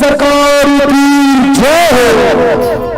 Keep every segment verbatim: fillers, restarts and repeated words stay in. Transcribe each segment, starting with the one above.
सरकार की जय हो।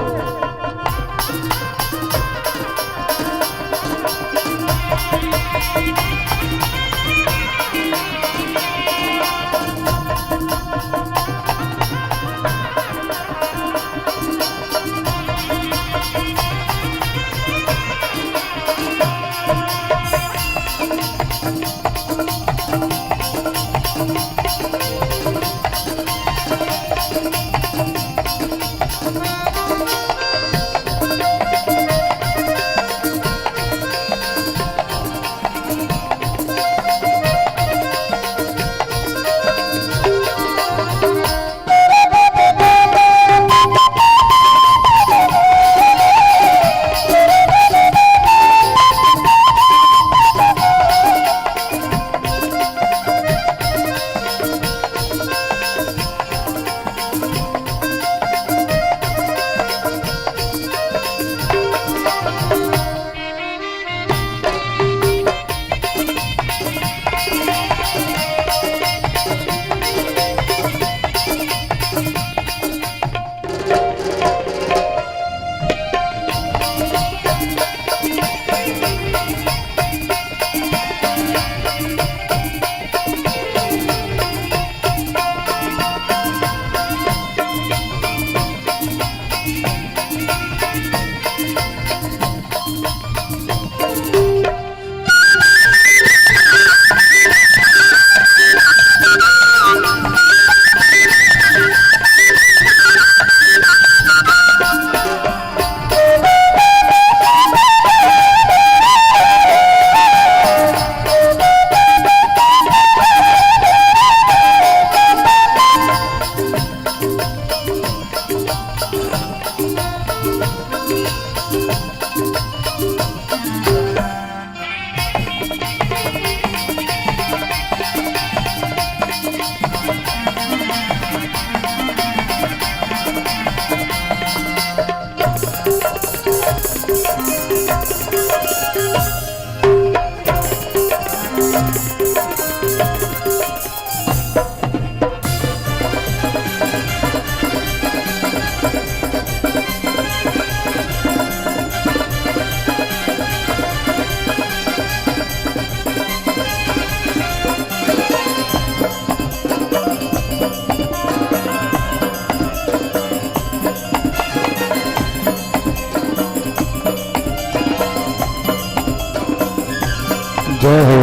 जय हो।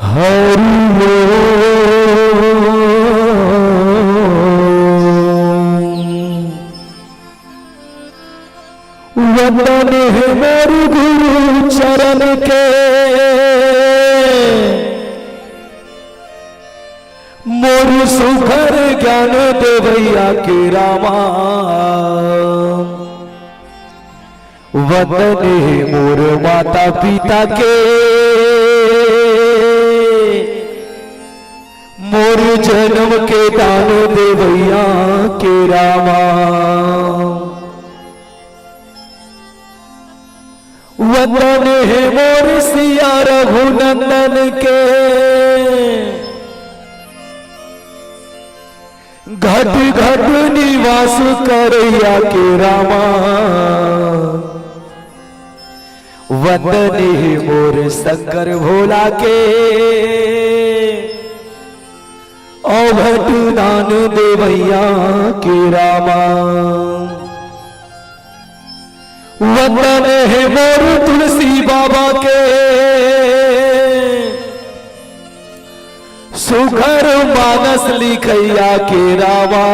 हरि ओम। वंदन हे मोर गुरु चरण के, मोर सुघर ज्ञान देवैया के रामा। वंदन हे मोर माता पिता के, मोर जन्म के दान देवैया के रामा। वंदन हे मोर सिया रघुनंदन के, घट घट निवास करैया के रामा। वंदन हे मोर शंकर भोला के, अवघट दान देवैया के रामा। वंदन हे मोर तुलसी बाबा के, सुघर मानस लिखैया के रामा।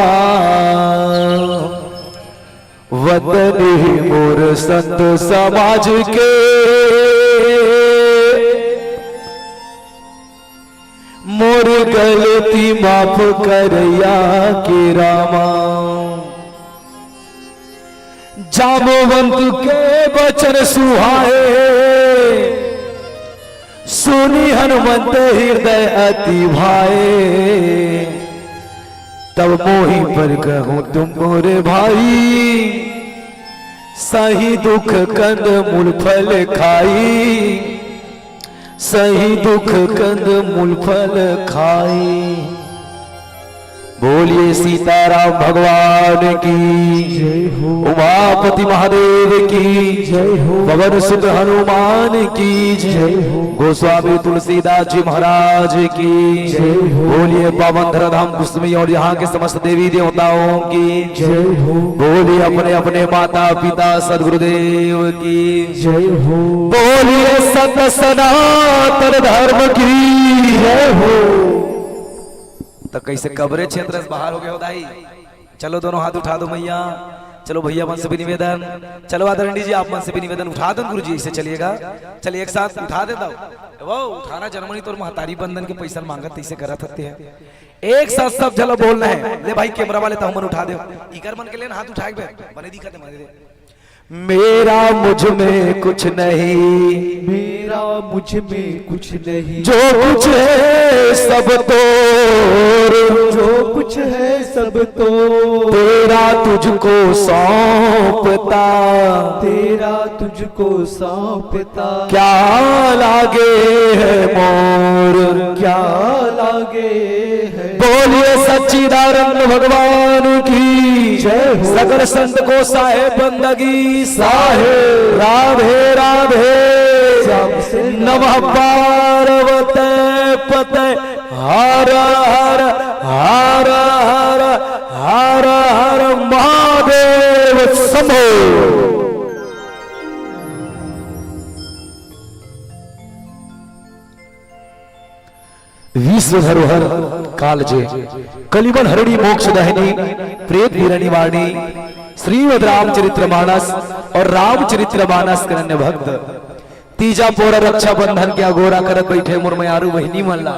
वंदन हे मोर संत समाज के, मोर गलती पाप करैया के रामा। जामवंत के बचन सुहाए, सुनि हनुमंत हृदय अति भाए। तब मोहि पर कहूँ तुम मोरे भाई, सही दुख कंद मूल फल खाई, सही दुख कंद मूल फल खाई। बोलिए सीताराम भगवान की, जय हो। उमापति महादेव की, जय हो। पवन सुत हनुमान की, जय हो। गोस्वामी तुलसीदास जी महाराज की, जय हो। बोलिए पावन धराधाम कुसुमी और यहाँ के समस्त देवी देवताओं की, जय हो। बोलिए अपने अपने माता पिता सदगुरुदेव की, जय हो। बोलिए सत सनातन धर्म की, जय हो। तो कैसे कबरे क्षेत्र से बाहर हो गए हो दाई? चलो दोनों हाथ उठा दो मैया। चलो भैया मन से भी निवेदन, चलो आदरणीय जी आप मन से भी निवेदन, उठा दो गुरु जी, ऐसे चलिएगा। चलिए एक साथ उठा देता हूँ। वो उठाना जर्मनी तोर महतारी बंधन के पैसा मांगत तैसे करत हते हैं। एक साथ सब झलो बोलना है। ले भाई कैमरा वाले तो हमन उठा दे। इकर मन के लेन हाथ उठाए बे, बने दिखा दे, बने दे। मेरा मुझ में कुछ नहीं, मेरा मुझ में कुछ नहीं। जो कुछ है सब तोर, जो कुछ है सब तोर। तेरा तुझको सौंपता, तेरा तुझको सौंपता। क्या लागे है मोर, क्या लागे है। बोलिए सच्चिदानंद भगवान की जय हो। सकल संत को साहेब बंदगी साहेब। राधे राधे। श्याम सुंदर। नमः पार्वते पते। हर हर हर हर हर हर महादेव शंभो। विश्व धरोहर काल जे, कलिमल हरणी मोक्ष दाहिनी, प्रेत पीरा निवारणी, श्रीमद् रामचरित्र मानस और रामचरित्र मानस के अनन्य भक्त, तीजा पोरा रक्षाबंधन के अगोरा करत बैठे मोर मयारू बहिनी मन ला,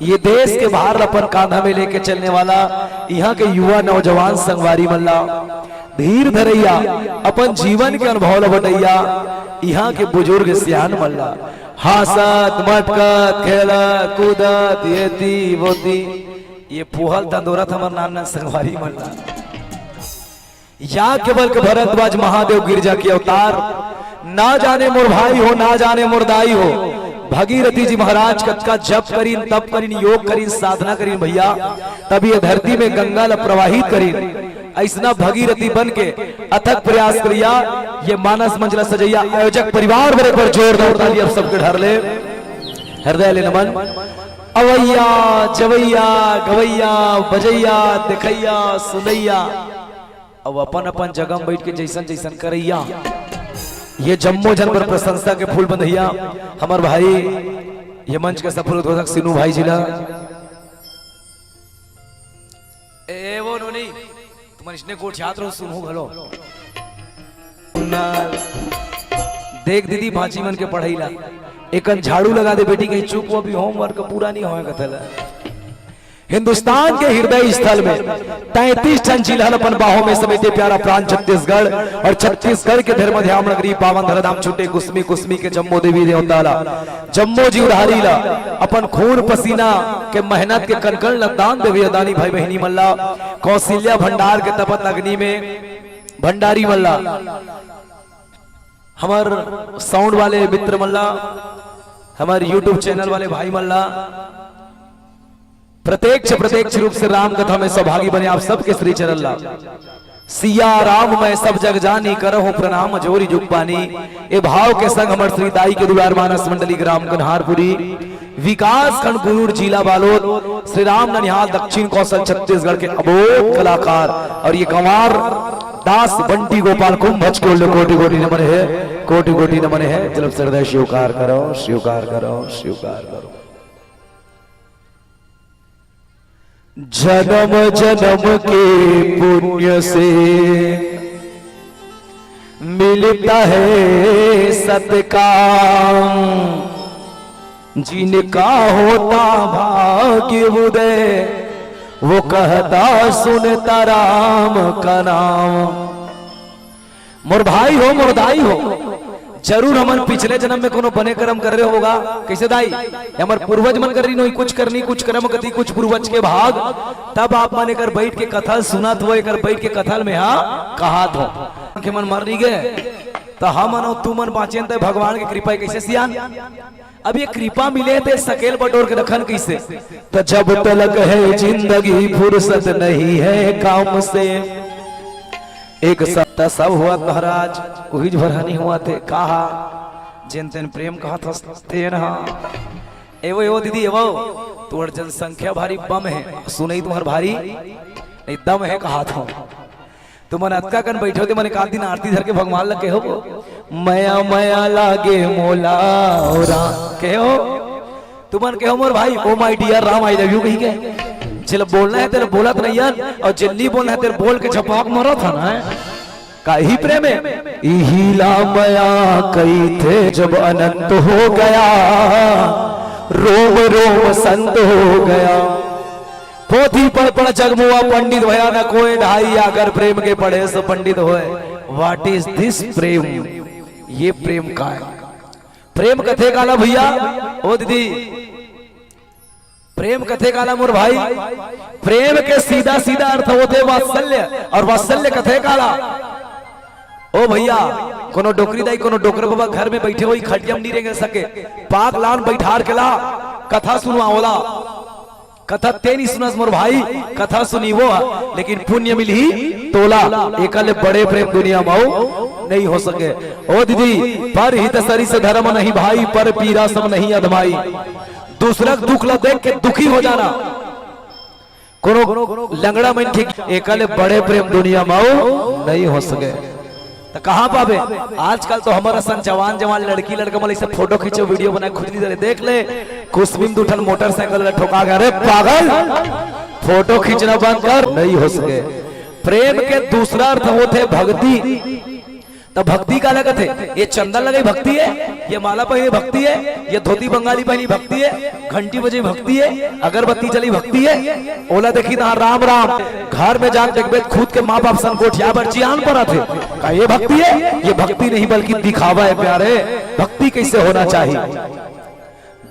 ये देश के भार ल अपन कांधा में लेके चलने वाला यहाँ के युवा नौजवान संगवारी मन ला, धीर धरैया, अपन जीवन के अनुभव ल बटैया, यहाँ के बुजुर्ग सियान मन ला, हाँसत, मटकत, खेलत, कूदत, एती, वोती, ये पुहल तंदोरत हमर नान नान संगवारी मन ला। याज्ञवल्क्य भरद्वाज महादेव गिरजा के अवतार, ना जाने मोर भाई हो, ना जाने मोर दाई हो, भगीरथी जी महाराज कतका जप करिन, तप करिन, योग करिन, साधना करिन भैया, तब ये धरती में गंगा ला प्रवाहित करिन। ऐसना भगीरथी बन के अथक प्रयास करिया, ये मानस मंच ला सजैया आयोजक परिवार बर एक बार जोरदार ताली आप सबके ढार ले, हृदय ले नमन। अवैया, जवैया, गवैया, बजैया, देखैया, सुनैया, अब अपन अपन जगह में बैठ के जैसन जैसन करैया, ये जम्मो जन बर प्रशंसा के फूल बंधैया। हमर भाई, ये मंच के सफल उद्घोषक सिनू भाई जी ला। ए, वो नोनी, तुमन इसने गोठियात रहो, सुनहु घलो। देख दीदी, भांची मन के पढ़ई ला, एकन झाड़ू लगा दे बेटी, कहीं चुप हो, अभी होमवर्क पूरा नहीं होए कथे ला। हिंदुस्तान के हृदय स्थल में तैंतीस ठन जिला ल अपन बाहों में समेटे प्यारा प्रांत छत्तीसगढ़, और छत्तीसगढ़ के धर्म ध्यान नगरी पावन धराधाम छुटे कुसमी, कुसमी के जम्मो देवी देवता ला, जम्मो जीवधारी ला, अपन खून पसीना के मेहनत के कणकण ला दान देवे दानी भाई बहिनी मन ला, कौशल्या भंडार के तपत अग्नि में भंडारी मन ला, हमर साउंड वाले मित्र मन ला, हमर YouTube चैनल वाले भाई मन ला, प्रत्यक्ष प्रत्यक्ष रूप से राम कथा में सौभागी बने आप सबके श्री चरण ला। सिया राम मैं सब जग जानी, करहु प्रणाम जोरि जुग पानी। ए भाव के संग हमर श्री दाई के दुलार मानस मंडली ग्राम कन्हारपुरी, विकास खंड गुरूर जिला बालोद, श्री राम ननिहाल दक्षिण कौशल छत्तीसगढ़ के अबोध कलाकार और ये गंवार दास बंटी गोपाल कुंभज के ओर ले कोटि कोटि नमन है, कोटि कोटि नमन है। जल श्रद्धा स्वीकार करो, स्वीकार करो, स्वीकार करो। जन्म जन्म के पुण्य से मिलता है सतकाम, जिनका होता भाग्य उदय वो कहता सुनता राम का नाम। मोर भाई हो, मोर दाई हो, जरूर हमन पिछले जन्म में कोनो बने कर्म करे होगा। कइसे दाई? हमर पूर्वज मन कर रहिन होही कुछ करनी, कुछ कर्म कति, कुछ पूर्वज के भाग। तब आप मन एकर बइठ के कथा सुनत हो, एकर बइठ के कथा ल मेहा कहत हो। के मन मर नइ गे, त हमन अउ तुमन बाँचेन, त भगवान के कृपा हे। कइसे सियान? अब ये कृपा मिले हे, त सकेल बटोर के रखन कइसे? त जब तलक है जिंदगी फुर्सत नहीं है काम से। एक सप्ताह सब होवत महाराज, उहीच भर ह नइ होवत हे। कहा जेन तेन प्रेम कहत हस तेन ह। एवो, एवो दीदी, एवो, तोर जनसंख्या भारी बम हे, सुनई तुँहर भारी नइ दम हे कहत हँव। तुमन अतका कन बइठे हो, ते मन एक आध दिन आरती धर के भगवान ल कहे हो, "मया मया लागे मोला ओ राम।" कहे हो, तुमन कहे हो, "मोर भाई, oh my dear Ram, I love you" कहि के। जेला बोलना हे, तेला बोलत नइ हन, अउ जेला नइ बोलना हे, तेला बोल के झपाक मरत हन, हैं? का इही प्रेम हे? इही ला मया कहिथे, जब अनंत हो गया, रोम रोम संत हो गया। पोथी पढ़ पढ़ जगमुआ पंडित होया न कोय, ढाई आकर प्रेम के पढ़े सो पंडित होय। What is this प्रेम? ये प्रेम का हे? प्रेम कथे काला भइया, ओ दीदी, प्रेम कथे काला मोर भाई? प्रेम के सीधा सीधा अर्थ होथे वात्सल्य, अउ वात्सल्य कथे काला? ओ भइया, कोनो डोकरी दाई, कोनो डोकरा बबा घर में बइठे होही, खटिया म नइ रेंगे सके, पाक लान बइठार के ला, कथा सुनवा ओला। कथा ते नइ सुनस मोर भाई, कथा सुनी वो ह, लेकिन पुण्य मिलही तोला। एकर ले बड़े प्रेम दुनिया म अउ नइ हो सके। ओ दीदी, पर हित सरिस धरम नहीं भाई, पर पीरा सम नहीं अधमाई। दूसरा के दुख ला देख के दुखी हो जाना, कोनो लंगड़ा मनखे, एकर ले बड़े प्रेम दुनिया म अउ नइ हो सके। त कहाँ पाबे? आजकल तो हमर असन जवान जवान लड़की लड़का मन अइसे फोटो खींचो, वीडियो बनाए, खुजली दे, देख ले, कुसमी म दू ठन मोटरसाइकिल ला ठोका गे। अरे पागल, फोटो खींचना बंद कर, नइ हो सके। प्रेम के दूसरा अर्थ होथे भक्ति। त भक्ति काला कथे? ये चंदन लगाई भक्ति हे, ये माला पहिरे भक्ति हे, ये धोती बंगाली पहिरी भक्ति हे, घंटी बजे भक्ति हे, अगरबत्ती जली भक्ति हे। ओला देखही तहाँ राम राम, घर में जाके देखबे त खुद के माँ बाप सन गोठिया बर चिहान परत हे। का ये भक्ति हे? ये भक्ति नहीं बल्कि दिखावा हे प्यारे। भक्ति कइसे होना चाहिए?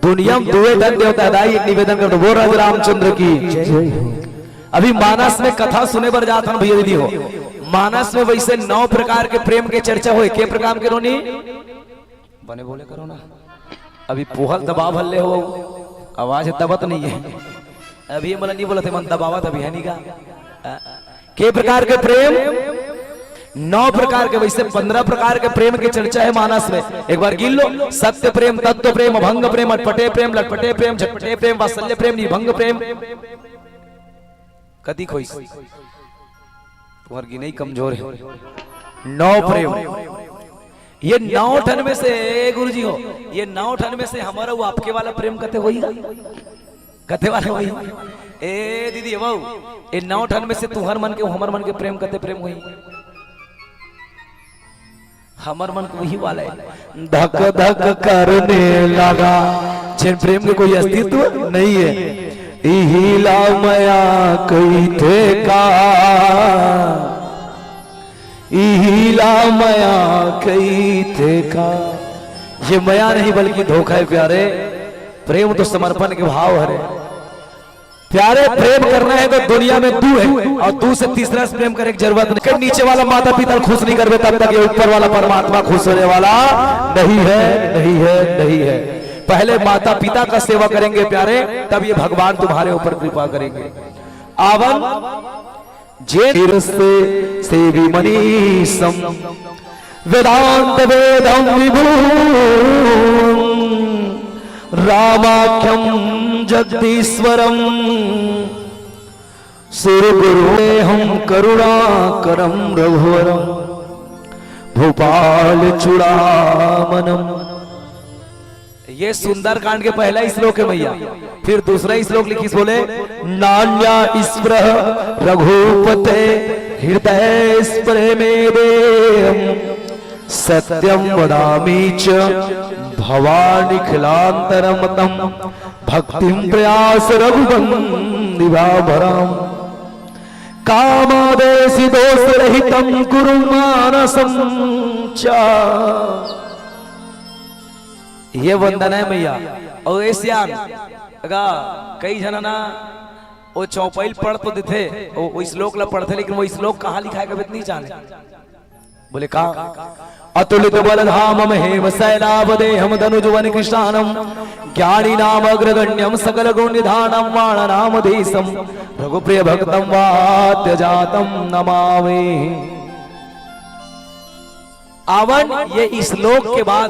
दुनिया म दुए ठन देवता हे दाई, एक निवेदन कर दो, बोल राजा रामचंद्र की। जय हो। अभी मानस में कथा सुने बर जात हन भइया दीदी हो। मानस में वइसे नौ प्रकार के प्रेम के चर्चा होय। के प्रकार के रोनी? बने बोले करो ना। अभी पोहा ल दबाव हल्ले हो, आवाज दबत नइ हे। अभी मोला नइ बोलत हे, मन दबावत अभी हे नइ गा। के प्रकार के प्रेम? नौ प्रकार के, वइसे पंद्रह प्रकार के प्रेम के चर्चा हे मानस में। एक बार गिन लो, सत्य प्रेम, तत्व प्रेम, अभंग प्रेम, अटपटे प्रेम, लटपटे प्रेम, झटपटे प्रेम, वात्सल्य प्रेम, निभंग प्रेम। कतिक होइस? तुँहर गिनई कमजोर हे। नौ प्रेम। ये नौ ठन में से, ए गुरुजी हो, ये नौ ठन में से हमर अउ आपके वाला प्रेम कते होही गा? कते वाला होही? ए दीदी, ए बाबू, ए नौ ठन में से तुँहर मन के, हमर मन के प्रेम कते प्रेम होही? हमर मन के उही वाला हे। धक धक करने लगा। जेन प्रेम के कोई अस्तित्व नइ हे। इही ला मया कहिथे का, इही ला मया कहिथे का। ये मया नहीं बल्कि धोखा हे प्यारे। प्रेम तो समर्पण के भाव हरे। प्यारे, प्रेम करना हे तो दुनिया में दू हे, अउ दू से तीसरा से प्रेम करे के जरूरत नहीं। नीचे वाला माता पिता ल खुश नइ करबे, तब तक ये ऊपर वाला परमात्मा खुश होने वाला नहीं हे, नहीं हे, नहीं हे। पहले माता पिता का सेवा करेंगे प्यारे, तब ये भगवान तुम्हारे ऊपर कृपा करेंगे। आवन जे शिरसे सेवी मनीषम वेदांत वेदम विभूम रामाख्यम जगदीश्वरम सुरगुरुमेहम करुणाकरम रघुवरम भूपाल चूड़ामणम। ये सुंदरकांड के पहला श्लोक हे भइया। फिर दूसरा श्लोक लिखिस, बोले, नान्या स्पृह रघुपते हृदय स्पृह में देहम सत्यम वदामी च भवानिखिलांतरमतम भक्तिम प्रयास रघुबंधु भक्तिभावभरं कामादेशि दोषरहितं कुरु मानसं च। ये वंदना हे मैया। अउ ए सियान, अगा कई झन ना, वो चौपाई ल पढ़ तो देथे, वो, वो श्लोक ला पढ़थे, लेकिन वो श्लोक कहाँ लिखाय हे, कभी नहीं जाने। बोले का? अतुलित बल धामम हेम शैलाभ देहम तनुज वन कृशानम ज्ञानी नाम अग्रगण्यम सकल गुण निधानम वाण नाम धीशम रघुप्रिय भक्तम वाद्य जातम नमामि। आवन ये श्लोक के बाद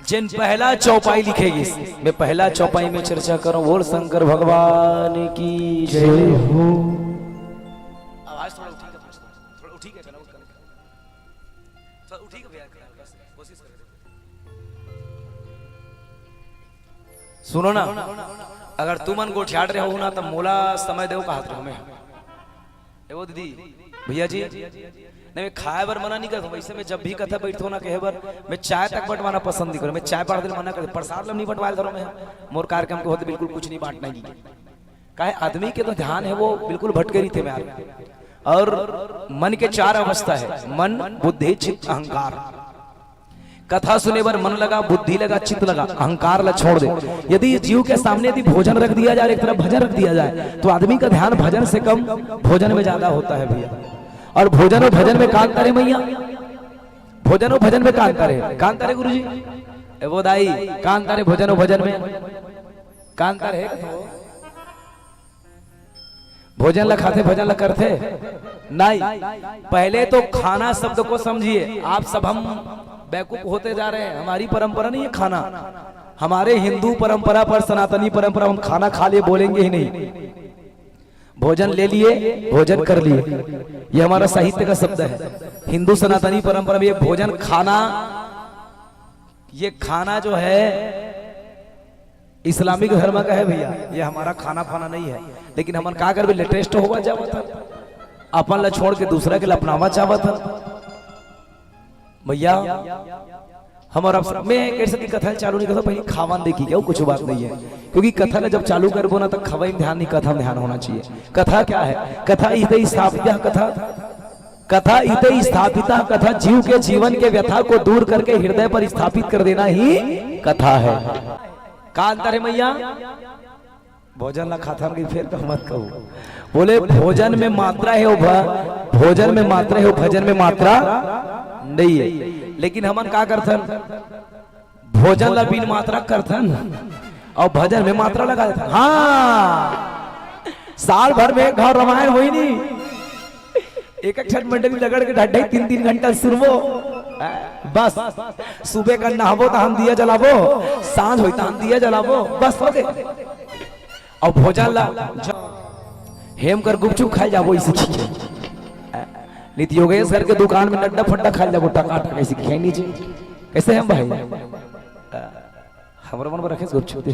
जेन पहला चौपाई लिखे गिस, मैं पहला चौपाई में चर्चा करूं, बोल शंकर भगवान की जय हो। आवाज थोड़ा उठी का, थोड़ा उठी का, चला, वो कनेक्ट कर। थोड़ा उठी का भैया, बस कोशिश कर। सुनो ना, अगर तुमन गोठियात रहो ना, तो मोला समय देव कहत रहो मैं। ए वो दीदी, भैया जी, नहीं, मैं खाए बर मना नहीं करता, वैसे मैं जब भी कथा बैठता हूँ ना कहे बर, मैं चाय तक बंटवाना पसंद नहीं करूँ, मैं चाय बांटते मना करता, प्रसाद ला नहीं बंटवाए करो मैं, मोर कार्यक्रम के होते बिल्कुल कुछ नहीं बांटना ही। काहे आदमी के तो ध्यान है वो बिल्कुल भटके रहिथे मैं। और मन के चार अवस्था है, मन, बुद्धि, चित्त, अहंकार। कथा सुने बर मन लगा, बुद्धि लगा, चित्त लगा, अहंकार ला छोड़ दे। यदि जीव के सामने यदि भोजन रख दिया जाए, एक तरफ भजन रख दिया जाए, तो आदमी का ध्यान भजन से कम भोजन में ज्यादा होता है भैया। और भोजन और भजन में का अंतर है मैया? भोजन और भजन में का अंतर है? का अंतर है गुरुजी? ए वो दाई, का अंतर है भोजन और भजन में? का अंतर है? भोजन ला खाथे, भजन ला करथे? नहीं। पहले तो खाना शब्द को समझिए। आप सब, हम बेवकूफ होते जा रहे हैं। हमारी परंपरा नहीं है खाना। हमारे हिंदू परंपरा पर, सनातनी परंपरा, हम खाना खा लिए बोलेंगे ही नहीं। भोजन ले लिए, भोजन कर लिए, ये हमारा साहित्य का शब्द है। हिंदू सनातनी परंपरा में ये भोजन खाना, ये खाना जो है इस्लामिक धर्म का है भैया, ये हमारा खाना फाना नहीं है। लेकिन हमन का करबे, लेटेस्ट होवा चाहत हन, अपन ला छोड़ के दूसरा के ला अपनावा चाहत हन। भैया, हम और आप सब, मैं कैसे की कथा चालू नहीं करता, पहले खावन देखी क्या, कुछ बात नहीं है। क्योंकि कथा ला जब चालू करबो ना, तो खवई में ध्यान नहीं, कथा में ध्यान होना चाहिए। कथा क्या है? कथा इतई स्थापिता कथा, कथा इतई स्थापिता कथा, जीव के जीवन के व्यथा को दूर करके हृदय पर स्थापित कर देना ही कथा है। का अंतर है मैया? भोजन ला खाथन कि फेर का मत कहू। बोले, भोजन में मात्रा है, वो भ-, भोजन में मात्रा है, वो भजन में मात्रा नहीं है। लेकिन हमन का करथन, भोजन ला बिन मात्रा करथन और भजन में मात्रा लगा देथन। हाँ, साल भर में एक घाव रामायण होई नहीं, एक एक ठन मंडली रगड़ के ढाई ढाई तीन तीन घंटा सुनबो, बस। सुबह का नहाबो तो हम दिया जलाबो, सांझ होई तो हम दिया जलाबो, बस हो गए। और भोजन ला ज-, हेम कर गुपचुप खाए जाबो, इसे खींचे। नित योगेश घर के दुकान में नड्डा फड्डा खाए जाबो, टका टका इसे खाए नीचे। कैसे हम भाई? हमरो मन में रखे गुपचुप दे।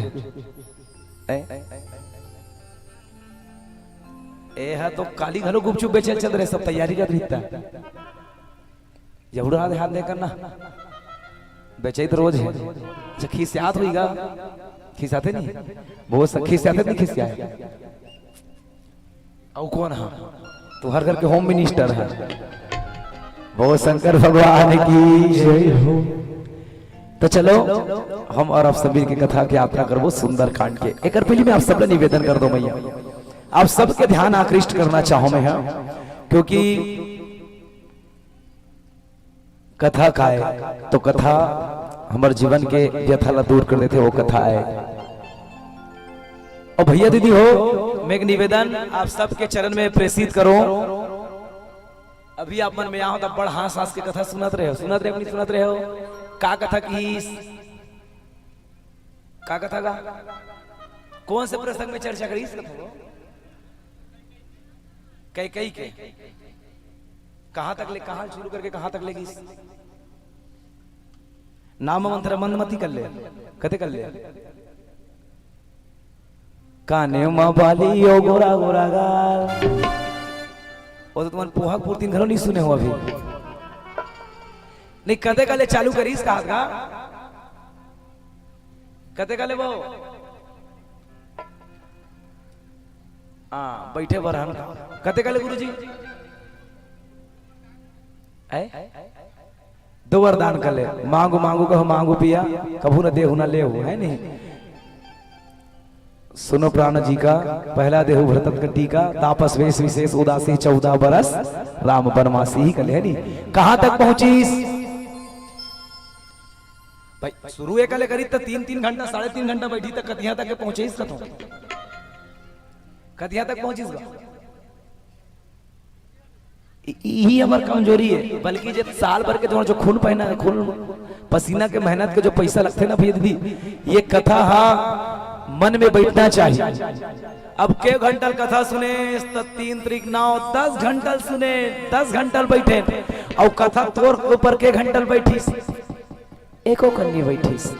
ए हा तो काली घलो गुपचुप बेचे चल रहे, सब तैयारी कर रही था। जरूर हाथ, हाथ दे करना। बेचई तो रोज है। अच्छा, खिसियात होइगा। खिसियाते नहीं? बहुत स-, खिसियाते नहीं, खिसियाए। अउ कौन हा? तो हर घर के होम मिनिस्टर है। बहुत शंकर भगवान की जय हो। तो चलो, हम और आप सभी के कथा की यात्रा करबो सुंदरकांड के। एकर पहले मैं आप सबला निवेदन कर दो मैया, आप सबके ध्यान आकृष्ट करना चाहो मैं, हाँ, क्योंकि कथा का आय, तो कथा हमर जीवन के व्यथा ला दूर कर देथे, वो कथा आय। और भैया दीदी हो, मैं एक निवेदन आप सबके चरण में प्रेषित करो। अभी आप मन में यहाँ तब बड़ हाँस हाँस के कथा सुनत रहे हो, सुनत रहे हो, नहीं सुनत रहे हो? का कथा की, का कथा का? कौन से प्रसंग में चर्चा करी इस कथा को? कैकई के। कहां तक ले, कहां शुरू करके कहां तक ले गई? नाम मंत्र मंद मती कर ले, कते कर ले। काने मा बाली ओ गोरा गोरा गाल। वो तो तुमन पोहा के पुरतिन घलो नहीं सुने हो अभी। नहीं, कते का ले चालू करीस कहा था? कते का ले वो? हाँ, बैठे बर हन का। कते कहले गुरुजी? ऐ? दो वरदान कहले, मांगू मांगू कहो मांगू पिया, कभू न देहू न लेहू, है नहीं? सुनो प्राण जी का, पहला देहू भरतन का टीका, तापस वेश विशेष उदासी चौदह बरस, राम बनवासी ही कहले, है नहीं? कहाँ तक पहुंचीस? भाई, शुरू एक ले करी त तीन, तीन घंटा, साढ़े तीन घंटा बैठी त कतिया तक के पहुंचीस कतो? कतिया तक पहुंचीस गा? इ-, इही हमर कमजोरी है, बल्कि जे साल भर के जो, जो खून पहना, खून पसीना के मेहनत के जो पैसा लगथे ना भैया दीदी, ये कथा हा मन में बैठना चाहिए। अब के घंटल कथा सुने, त तीन त्रिक नौ, दस घंटल सुने, दस घंटल बैठे, अउ कथा तोर ऊपर के घंटल बैठीस, एको कन्नी बैठीस।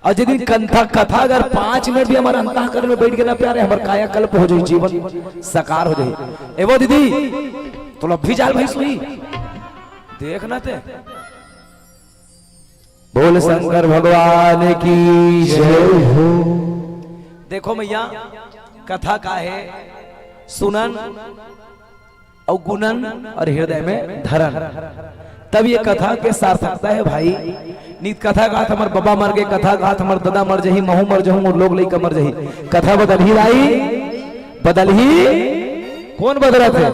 अउ यदि कंथा, कथा अगर पाँच मिनट भी हमर अंतःकरण में बैठ गे ना प्यारे, हमर कायाकल्प हो जाई, जीवन साकार हो जाई। ए वो दीदी, तो लब्भी जाल भाई सुई, देख ना ते। बोल शंकर भगवान की जय हो। देखो मैया, कथा का है, सुनन अउ गुणन अउ हृदय में धरन, तब ये कथा के सार्थकता है भाई। नित कथा गात हमर बबा मर गे, कथा गात हमर ददा मर जही, महू मर जहूं अउ लोग लइका मर जही। कथा बदलही दाई, बदलही। कोन बदलत हे?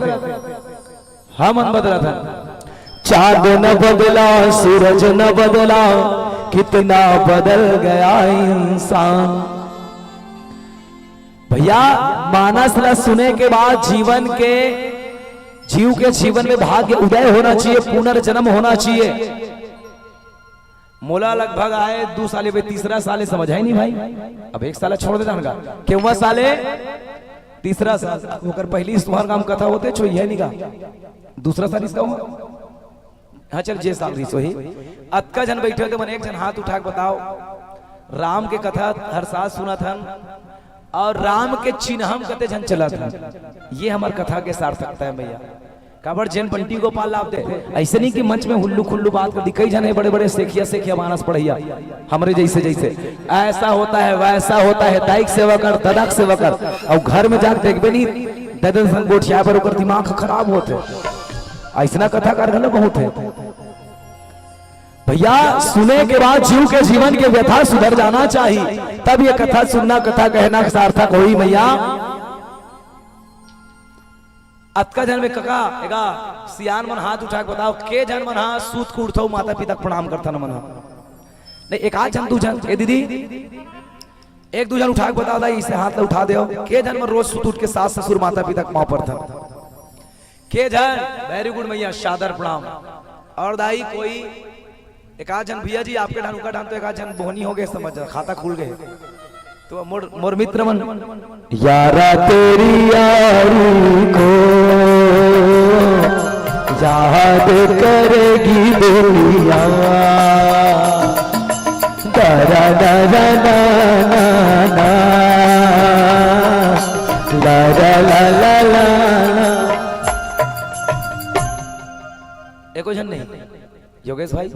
हमन बदलत हन। चांद न बदला, सूरज न बदला, कितना बदल गया इंसान। भैया, मानस ला सुने के बाद जीवन के, जीव के जीवन में भाग्य उदय होना चाहिए, पुनर्जन्म होना चाहिए। मोला लगभग आए दू साल, ए तीसरा साल ए, समझ आय नहीं भाई? अब एक साल छोड़ देता हूँ, केवं साले तीसरा साल, ओकर पहली तुंहर गांव कथा होते, छो ये नहीं गा। दूसरा साल इसका हुआ। हाँ, चल, जे साल रहिस होही। अतका झन बैठे हो, ते मन एक झन हाथ उठा के बताओ, राम के कथा हर साल सुनत हन अउ राम के चिन्हम कते झन चलत हन। ये हमर कथा के सार्थकता है भैया। काबर जेन बंटी गोपाल ला आप दे, ऐसे नहीं कि मंच में हुल्लू खुल्लू बात कर दी। कई झन हे बड़े बड़े सेखिया सेखिया मानस पढ़ैया, हमरे जैसे जैसे, ऐसा होता है, वैसा होता है, दाई के सेवा कर, ददा के सेवा कर, अउ घर में जाके देखबे नहीं, ददा संग गोठिया बर ओकर दिमाग खराब होथे। अइसना कथाकार घलो बहुत हे। भैया, सुने के बाद जीव के जीवन के व्यथा सुधर जाना चाहिए, तब ये कथा सुनना, कथा कहना सार्थक होही भैया। अतका झन में कका, एगा सियान मन हाथ उठा के बताओ, के झन मन हा सूत के उठथव, माता पिता के प्रणाम करथन मन हा? नहीं, एक आध झन, दू झन, ए दीदी, एक दू झन उठा के बताओ, दाई, इसे हाथ ला उठा देव, के झन मन रोज सूत उठ के सास ससुर माता पिता के पाँव परथन? के झन? Very good मैया, सादर प्रणाम। अउ दाई, कोई एक आध झन भैया जी, आपके डान, उनका डान तो एक आध झन बोहनी हो गए, समझ जा, खाता खुल गए। तो मोर, मोर मित्र मन, यारा तेरी यारी को याद करेगी दुनिया। डरा डरा ना ना ना, ला ला ला ला ला। एको झन नहीं। योगेश भाई,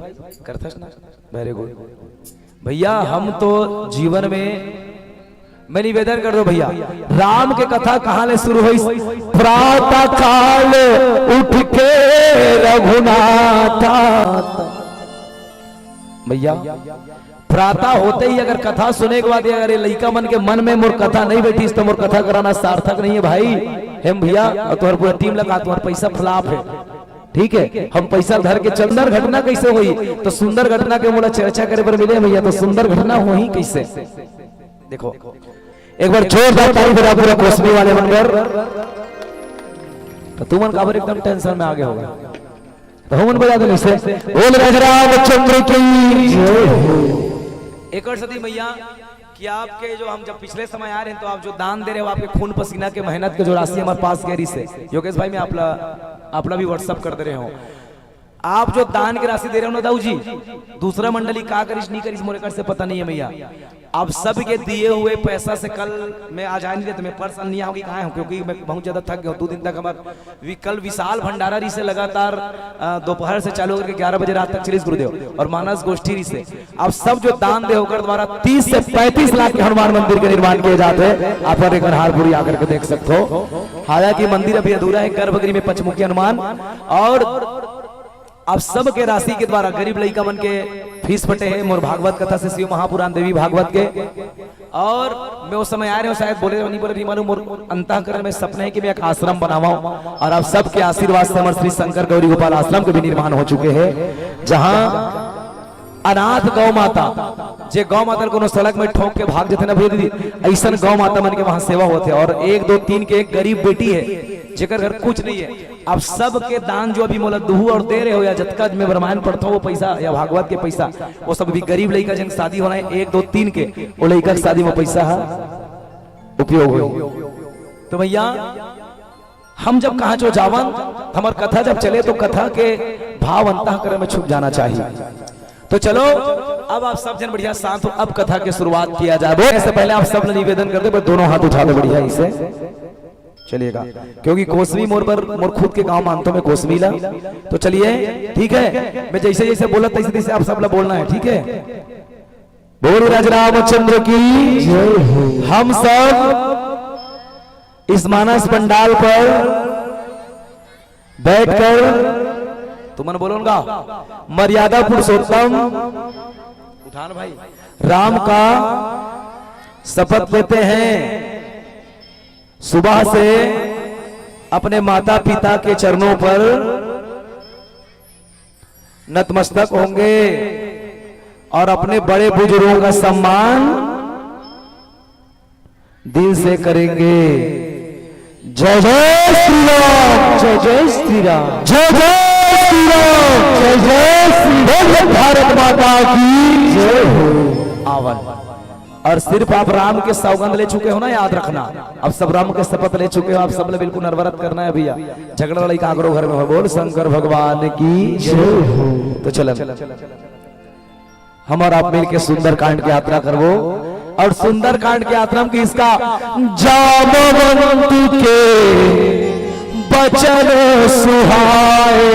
करथस ना? Very good। भैया, हम तो जीवन में, मैं निवेदन कर दो भैया, राम के कथा कहाँ ले शुरू होइस? प्रातः काल उठ के रघुनाथा। भैया, प्रातः होते ही अगर कथा सुने के बाद अगर ये लइका मन के मन में मोर कथा नहीं बैठिस, तो मोर कथा कराना सार्थक नहीं है भाई। हेम भैया अउ तुम्हार पूरा टीम लगा, तुम्हार पैसा flop है। ठीक है, हम पैसा धर के चल-, सुंदर घटना कैसे होही? तो सुंदर घटना के मोला चर्चा करे बर मिले भैया, तो सुंदर घटना होही कैसे? देखो, एक बार जोरदार ताली बजा पूरा कोसमी वाले मन बर। तो तुमन काबर एकदम tension में आगे होगा, तो हमन बजा देने से बोल राजा रामचंद्र की जय हो। एकर सती मैया कि आपके जो हम जब पिछले समय आ रहे हैं तो आप जो दान दे रहे हो, आपके खून पसीना के मेहनत के जो राशि हमारे पास गई से, योगेश भाई, मैं आपला, आपला भी WhatsApp कर दे रहे हो। आप जो दान की राशि दे रहे हो ना दाऊ जी, दूसरा मंडली का करिस नहीं करिस मोरे कर से पता नहीं है मैया, आप सबके दिए हुए पैसा से कल मैं आज आ नहीं रहे, तो मैं परेशान नहीं आऊंगी, कहाँ हूँ, क्योंकि मैं बहुत ज्यादा थक गया हूँ। दो दिन तक हमार वि-, कल विशाल भंडारा रहिसे लगातार, अ, दोपहर से चालू होकर के ग्यारह बजे रात तक चलिस गुरुदेव, और मानस गोष्ठी रहिसे। आप सब जो दान दे ओकर द्वारा तीस से पैंतीस लाख के हनुमान मंदिर के निर्माण किए जात हे। आप हर एक बार हार पूरी आकर के देख सकते हो। हालांकि मंदिर अभी अधूरा है, गर्भगृह में पंचमुखी हनुमान, और आप सबके राशि के द्वारा गरीब लइका मन के फीस फटे हे मोर भागवत कथा से शिव महापुराण देवी भागवत के। और मैं उस समय आ रहे हूँ, शायद बोले नहीं बोले नहीं मालूम, मोर अंतःकरण में सपना है कि मैं एक आश्रम बनावा, और आप सबके आशीर्वाद से हमारे श्री शंकर गौरी गोपाल आश्रम के भी निर्माण हो चुके हैं, जहाँ अनाथ गौ माता, जे गौ माता ल कोनो सड़क में ठोक के भाग जथे ना भैया दीदी, ऐसन गौ माता मन के वहाँ सेवा होथे। और एक दो तीन के एक गरीब बेटी है, जेकर घर कुछ नहीं है, आप सबके दान जो अभी मोला दुहू और दे रहे हो, या जतका मैं रामायण पढ़ता हूँ वो पैसा या भागवत के पैसा, वो सब भी गरीब लइका जन शादी होना है, एक दो तीन के, वो लइका के शादी में पैसा है उपयोग हो। तो भैया, हम जब कहाँ जो जावन, हमार कथा जब चले तो कथा के भाव अंतःकरण में छुप जाना चाहिए। तो चलो, अब आप सब जन बढ़िया शांत हो, अब कथा की शुरुआत किया जाए। बोले, इससे पहले आप सब ने निवेदन करते, बस दोनों हाथ उठा दो बढ़िया इसे। चलिएगा, क्योंकि कोसमी मोर पर, मोर खुद के गांव मानतो मैं कोसमी ला। तो चलिए, ठीक है, मैं जैसे जैसे बोला तैसे तैसे आप सब ला बोलना है, ठीक है? बोल राज रामचंद्र की जय हो। हम सब इस मानस पंडाल पर बैठकर तुमन बोलोगा, मर्यादा पुरुषोत्तम उठान भाई राम का शपथ लेते हैं। सुबह से अपने माता पिता के चरणों पर नतमस्तक होंगे और अपने बड़े बुजुर्गों का सम्मान दिल से करेंगे। जय जय श्री राम, जय जय श्री राम, जय जय श्री राम, जय जय श्री राम। भारत माता की जय हो। आवन। और सिर्फ आप राम के सौगंध ले चुके हो ना, याद रखना। अब सब राम के शपथ ले चुके हो, आप सब ने बिल्कुल अनवरत करना है भैया। झगड़ा लड़ाई का आग्रह घर में हो। बोल शंकर भगवान की जय हो। तो चलन। हम और आप मिलके सुंदरकांड की यात्रा करबो। और सुंदरकांड की यात्रा में इसका जामवंत के बचन सुहाए,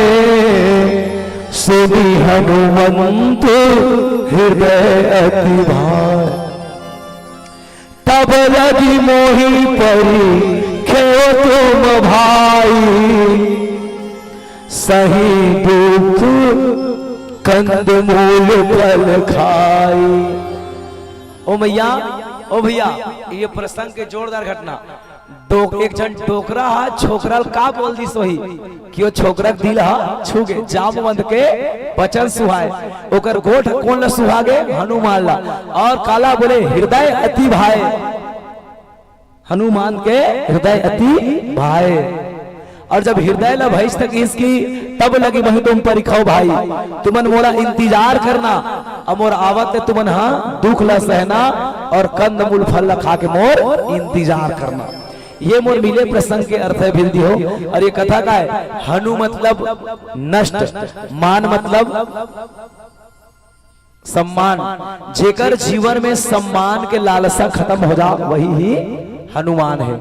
सुनि हनुमंत हृदय अति भाए। तब लगी मोहि परि खेओ तुम भाई, सही दुख कंद मूल फल खाई। ओ मैया, ओ भैया, ये प्रसंग के जोरदार घटना। डो-, एक झन डोकरा हा छोकरा ल का बोल दिस होही कि वो छोकरा के दिल हा छू गे, जामवंत के बचन सुहाए। ओकर गोठ कोन ल सुहा गे? हनुमान ला। और काला बोले, हृदय अति भाए। हनुमान के हृदय अति भाए। और जब हृदय ला भइस त कहिस कि तब लगी मोहि तुम परि खेओ भाई, तुमन मोला इंतजार करना, अउ मोर आवत ले तुमन हा दुख ला सहना और कंद मूल फल ला खा के मोर इंतजार करना। ये मोर मिले प्रसंग के अर्थ है भिलदी हो। और ये कथा का है, हनु मतलब नष्ट, मान मतलब सम्मान। जेकर जीवन में सम्मान के लालसा खत्म हो जा, वही ही हनुमान है।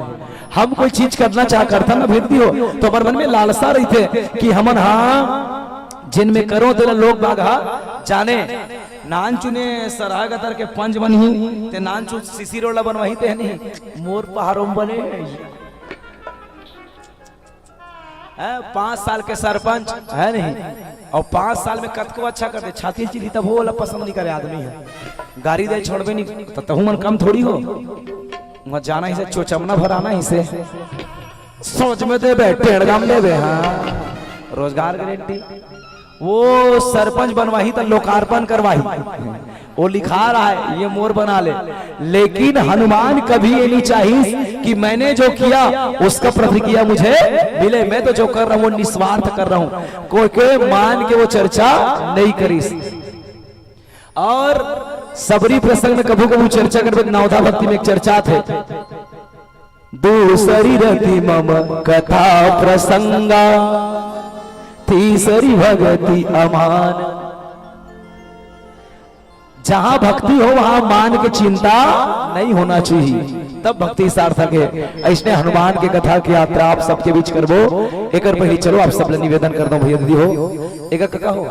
हम कोई चीज करना चाह करता ना भिलदी हो, तो हमर मन में लालसा रहिथे कि हमन हा जिन में करो तेला लोग बाग हा जाने। नान चुने सरहा गतर के पंच बनही, ते नान चुन सीसी रोड ला बनवाही ते नहीं, मोर पहाड़ों में बने। हैं, पाँच साल के सरपंच है नहीं, और पाँच साल में कतको अच्छा कर दे, छाती चिरी तब वो वाला पसंद नहीं करे आदमी है, गारी दे छोड़बे नहीं, तो तहु मन कम थोड़ी हो। वहाँ जाना ही से चोचमना भराना ही से सोच में देबे, टेड़गा में देबे। हाँ, रोजगार गारंटी। वो सरपंच बनवाही तो लोकार्पण करवाही, वो लिखा रहा है, ये मोर बना ले। लेकिन हनुमान कभी ये नहीं चाहिस कि मैंने जो किया उसका प्रतिक्रिया मुझे मिले। मैं तो जो कर रहा हूँ वो निस्वार्थ कर रहा हूँ, कोई के मान के वो चर्चा नहीं करिस। और सबरी प्रसंग में कभू कभू चर्चा करबे, नवधा भक्ति में एक चर्चा थे, दूसरी रति मम कथा प्रसंगा, तीसरी भगति अमान। जहाँ भक्ति हो, वहाँ मान के चिंता नहीं होना चाहिए, तब भक्ति सार्थक है। अइसने हनुमान के कथा के यात्रा आप सबके बीच करबो। एकर पहिली चलो, आप सब ले निवेदन कर दो, भैया दीदी हो, एक कका हो,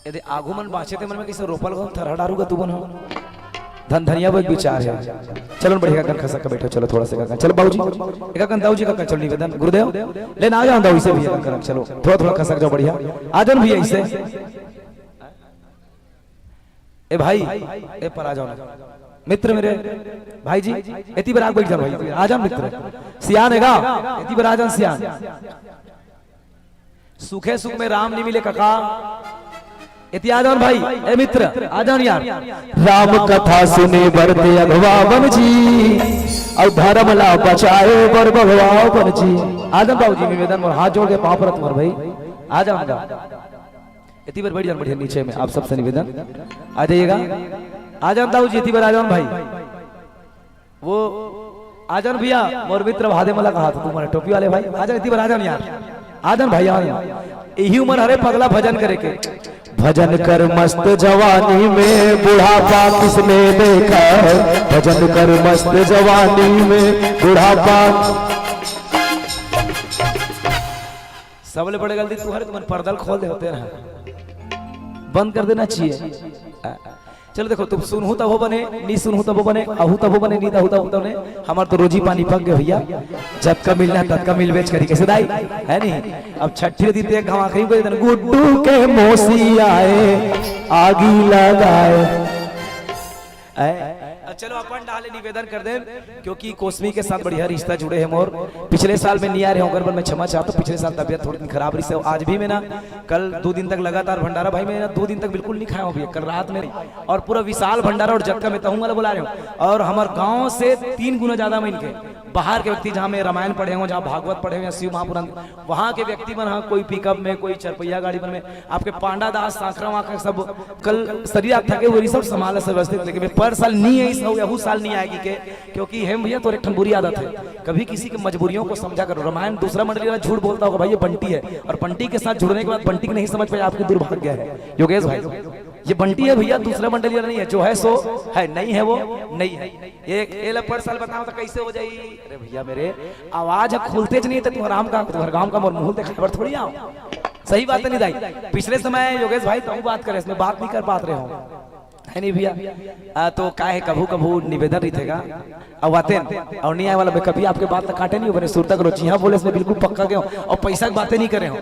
यदि आगू मन बाँचे ते मन में कइसे रोपल गो थरहा डारू गा तू बन हो। धन धनिया वो एक विचार है। चलो न बढ़िया कन खसक के बैठो, चलो थोड़ा सा कन, चलो बाबूजी, एक कन दाऊ जी का कन, चलो निवेदन गुरुदेव, ले ना आ जाओ दाऊ, इसे भी एक कन, चलो थोड़ा थोड़ा खसक जाओ, बढ़िया आ जाओ भैया इसे। ए भाई, ए पर आ जाओ ना मित्र मेरे, भाई जी, एती बर आके बैठ जाओ भाई, आ जाओ मित्र, सियान है गा, एती बर आ जाओ सियान। सुखे सुख में राम नहीं मिले कका, एती आ जाओ भाई, ए मित्र आ जाओ यार। राम कथा सुने बर ते अघवा बन जी, अउ धर्म ला बचाए बर बघवा बन जी। आ जाओ बाबूजी, निवेदन मोर हाथ जोड़ के पाँव परत मोर भाई, आ जाओ गा। एती बर बैठ जाओ बढ़िया नीचे में, आप सबसे निवेदन, आ जाइएगा। आ जाओ दाऊ जी, एती बर आ जाओ भाई। वो आ जाओ भैया, मोर मित्र भादे मला कहा था तुम्हारे टोपी वाले भाई, आ जाओ एती बर आ जाओ यार, आ जाओ भाई, आ जाओ। यही उम्र हरे पगला भजन करे के। भजन कर मस्त जवानी में, बुढ़ापा किसने देखा है? भजन कर मस्त जवानी में, बुढ़ापा। सबले बड़े गलती तुहरे, तुमन पर्दा ल खोल दे होते ना, बंद कर देना चाहिए। आ, आ। चलो देखो, तुम सुनहू तभो बने, नी सुनहू तभो बने, अहू तभो बने, नी अहू तभो बने, हमार तो रोजी पानी पक गए भैया। जतका मिलना है ततका मिल बेच करी, कैसे दाई? है नहीं? अब छठी दी ते घमाखरी को देना, गुड्डू के मौसी आए, आगी लगाए। आए। अब चलो अपन डाले निवेदन कर दे, क्योंकि कोसमी के साथ बढ़िया रिश्ता जुड़े है मोर। पिछले साल में नहीं आ रहे हों, अगर मैं क्षमा चाहता हूँ, पिछले साल तबियत थोड़ी दिन खराब रही से, आज भी मैं ना कल दो दिन तक लगातार भंडारा, भाई, मैं ना दो दिन तक बिल्कुल नहीं खाया हूँ भैया, कल रात में। और पूरा विशाल भंडारा और जतका मैं तहूँ वाला बुला रहे हूँ, और हमारे गाँव से तीन गुना ज्यादा मैं इनके बाहर के व्यक्ति, जहाँ मैं रामायण पढ़े हूँ, जहाँ भागवत पढ़े हूँ या शिव महापुराण, वहाँ के व्यक्ति मन, हाँ, कोई पिकअप में, कोई चरपहिया गाड़ी मन में, आपके पांडा दास, सांकरा वाकरा सब कल शरीर आप थके हुए, सब संभाल सब व्यवस्थित, लेकिन मैं पर साल नहीं आई, सब यहू साल नहीं आएगी के, क्योंकि हम भैया तो एक ठन बुरी आदत है, कभी किसी की मजबूरियों को समझा करो। रामायण दूसरा मंडली वाला झूठ बोलता होगा, भाई ये बंटी है, और बंटी के साथ जुड़ने के बाद बंटी को नहीं समझ पाया, आपकी दुर्भाग्य है योगेश भाई। ये बंटी है भैया, दूसरा मंडली वाला नहीं है, जो है सो है, नहीं है वो नहीं है। ये, ये ला पर साल बताओ तो कैसे हो जाई? अरे भैया मेरे, आवाज ह खुलते च नहीं, तो तुम्हारा राम का, तुम्हारा गांव का मोर मुंह दिखाए बर थोड़ी आओ। सही बात है नहीं दाई? पिछले समय योगेश भाई तुम बात करे, इसमें बात नहीं कर पात रहे हो, है नहीं भैया? आ, तो का है, कभू कभू निवेदन रहिथे गा, अउ आते न, अउ नहीं आए वाला मैं कभी आपके बात ला काटे नहीं हो, बने सुरता करो, जी हाँ बोले इसमें बिल्कुल पक्का गए हो, अउ पैसा की बातें नहीं करे हो।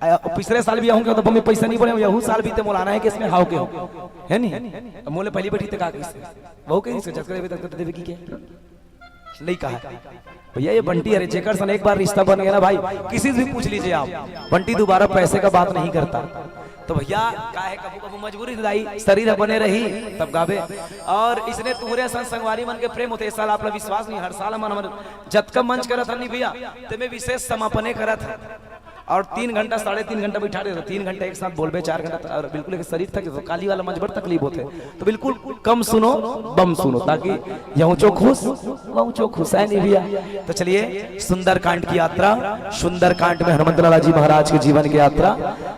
आ, पिछले साल भी आहूं के तो मैं पैसा नहीं बने हो, यहू साल भी ते मोलाना है कि इसमें हाव के हो, है नहीं? अब मोले पहली बैठी ते का कही से, वहू कही से, जतका देवे ततका देवे की के? नहीं कहा है। भैया ये बंटी, अरे जेकर सन एक बार रिश्ता बन गया ना भाई, किसी से भी पूछ लीजिए आप, बंटी दोबारा पैसे का बात नहीं करता। तो भैया का है, कभू कभू मजबूरी से दाई, शरीर ह बने रही तब गाबे। और इसने तुहरे सन संगवारी मन के प्रेम होते, इस साल आप ला विश्वास नहीं, हर साल हमन, हमन जतका मंच करत हन नहीं भैया, ते में विशेष समापने करत हन। और तीन घंटा, साढ़े तीन घंटा बैठा रहे, तीन घंटा एक साथ बोलबे, चार घंटा, और बिल्कुल एक शरीर थक, तो काली वाला मंच बड़ तकलीफ होते। तो बिल्कुल कम सुनो, बम सुनो, ताकि यहूँ चो खुश, वहूँ चो खुश, है नहीं भैया? तो चलिए, सुंदरकांड की यात्रा, सुंदरकांड में हनुमंत लाला जी महाराज के जीवन की यात्रा।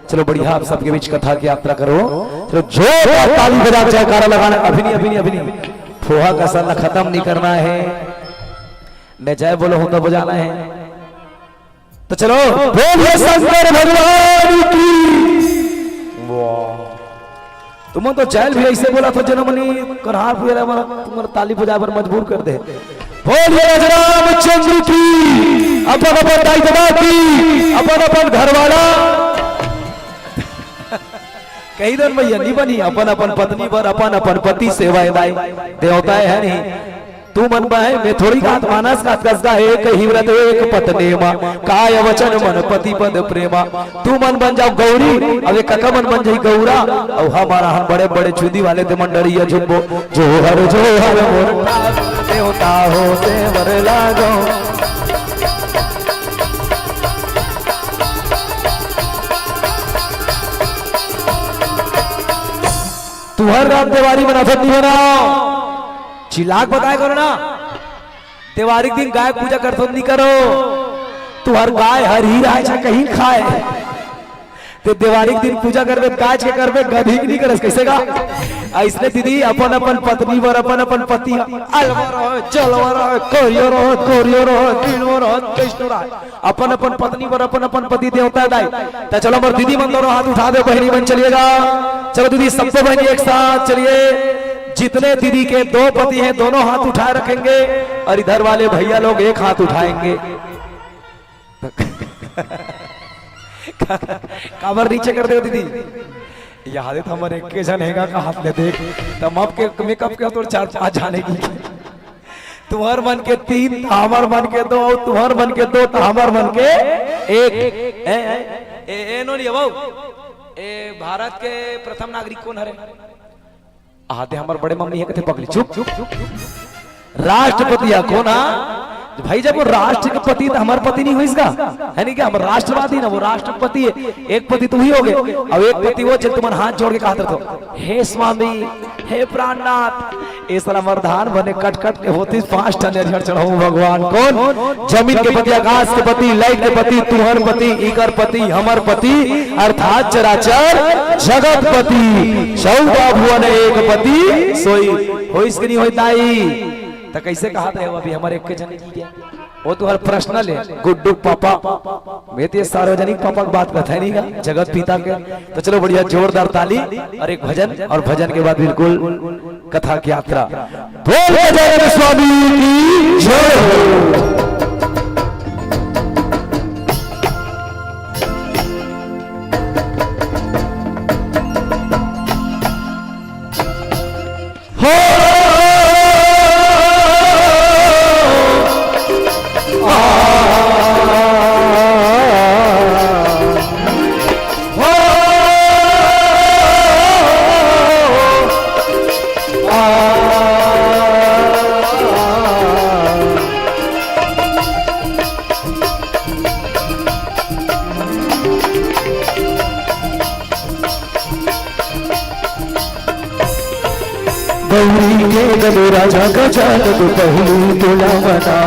चलो बढ़िया, आप सबके बीच कथा की यात्रा करो। चलो जोरदार ताली बजा के जयकारा लगाना। अभी नहीं, अभी नहीं, अभी नहीं, फोहा का सन खत्म नहीं करना है, न जय बोलो होता बजाना है। तो चलो, बोलिए शंकर भगवान की। वाह, तुमन तो जैल भी ऐसे बोला था, जनमनी करहार पुएला वाला तुम्हारा ताली बजाए पर मजबूर कर दे। बोलिए राज रामचंद्र की, अपन अपन दाई ददा की, अपन अपन घरवाला। कही दन भैया, नहीं बनी, अपन अपन पत्नी पर, अपन अपन पति सेवाए दाई, देवताए है नहीं। तू मन बा है, मैं थोड़ी कहत, मानस कहत, कस गा, एक ही व्रत एक पत्नी मा, काय वचन मन पति पद प्रेमा। तू मन बन जाओ गौरी, अब ये कका मन बन जाई गौरा, और हमारा हम बड़े बड़े चुंदी वाले ते मंडरिया झुम्बो, जोहर जोहर मोर देवता हो देवर लागो। तुहर रात देवारी मनाथत नहीं हो ना, चिल्लाक बताए करो ना। देवारी के दिन गाय पूजा करथो नहीं करो, तुहर गाय हर ही राय छा कहीं खाए। ते देवारी के दिन पूजा करबे, काज के करबे, गधी के नहीं करस, कइसे गा? अइसने दीदी, अपन अपन पत्नी बर अपन अपन पति ह अलवर रहय, जलवर रहय, करिया रहय, कोरिया रहय, पीलवा रहय, कइसनो रहय, अपन अपन पत्नी बर अपन अपन पति देवता दाई। त चलो, मोर दीदी मन दोनों हाथ उठा दे, बहिनी मन, चलिएगा। चलो दीदी, सबको बहिनी एक साथ चलिए। जितने दीदी के दो पति हैं, दोनों हाथ उठाए रखेंगे, और इधर वाले भैया लोग एक हाथ उठाएंगे। काबर नीचे कर दे दीदी? याद है, तो हमर एक के झन हेगा का हाथ ले देख, त मप के मेकअप के तोर चार पांच जाने की। तुम्हर मन के तीन, त हमर मन के दो, अउ तुम्हर मन के दो, त हमर मन के एक। ए, ए, ए, ए, नोनी, ए, बाबू, ए, भारत के प्रथम नागरिक कोन हरे? आते हमर बड़े मम्मी हे, कथे, "पगली, चुप, चुप, चुप।" राष्ट्रपति ह कोन हा? भाई, जब वो राष्ट्र के पति, त हमर पति नहीं होइस का? है नहीं क्या? हम राष्ट्रवादी ना, वो राष्ट्रपति है। एक पति तू ही होगे, अब एक पति वो। चल, तुमन हाथ जोड़ के कहत रहो, "हे स्वामी, हे प्राणनाथ, ए साला मरधान बने कट कट के होतिस, पांच ठन नरियर चढ़ाऊं भगवान।" कोन? जमीन के पति, आकाश के पति, लाइट के पति, तुहर पति, इकर पति, हमर पति, अर्थात चराचर जगत पति। चौदह भुवन एक पति सोई। होइस कि नहीं होई दाई? त कइसे कहत हे वो अभी हमर एक के झन की के? वो तुहर पर्सनल हे, गुड्डू पापा। मैं तो ये सार्वजनिक पापा के बात करत हे नहीं का, जगत पिता के। तो चलो, बढ़िया जोरदार ताली और एक भजन, और भजन के बाद बिल्कुल कथा की यात्रा। बोल गजानन स्वामी की जय हो। हो। आ। हो। आ। गौरी के गले राजा गजानन पहली तोला मना।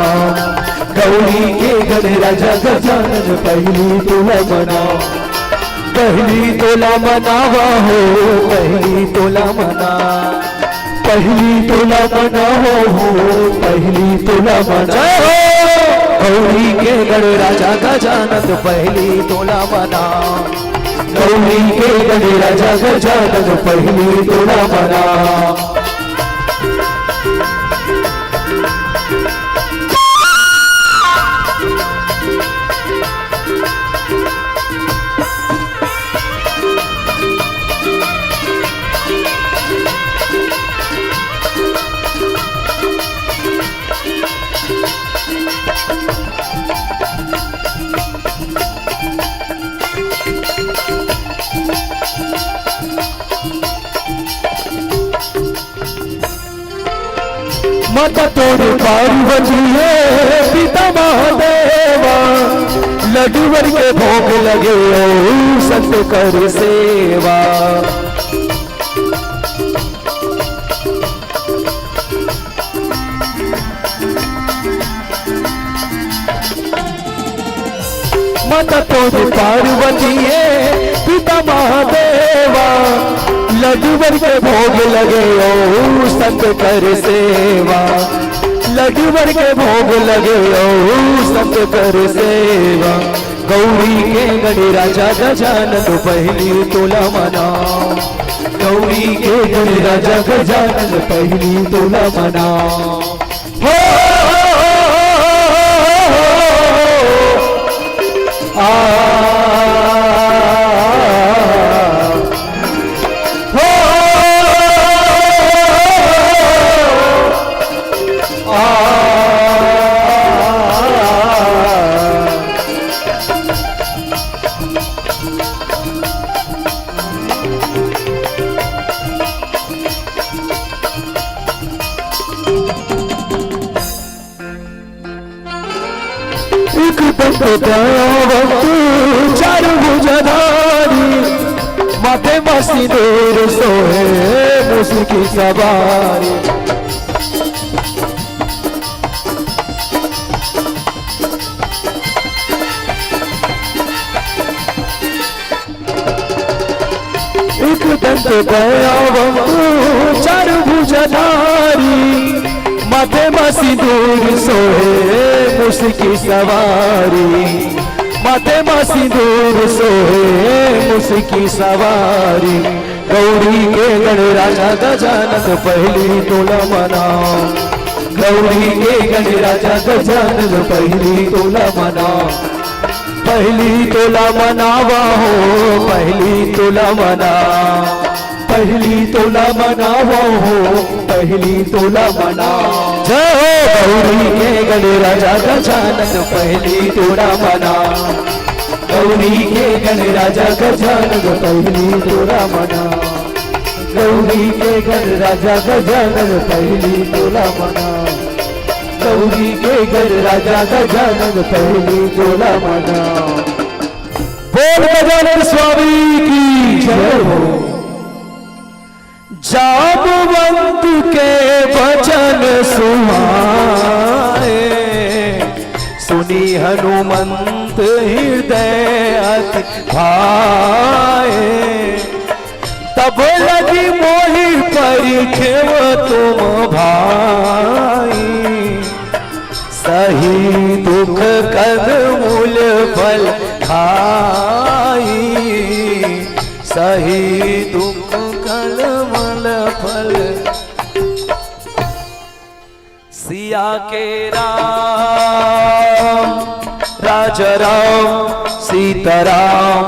गौरी के गले राजा गजानन पहली तोला मना। पहली तोला मनावा हो, पहली तोला मना। पहली तोला मनावा हो, पहली तोला मना। जय हो। गौरी के गले राजा गजानन पहली तोला मना। गौरी के गले राजा गजानन पहली तोला मना। माता तोर पार्वती हे, पिता महादेवा, लड्डू बर के भोग लगे, ओ संत कर सेवा। माता तोर पार्वती हे, पिता महादेवा, लड्डू बर के भोग लगे, ओ संत कर सेवा। लड्डू बर के भोग लगे, ओ संत कर सेवा। गौरी के गले राजा गजानन पहली तोला मना। गौरी के गले राजा गजानन पहली तोला मना। हो, आ, हो, आ। एक दंत दयावंत चार भुजधारी, माथे मा सिंदूर सोहे मूस की सवारी। दंत दयावंत चारु भुजधारी, माथे मा सिंदूर सोहे मुसकी सवारी। माथे मा सिंदूर सोहे मुसकी सवारी। गौरी के गण राजा गजानन पहली तोला मना। गौरी के गण राजा गजानन पहली तोला मना। पहली तोला मनावा हो, पहली तोला मना। पहली तोला मनावा हो, पहली तोला मना। जय हो गौरी के गण राजा गजानन पहली तोला मना। गौरी के गण राजा गजानन पहली तोला मना। गौरी के गण राजा गजानन पहली तोला मना। गौरी के गण राजा गजानन पहली तोला मना। बोल गजानन स्वामी की जय हो। जामवंत के वचन सुहाए, सुनी हनुमंत हृदय अति भाए। तब लगी मोहि परिखेव तुम भाई, सही दुख कंद मूल फल खाई। सही दुख कंद मूल फल। सिया के राम, राजा राम, सीताराम,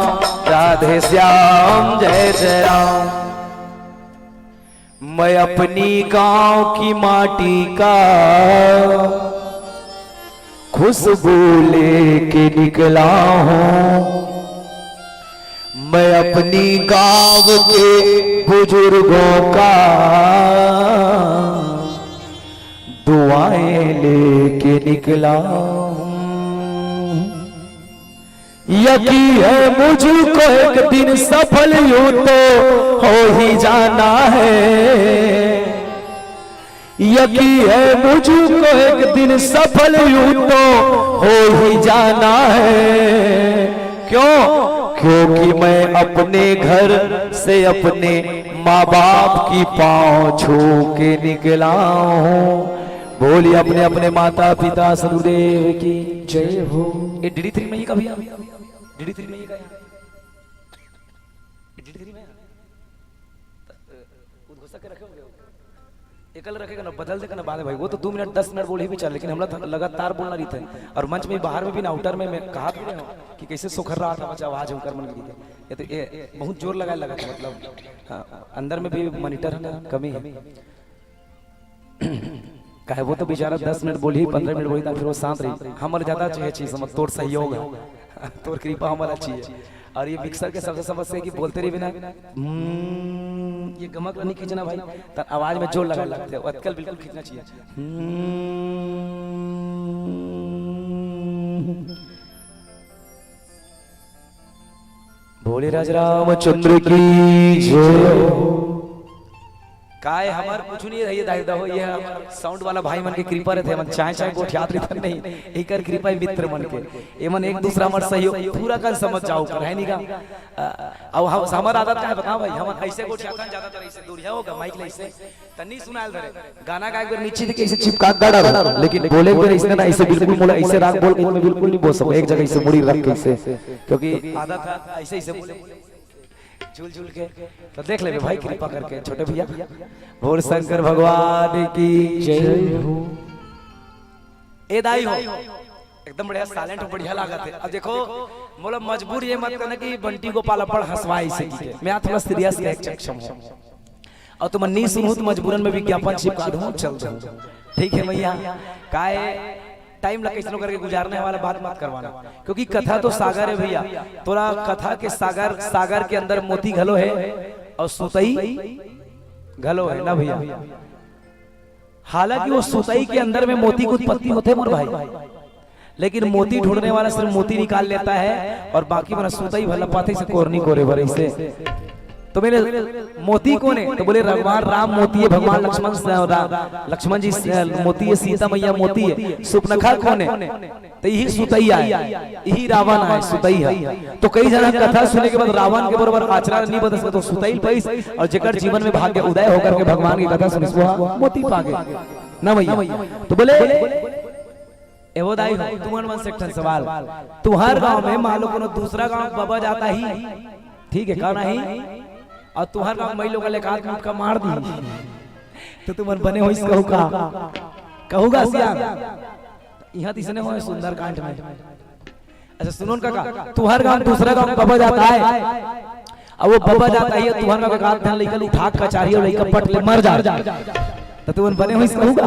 राधे श्याम, जय जय राम। मैं अपनी गांव की माटी का खुशबू लेके निकला हूँ। मैं अपनी गांव के बुजुर्गों का दुआएं लेके निकला हूँ। यकी है मुझको एक दिन सफल यूं तो हो ही जाना है। यकी है मुझको एक दिन सफल यूं तो हो ही जाना है। क्यों? क्योंकि मैं अपने घर से अपने माँ बाप की पाँव छू के निकला हूँ। बोलिए अपने अपने माता पिता सदगुरुदेव की जय हो। ये डीडी थ्री में ही का भैया? डीडी थ्री में ही का? डीडी थ्री में? उद्घोषक के रखे होंगे। एकल रखेगा ना, बदल देगा ना बाद में भाई। वो तो दो मिनट, दस मिनट बोल ही भी चल, लेकिन हमला तो लगातार बोलना रहिथे। और मंच में, बाहर में भी ना, आउटर में मैं कहा भी रहे हूँ कि कैसे सुखर रहा था बच्चा, आवाज होकर मन की। ये तो, ये बहुत जोर लगा, लगा था, मतलब, हाँ, अंदर में भी मॉनिटर है ना, कमी है। काहे वो तो बेचारा दस मिनट बोली, पंद्रह मिनट बोली, फिर वो शांत रही। हमर ज्यादा चाहिए चीज, समझ, तोर सहयोग है, तोर कृपा हमर अच्छी है। और ये मिक्सर के सबसे समस्या है कि बोलते रही बिना, हम्म, ये गमक नहीं खींचना भाई, त आवाज में जोर लगा लगते हैं। अतकल बिल्कुल खींचना चाहिए। हम्म। भोले राज रामचंद्र की जय हो। काय हमर कुछ नहीं रहिए दाई दहो, ये हमर साउंड वाला भाई मन के कृपा रहते, हमन चाय चाय गोठियात रहते नहीं, एकर कृपा है मित्र मन के। एमन एक दूसरा हमर सहयोग पूरा कन समझ जाओ कर, है नहीं का? अ, अब हम, हमर आदत का है बताओ भाई, हमन ऐसे गोठियात हन ज्यादातर, ऐसे दूरिया होगा माइक ले ऐसे, त नहीं सुनाल धरे। गाना गाए बर नीचे देखे ऐसे चिपका के गाड़ा रहो, लेकिन बोले बर ऐसे ना, ऐसे बिल्कुल मोला ऐसे राग बोल के मैं बिल्कुल नहीं बोल सकूं, एक जगह ऐसे मुड़ी रख के ऐसे, क्योंकि आदत है ऐसे, ऐसे बोले, झूल झूल के। तो देख लेबे भाई, कृपा करके छोटे भैया। बोल शंकर भगवान की जय हो। ए दाई हो, एकदम बढ़िया साइलेंट हो, बढ़िया लागत है। अब देखो, मोला मजबूर ये मत करना कि बंटी गोपाल अब्बड़ हंसवाए इसे की के। मैं आज थोड़ा सीरियस के एक चक्षम हूँ। और तुम नहीं सुनू तो मजबूरन में विज्ञापन चिपका दूँ, चल दूँ। ठीक है भैया, काय टाइम ला कैसनो करके गुजारने वाला बात मत करवाना, क्योंकि कथा तो सागर है भैया। तोरा कथा के सागर, सागर के अंदर मोती घलो है और सुतई घलो है ना भैया। हालांकि वो सुतई के अंदर में मोती की उत्पत्ति होते मोर भाई, लेकिन मोती ढूंढने वाला सिर्फ मोती निकाल लेता है और बाकी मन सुतई भला पाते से कोरनी कोरे भरे से। तो मैंने, मोती कौन है? तो बोले, भगवान राम मोती है, भगवान लक्ष्मण स-, रा-, लक्ष्मण जी स-, मोती है, सीता मैया मोती है, सुपनखा कौन है? तो यही सुतैया है, यही रावण है, सुतैया। तो कई जना कथा सुने के बाद रावण के बरोबर आचरण नहीं बदल सकता, तो सुतैल पैस और जेकर जीवन में भाग्य उदय होकर के भगवान की कथा सुनिस, वो मोती पागे ना भैया। तो बोले, ए वो दाई हो, तुमन मन से एक ठन सवाल, तुहर गांव में मान लो कोनो दूसरा गांव बबा जात ही, ठीक है, का नहीं, और तुहर गांव में लोग ले काट मुटका मार दी, तो तुमन बने होइस कहू का? कहू गा सियान? इहां तिसने होय सुंदरकांड में। अच्छा सुनो न काका, तुहर गांव दूसरा गांव बबा जात है, अब वो बबा जात ही, तुहर गांव के गांव ध्यान लइका उठा कचारी और लइका पट ले मर जा, तो तुमन बने होइस कहू गा?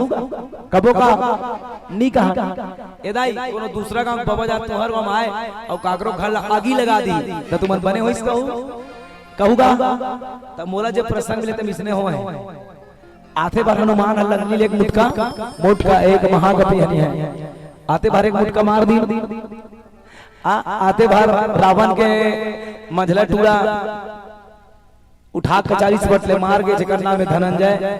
कबो का नी कहा। ए दाई, कोनो दूसरा गांव बबा जात तुहर गांव आए और काकरो घर ला आगी लगा दी, तो तुमन बने होइस कहू? कहू गा? तब मोला जे प्रसंग मिले, तब इसने हो है। आथे बार हनुमान ह लंगली ले एक मुटका, मोटका एक महाकपि हनि है। आथे बार एक मुटका मार दी। आ, आथे बार रावण के मंझला टूरा उठा कचारी से बटले मार के, जेकर नाम है धनंजय,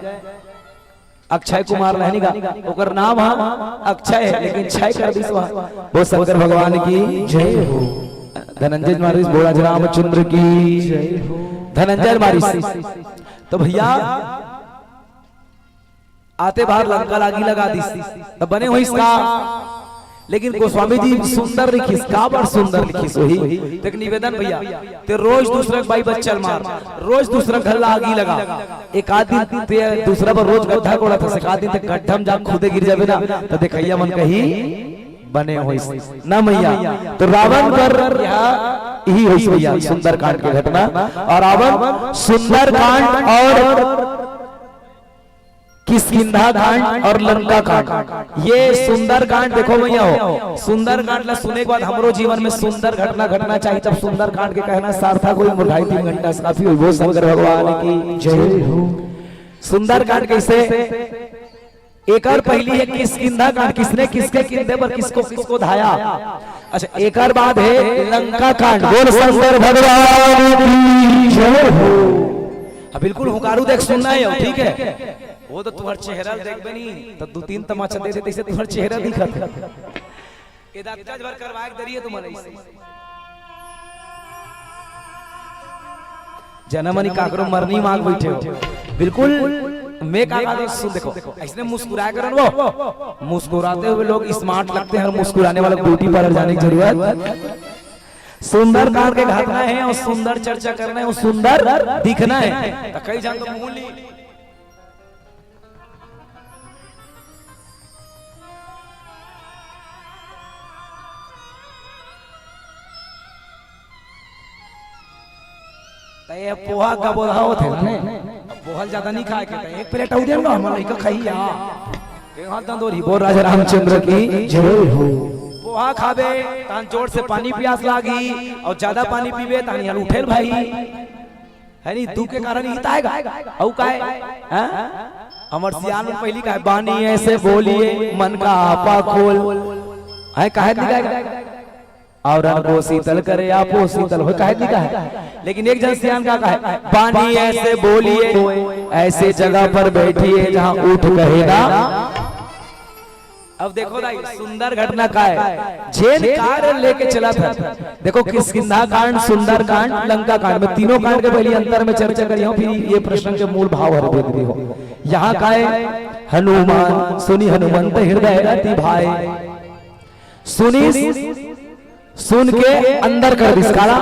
अक्षय कुमार रहनी का, ओकर नाम हा अक्षय है, लेकिन क्षय कर दिस वह। वो शंकर भगवान की जय हो। धनंजय महाराज बोला रामचंद्र की जय हो। धनंजय महाराज। तो भैया, आते बार लंका लागी लगा दिस, तब बने होइस का? लेकिन गोस्वामी जी सुंदर लिखिस, का बड़ सुंदर लिखिस वही। देख निवेदन भैया, ते रोज दूसरा के बाई बच्चल मार, रोज दूसरा घर लागी लगा, एक आध दिन ते दूसरा पर रोज गड्ढा कोड़ा था, एक आध दिन ते गड्ढा में जा खुदे गिर जाबे ना, तो देखैया मन कही बने होइस ना मैया। तो रावण पर यह, यही होइस भैया सुंदरकांड की घटना। और रावण सुंदरकांड और किष्किंधा कांड और लंका कांड, ये सुंदरकांड देखो भैया हो, सुंदरकांड ला सुने के बाद हमरो जीवन में सुंदर घटना घटना चाहिए, तब सुंदरकांड के कहना सार्थक होई। मुरझाई तीन घंटा से काफी होई। वो शंकर भगवान की जय हो। सुंदरकांड कैसे? एकर पहली है किष्किंधा कांड, किसने किसके किंधे पर किसको किसको धाया। अच्छा, एकर बाद है लंका कांड। बोल शंकर भगवान की जय हो। अब बिल्कुल हुंकारू देख सुनना है, ठीक है? वो तो तुम्हार चेहरा देखबे नहीं, तो दू तीन तमाचा दे दे, तैसे तुम्हार चेहरा दिखत है। ये दांत का भर करवाए के दरिये तुम्हारे इसे। जनमनी काकरो मरनी मांग बैठे हो। बिल्कुल, मैं का बात सुन, देखो, इसने मुस्कुराया करन वो। मुस्कुराते हुए लोग स्मार्ट लगते हैं और मुस्कुराने वालों को ब्यूटी पार्लर जाने की जरूरत। सुंदर कांड के घटना है और सुंदर चर्चा करना है और सुंदर दिखना है। तो कई जान तो मुंह ली। त ये पोहा का बोला होत हे ना, अब पोहा ज्यादा नहीं खाए के, त एक प्लेट अउ दे ना, हमर लइका खाही या। ये हाथ दंदोरी, बोल राजा रामचंद्र की जय हो। पोहा खाबे, तान जोर से पानी प्यास लागी, और ज्यादा पानी पीबे, तान यार उठेल भाई। है नी, दुख के कारण ही त आएगा। अउ काय? हाँ? हमर सियान में पहली कहे, "बानी ऐसे बोलिए, मन का आपा खोल।" है, कहे नहीं कहे? "और अन को शीतल करे, आपो शीतल हो," कहे नहीं कहे? लेकिन एक जन सियान का कहे, "बानी ऐसे बोलिए, ऐसे जगह पर बैठिए, जहाँ ऊंट कहे ना।" अब देखो दाई, सुंदर घटना का है, जेन कार्य लेके चला था। देखो, किष्किंधा कांड, सुंदर कांड, लंका कांड में, तीनों कांड के पहले अंतर में चर्चा करी हो, फिर ये प्रश्न के मूल भाव हर देख रही हो। यहाँ का है हनुमान, सुनी हनुमंत हृदय अति भाए। सुनी, सुन के अंदर कर दिस काला।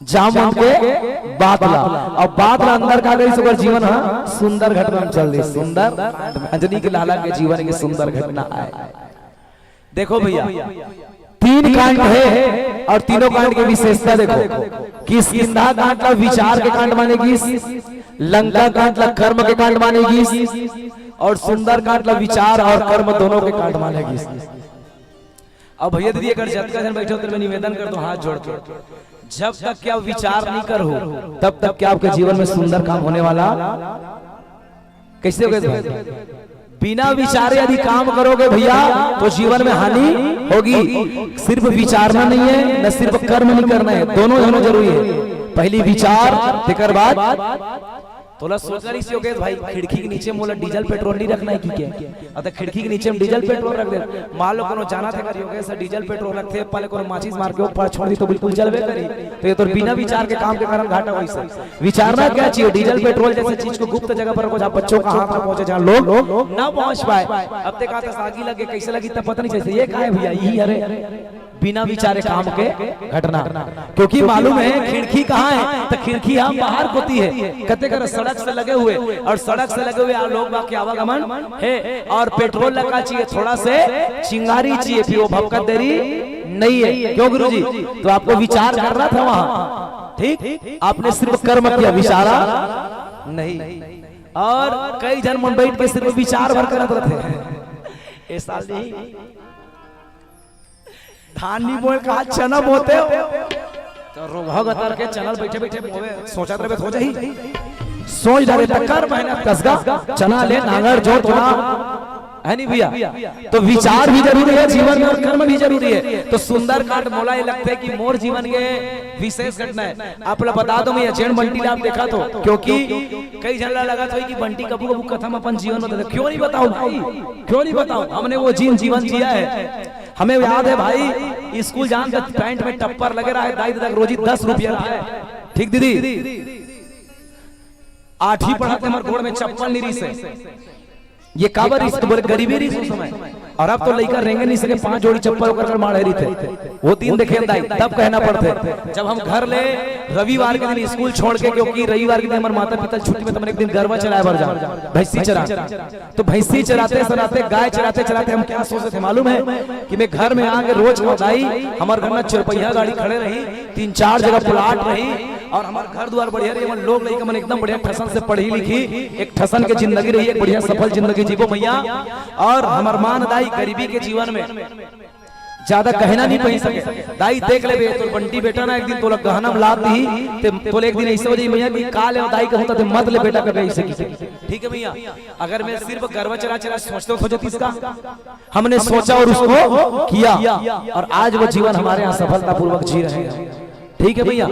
जाम उनके बात ला, और बात ला अंदर का गई, ओकर जीवन ह सुंदर घटना में चल दी। सुंदर अंजनी के लाला के जीवन के सुंदर घटना आए। देखो भैया, तीन कांड है और तीनों कांड की विशेषता देखो। किष्किंधा कांड ला विचार के कांड माने गिस, लंका कांड ला कर्म के कांड माने गिस, और सुंदर कांड ला विचार और कर्म दोनों के कांड माने गिस। अब भैया दीदी, अगर जतका जन बैठे हो, तो मैं निवेदन कर दो हाथ जोड़ के, जब तक कि आप विचार नहीं करो, तब तक कि आपके जीवन में सुंदर काम होने वाला। कैसे हो गए भाई? बिना विचारे यदि काम करोगे भैया, तो जीवन में हानि होगी। सिर्फ विचारना नहीं है, न सिर्फ कर्म नहीं करना है, दोनों होना जरूरी है। पहली विचार, तेकर बाद तोला सोचना रहिस योगेश भाई, खिड़की के नीचे मोला डीजल पेट्रोल नहीं रखना है कि क्या? अब तो खिड़की के नीचे में डीजल पेट्रोल रख दे। मान लो कोनो जाना थे अगर योगेश से डीजल पेट्रोल रखते, पहले कोनो माचिस मार के वो पार छोड़ दी तो बिल्कुल जलवे करी। तो ये तो बिना विचार के काम के कारण घाटा होइस। विचारना क्या चाहिए? डीजल पेट्रोल जैसे चीज को गुप्त जगह पर रखो, जहाँ बच्चों का हाथ ना पहुंचे, जहाँ लोग ना पहुंच पाए। अब देखा था आगी लगे, कैसे लगी तब पता नहीं चलता। ये कहाँ है भैया? यही, अरे, बिना विचारे काम के घटना। क्योंकि मालूम है खिड़की कहाँ है, तो खिड़की हम बाहर कोती है, कते कर सड़क से लगे हुए, और सड़क से लगे हुए लोग बाग के आवागमन है। और पेट्रोल लगा चाहिए, थोड़ा से चिंगारी चाहिए, फिर वो भपकत देरी नहीं है। क्यों गुरुजी? तो आपको विचार करना था वहां, ठीक? आपने सिर्फ कर्म किया, विचारा नहीं। और कई जन मन बैठ के सिर्फ विचार भर करत रहते हैं। ऐसा नहीं। धान नहीं बोए, कहा चना बोते हो, तो रोगहा गतर के चना बैठे बैठे बोवे, सोचत रहे हो जाही। सोच डारे त कर मेहनत कसगा, चना ले, नांगर जोत, ओला, है नहीं भैया? तो विचार भी जरूरी है जीवन में और कर्म भी जरूरी है। तो सुंदरकांड मोला ये लगता है कि मोर जीवन के विशेष घटना है। आप ला बता दो मैं, जेन बंटी ला आप देखा तो, क्योंकि कई झन ला लगत होई कि बंटी कभू कभू कथा में अपन जीवन बता दे। क्यों नहीं बताऊं भाई, क्यों नहीं बताऊं? हमने वो जीन जीवन जिया है। हमें याद है भाई, स्कूल जान तक पैंट में टप्पर लगे रहा है, दाई तक रोजी दस रुपया रहा है, ठीक दीदी? आठवीं पढ़त हमारे गोड़ में चप्पल नहीं रही से। ये काबर रहिस? तो बोले गरीबी रहिस उस समय। और अब तो लइका रेंगे नहीं सके, पांच जोड़ी चप्पल ओकर कर माढ़े रहिथे। वो दिन देखे दाई, तब कहना पड़थे। जब हम घर ले रविवार के दिन स्कूल छोड़ के, क्योंकि रविवार के दिन हमारे माता पिता छुट्टी में, तो हमन एक दिन गरवा चराए बर जान, भैंसी चरा। तो भैंसी चराते चराते, गाय चराते चराते हम क्या सोचते थे मालूम है? कि मैं घर में आके रोज कहूं, दाई, हमारे घर में चरपहिया गाड़ी खड़े रही, तीन चार जगह प्लाट रही, और हमार घर दुआर बढ़िया रही, हमर लोग लइका मन एकदम बढ़िया ठसन से पढ़ी लिखी, एक ठसन के जिंदगी रही, एक बढ़िया सफल जिंदगी जीबो भैया। और हमर मान दाई गरीबी के जीवन में ज्यादा कहना नहीं पही सके। दाई देख लेबे, तोर बंटी बेटा ना एक दिन तोला गहना में लाद दी, ते तोले एक दिन ऐसे हो जाई भैया कि का ले दाई कहूं त मत ले बेटा कबे ऐसे की। ठीक है भैया, अगर मैं सिर्फ गरवा चरा चरा सोचते हो, सोचो इसका, हमने सोचा और उसको किया, और आज वो जीवन हमारे यहाँ सफलतापूर्वक जी रहे हैं। ठीक है भैया,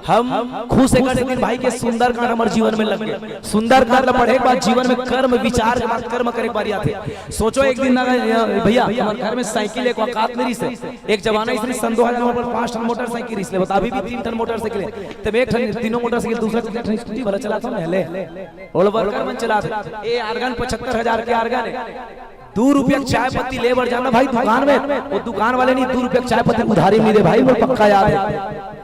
हम खुश है कि भाई के सुंदरकांड हमारे जीवन में लग गए। सुंदरकांड ला पढ़े के बाद जीवन में कर्म विचार के बाद कर्म करे के बारी आथे। सोचो एक दिन ना भैया, हमारे घर में साइकिल एक औकात नहीं रही से। एक जमाना इसने सन दो हजार में पांच ठन मोटरसाइकिल रही से, बता अभी भी तीन ठन मोटरसाइकिल है। तब एक ठन तीनों मोटरसाइकिल, दूसरा ठन स्कूटी वाला चलाता हूँ पहले, ओला वर्कर मन चलाते। ए आर्गन पचहत्तर हजार के आर्गन है। दू रुपया के चाय पत्ती ले बर जाना भाई दुकान में, वो दुकान वाले नहीं, दू रुपया के चाय पत्ती उधारी मिले भाई, वो पक्का याद है।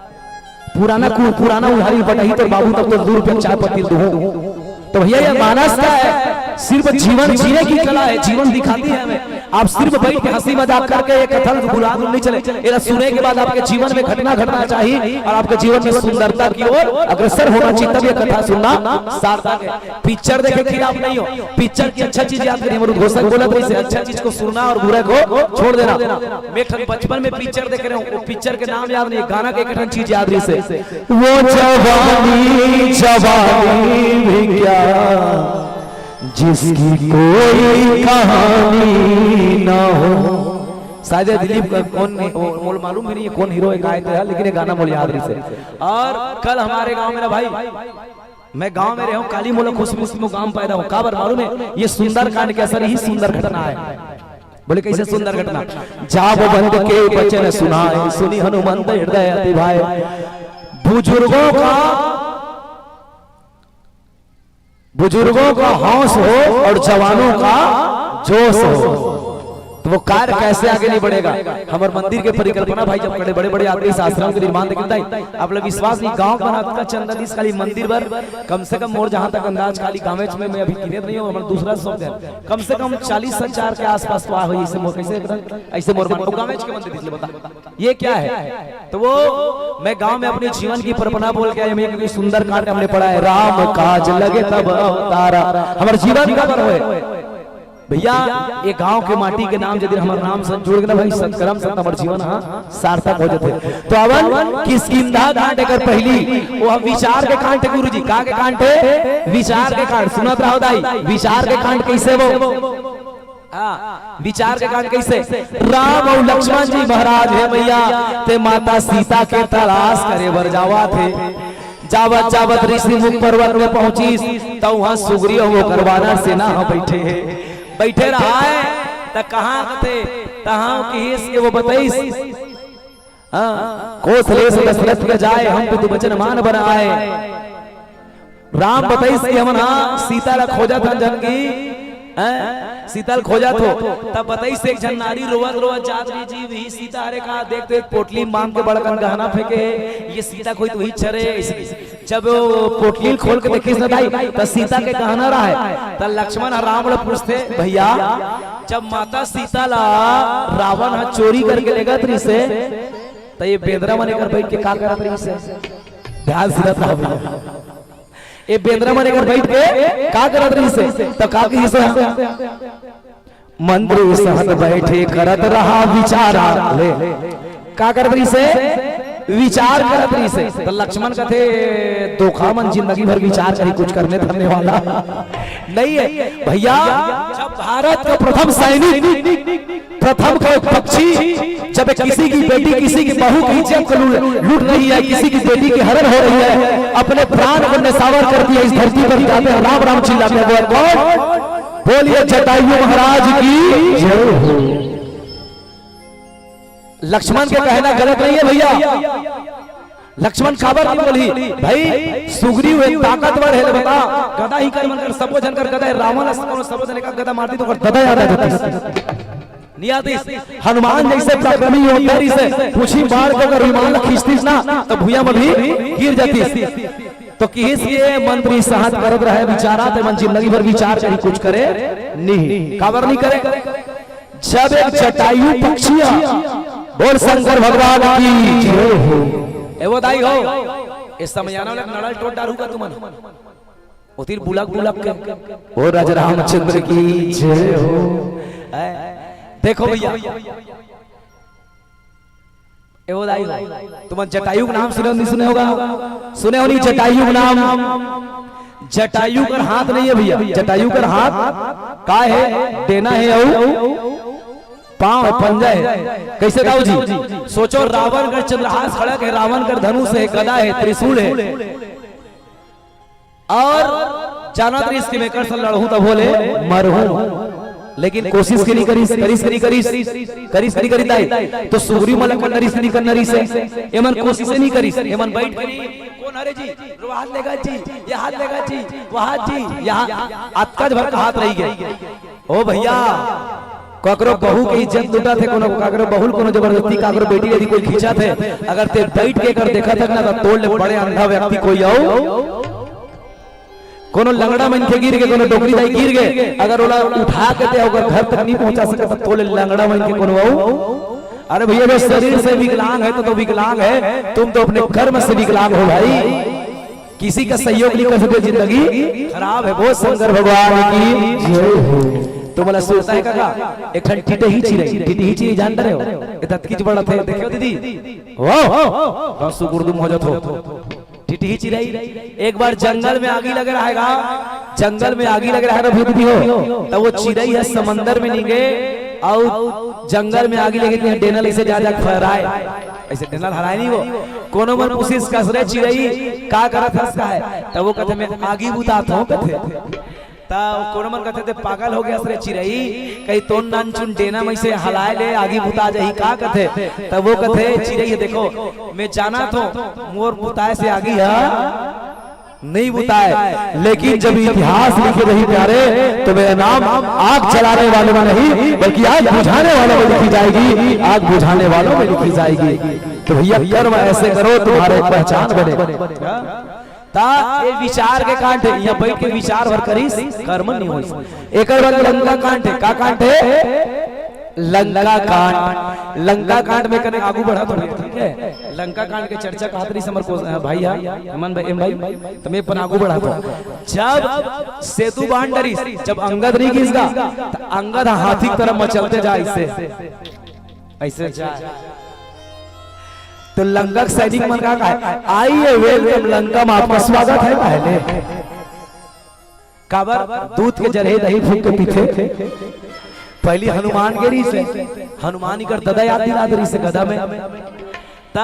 पुराना कु-, पुराना उधारी बटही तो बाबू तब तो दू रुपया के चाय पत्ती दूं। तो भैया ये मानस का है, सिर्फ जीवन जीने की कला है, जीवन दिखाती है हमें। आप सिर्फ बैठ के हंसी मजाक करके ये कथा भुला नहीं चले। ये सुने के बाद आपके जीवन में घटना घटना चाहिए और आपके जीवन में सुंदरता की ओर अग्रसर होना चाहिए, तब ये कथा सुनना सार्थक है। पिक्चर देखे खिलाफ नहीं हो, पिक्चर की अच्छा चीज याद करिए। हमर उद्घोषक बोलत रहिसे, अच्छा चीज को सुनना और बुरा को छोड़ देना। मैं एक ठन बचपन में पिक्चर देखे रहे हूँ, वो पिक्चर के नाम याद नहीं, गाना के एक ठन चीज याद रहिसे, वो जवानी जवानी भी क्या जिसकी कोई कहानी ना हो। शायद ये दिलीप का कौन, वो, वो मालूम भी नहीं है कौन हीरो है, गाए थे, लेकिन ये गाना मोला याद रहिसे। और कल हमारे गांव में ना भाई, मैं गांव में रहे हूं, काली मोला खुशी खुशी में गांव में पैदा हूं। काबर मालूम है? ये सुंदरकांड के असर ही सुंदर घटना है। बोले कैसे सुंदर घटना? जाब बंद के वचन सुनाए, सुनी हनुमंत हृदय अति भाए। बुजुर्गों का, बुजुर्गों का हौस हो और जवानों का जोश हो, तो वो कार्य कैसे आगे नहीं बढ़ेगा? हमारे मंदिर के परिकल्पना भाई जब करे, बड़े बड़े आदमी से आश्रम के निर्माण देखे ताई, आप लोग विश्वास नहीं, गांव बना का चंदा दिस खाली मंदिर बर, कम से कम मोर जहां तक अंदाज खाली गांवेच में, मैं अभी गिने नहीं हूं, हमारा दूसरा शब्द है, कम से कम चालीस हजार के आसपास तो आ हुई। इसे मोर कैसे एकदम ऐसे मोर मान गांवेच के मंदिर दिस ले बता, ये क्या है? तो वो मैं गांव में अपने जीवन की परिपना बोल के आया, मैं क्योंकि सुंदरकांड हमने पढ़ा है, राम काज लगे तब अवतारा। हमारे जीवन का पर होए भैया, ये गांव के माटी के नाम यदि हमारे नाम से जुड़ गए ना भाई, सत्कर्म से हमारे जीवन हाँ सार्थक हो जाते। तो अवन किष्किंधा कांड अगर पहली, वो हम विचार के कांड है गुरुजी, का के कांड है? विचार के कांड। सुनत रहो दाई, विचार के कांड कैसे वो हाँ, विचार के कांड कैसे? राम और लक्ष्मण जी महाराज है भैया, ते माता सीता के तलाश करे बर जावा थे। जावत जावत ऋषिमुख पर्वत में पहुंचिस, त उहां सुग्रीव अउ ओकर वानर सेना ह बइठे हे। बइठे रहय, त कहां कथे, तहां किहिस के वो बतइस, हां, कोसलेस दसरथ के जाय, हम पुत्र बचन मान बनाय। राम बतइस कि हमन, हां, सीता ला खोजत हन जानकी, हैं? सीता ला खोजत हो, तब बतइस एक झन नारी रोवत रोवत जात रहिस जी, वही सीता हरे का, देख देख पोटली मांग के बड़कन गहना फेंके हे, ये सीता कोई तो वही चरे, ऐसे जब वो पोटली खोल के देखिस न दाई, त सीता के गहना रहय। त लक्ष्मण ह राम ल पूछथे, "भइया, जब माता सीता ला रावण ह चोरी करके लेगत रहिसे, त ये बेंदरा मन एकर बइठ के का करत रहिसे?" ध्यान से सुनत रहा भइया। ये बेंदरा मन एकर बइठ के का करत रहिसे? त का कहिसे? मंत्री सहत बइठे करत रहा विचारा। ले, का करत रहिसे? विचार करत रहिसे। त लक्ष्मण कथे, "धोखा मन जिंदगी भर विचार करही, कुछ करने धरने वाला नइ हे।" भइया, जब भारत के प्रथम सैनिक, प्रथम के पक्षी, जब किसी की बेटी, किसी की बहू की इज्जत को लू-, लूट रही है, किसी की बेटी की हरण हो रही है, अपने प्राण को न्यौछावर कर दिया इस धरती पर, जाते हैं राम राम चिल्लाते हैं, वो कौन? बोलिए जटायु महाराज की जय हो। लक्ष्मण के कहना गलत नहीं है भइया। लक्ष्मण काबर नहीं बोलही? भई, सुग्रीव हे, ताकतवर हे, ले बता, गदा ही कर मन कर, सबो झन कर गदा हे, रावण ला कोनो सबो झन एक गदा मारतिस त ओकर ददा याद आ जातिस। नहीं आतिस। हनुमान जइसे पराक्रमी योद्धा रहिसे, पूछी मार के ओकर विमान ला खींचतिस ना, त भुइयां म भी गिर जातिस। त किहिस के मंत्री सहत करत रहय विचारा, ते मन जिंदगी भर विचार करही, कुछ करे नहीं। काबर नहीं करे? जब एक जटायु पक्षी ह, बोल शंकर भगवान की जय हो। ए वो दाई हो, ए समयाना वाला नड़ल टोट डारू का तुमन। ओतिर बुलक बुलक के, ओ राजा रामचंद्र की जय हो। ए, देखो भइया, ए वो दाई हो, तुमन जटायु के नाम सुने हो, नहीं सुने होगा? सुने हो नहीं जटायु के नाम? जटायु कर हाथ नहीं है भइया, जटायु कर हाथ का हे? डेना हे अउ पांव हे, पंजा हे। कइसे दाऊ जी? सोचो, रावण कर चंद्रहास खड़ग हे, रावण कर धनुष हे, गदा हे, त्रिशूल हे, अउ जानत रहिस कि मैं एकर से लड़हूं त भोले मरहूं, लेकिन कोशिश के नहीं करिस, करिस के नहीं करिस, करिस के नहीं करिस दाई। त सुग्रीव मन ल करना रहिस के नहीं करना रहिस हे? एमन कोशिश नहीं करिस, एमन बइठ के नहीं, कौन हरे जी, वो हाथ लेगा जी, ये हाथ लेगा जी, वो हाथ जी, यहाँ अतका भर का हाथ रहि गे। ओ भइया, काकरो बहू के इज्जत लुटत हे, कोनो काकरो बहू ल कोनो जबरदस्ती काकरो बेटी यदि कोई खींचत हे, अगर ते बइठ के एकर देखत हस ना, त तोर ले बड़े अंधा व्यक्ति कोई अउ कोनो लंगड़ा मनखे गिर गे, कोनो डोकरी दाई गिर गे, अगर ओला उठा के ते ओकर घर तक नहीं पहुंचा सकत, त तोर ले लंगड़ा मनखे कोनो अउ। अरे भइया, जो शरीर से विकलांग है तो, तो विकलांग है, तुम तो अपने कर्म से विकलांग हो भाई। किसी का सहयोग नहीं कर सकते, जिंदगी खराब है। बोल शंकर भगवान की जय हो। तो बोला, सुनता है काका, एक ठन टिटही चिरई, टिटही चिरई जानत रहे हो? ए दतकी च बड़ा थे, देखो दीदी, वाह, बस गुरदुम हो जात हो। टिटही चिरई, एक बार जंगल में आगी लग रहा है गा, जंगल में आगी लग रहा है ना भूत भी हो, त वो चिरई ह समंदर में नहीं गे, अउ जंगल में आगी लगे त डेना ल अइसे जा जा फहराय, अइसे डेना ल हराय नहीं वो। कोनो मन पूछिस कस रे चिरई, का करत हस का है? त वो कथे, मैं आगी बुतात हूं कथे। त कोनो मन कथे, ते पागल हो गेस रे चिरई, कहीं तोर नानचुन डेना म अइसे हलाय ले आगी बुता जाही का कथे। त वो कथे चिरई, देखो, मैं जानत हूं मोर बुताय से आगी ह नहीं बुताय, लेकिन जब इतिहास लिखे रही प्यारे, तो मेरा नाम आग जलाने वालों में नहीं, बल्कि आग बुझाने वालों में लिखी जाएगी, आग बुझाने वालों में लिखी जाएगी। तो भइया, कर्म ऐसे करो, तुम्हारे एक पहचान बने। त ए विचार के कांड हे, इहां बइठ के विचार भर करिस, कर्म नहीं होइस। एकर बाद लंका कांड हे, का कांड हे? लंका कांड। लंका कांड में कने आगू बढ़त हंव, ठीक हे? लंका कांड के चर्चा कहत रहिस हमर को, भाई हा, एमन भाई, एम भाई, त मैं अपन आगू बढ़त हंव। जब सेतु बांध डरिस, जब अंगद नहीं गिस गा, त अंगद हाथी की तरह मचलते जाय अइसे, अइसे जाय। त लंका के सैनिक मन का कहे, "आइए, welcome लंका में आपका स्वागत है।" पहले काबर दूध के जरहे दही फूंक के पीथे। पहली हनुमान के रहिस हे, हनुमान इकर ददा याद दिला दे रहिस हे गदा में। ता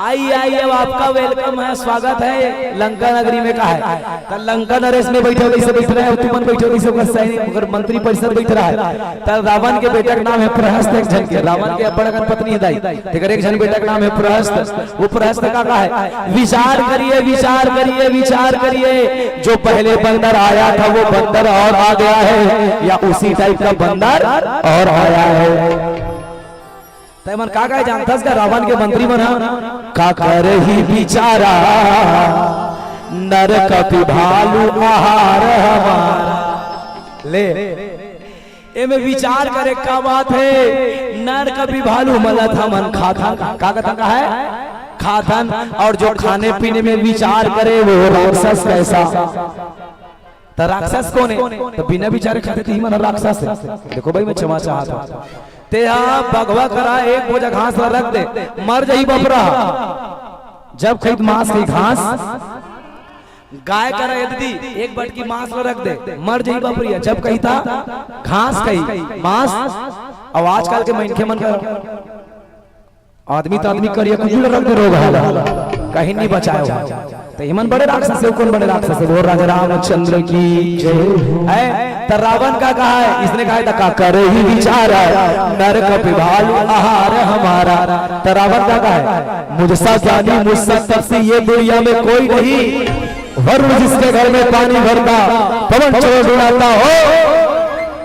आई, आई, अब आपका welcome है, स्वागत है लंका नगरी में, का है। ता लंका नरेश में बैठे हो, कैसे बैठ रहे हो, तुमन बैठे हो, कैसे ओकर सैनिक, ओकर मंत्री परिषद बैठ रहा है। ता रावण के बेटा के नाम है प्रहस्त, एक झन के, रावण के अब्बड़ अकन पत्नी है दाई, तेकर एक झन बेटा के नाम है प्रहस्त। वो प्रहस्त का, का है, विचार करिए, विचार करिए, विचार करिए, जो पहले बंदर आया था वो बंदर और आ गया है, या उसी टाइप का बंदर और आया है। तै मन का कहे जानथस का, रावण के मंत्री मन ह, का करही बिचारा, नर कपि भालु आहार हमारा। ले, एमे विचार करे का बात है, नर कपि भालु मलत हमन खाथन, का कथन का है, खाथन, और जो खाने पीने में विचार करे वो राक्षस कैसा। त राक्षस कोन हे? त बिना विचारे खाथे, त ही मन राक्षस हे। देखो भाई, मैं क्षमा चाहत हूँ। ते हा बघवा करा एक बोझा घास ला रख दे, मर जाही बपरा। जब खइत मांस खई घास, गाय करा यदि एक बटकी मांस ला रख दे, मर जाही बपरिया। जब कही ता घास खई, मांस। अब आजकल के मनखे मन का आदमी त आदमी करिया कुकुर रख दे रोग हला, कहीं नहीं बचाए हो। त इमन बड़े राक्षस हे, कोन बड़े राक्षस हे? बोल राजा रामचंद्र की जय। है त रावण का कहा है, इसने कहा है, त का करही बिचारा, नर कपि भालु आहार हमारा। त रावण का कहा है, मुझसा ज्ञानी, मुझसा तपसी ये दुनिया में कोई नहीं। वरुण जिसके घर में पानी भरता, पवन चक्करवात उड़ाता हो,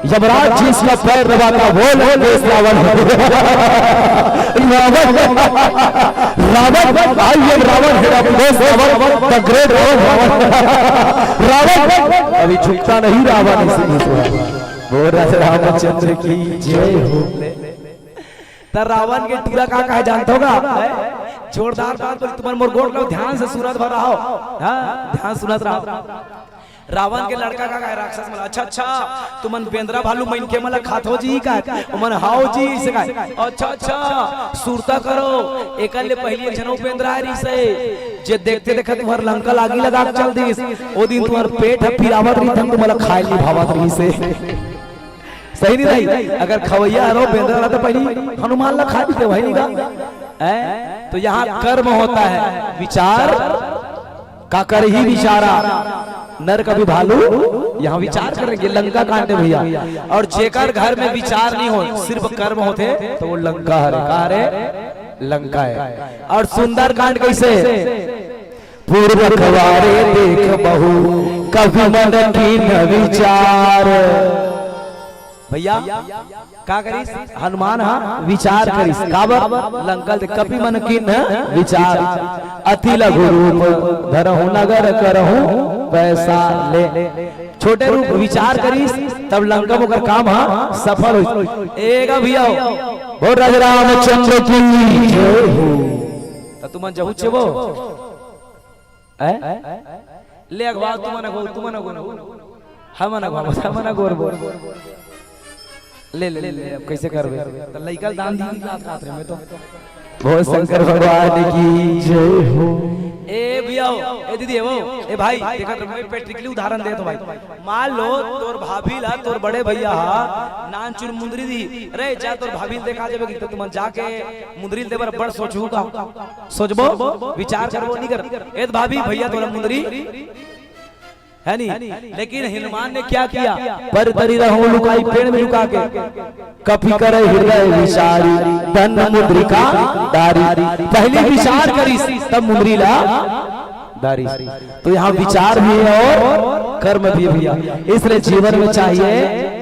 यमराज जिसका पैर दबाता, वो लंकेश रावण है। रावण, रावण, I am रावण है, of course Ravan, the great Ravan, Ravan. Ravan कभी झुकता नहीं, रावण इसीलिए तो है। बोल राजा रामचंद्र की जय हो। त रावण के टूरा का कहे जानत हो का? जोरदार बात बोली, तुमन मोर गोठ ला ध्यान से सुनत भर रहो। हाँ, ध्यान सुनत रहो। रावण के लड़का का कहे, राक्षस मन ला, अच्छा, अच्छा, तुमन बेंदरा भालू मनखे मन ला खाथो जी का? ओमन हाव जी, इसे कहे। अच्छा, अच्छा, सुरता करो, एकर ले पहिली एक झन अउ बेंदरा आय रिहिसे, जे देखते देखत तुम्हर लंका ला आगी लगा के चल दिस। ओ दिन तुम्हर पेट ह पिरावत रिहिस, तुमन ला खाय ल नइ भावत रिहिसे। सही नहीं भाई? अगर खवैया हरो बेंदरा ला तो पहिली हनुमान ला खा देते भाई, नहीं का? हैं? तो यहाँ कर्म होता है, विचार का करही बिचारा, नर कपि भालु, यहाँ विचार करेंगे, लंका कांड हे भैया। और जेकर घर में विचार नहीं हो, सिर्फ कर्म होथे, तो वो लंका हरे, का हरे? लंका हे। और सुंदर कांड कैसे? पूर्व रखवारे देख बहु, कपि मन कीन्ह विचार। भैया, का करिस? हनुमान हा विचार करिस। काबर? लंका ल देख, कपि मन कीन्ह विचार। अति लघु रूप धरहु नगर करहु पैसा ले। छोटे रूप विचार करिस, तब लंका म ओकर काम हा सफल होइस। ए गा भैया हो। बोल राजा रामचंद्र की जय हो। त तुमन जहू चेबो। हैं? ले अगवा, तुमन अगवा, तुमन अगवा। हमन अगवा, हमन अगवा बोल। ले, ले, ले, ले, अब कैसे करबे? त लइका दान दी, लात खात रहे, मैं तो। बोल शंकर भगवान की जय हो। ए भैया हो, ए दीदी हो, ए भाई, देखत रहो, मैं practically उदाहरण देत हूँ भाई। मान लो, तोर भाभी ला, तोर बड़े भैया हा, नान चुन मुंदरी दी, अरे जा तोर भाभी ल देखा देबे कि त तुमन जाके मुंदरी ल देबर बड़ सोचहू का? सोचबो, विचार करबो, नहीं कर। ए त भाभी, भैया तोला मुंदरी, है नी? लेकिन हनुमान ने क्या किया? पर तरी रहूं लुकाई, पेड़ में लुका के। कपि करे हृदय विचारी, धन मुद्रिका डारी। पहली विचार करिस, तब मुंदरी ला डारिस। तो यहाँ विचार भी है और कर्म भी है भैया। इसलिए जीवन में चाहिए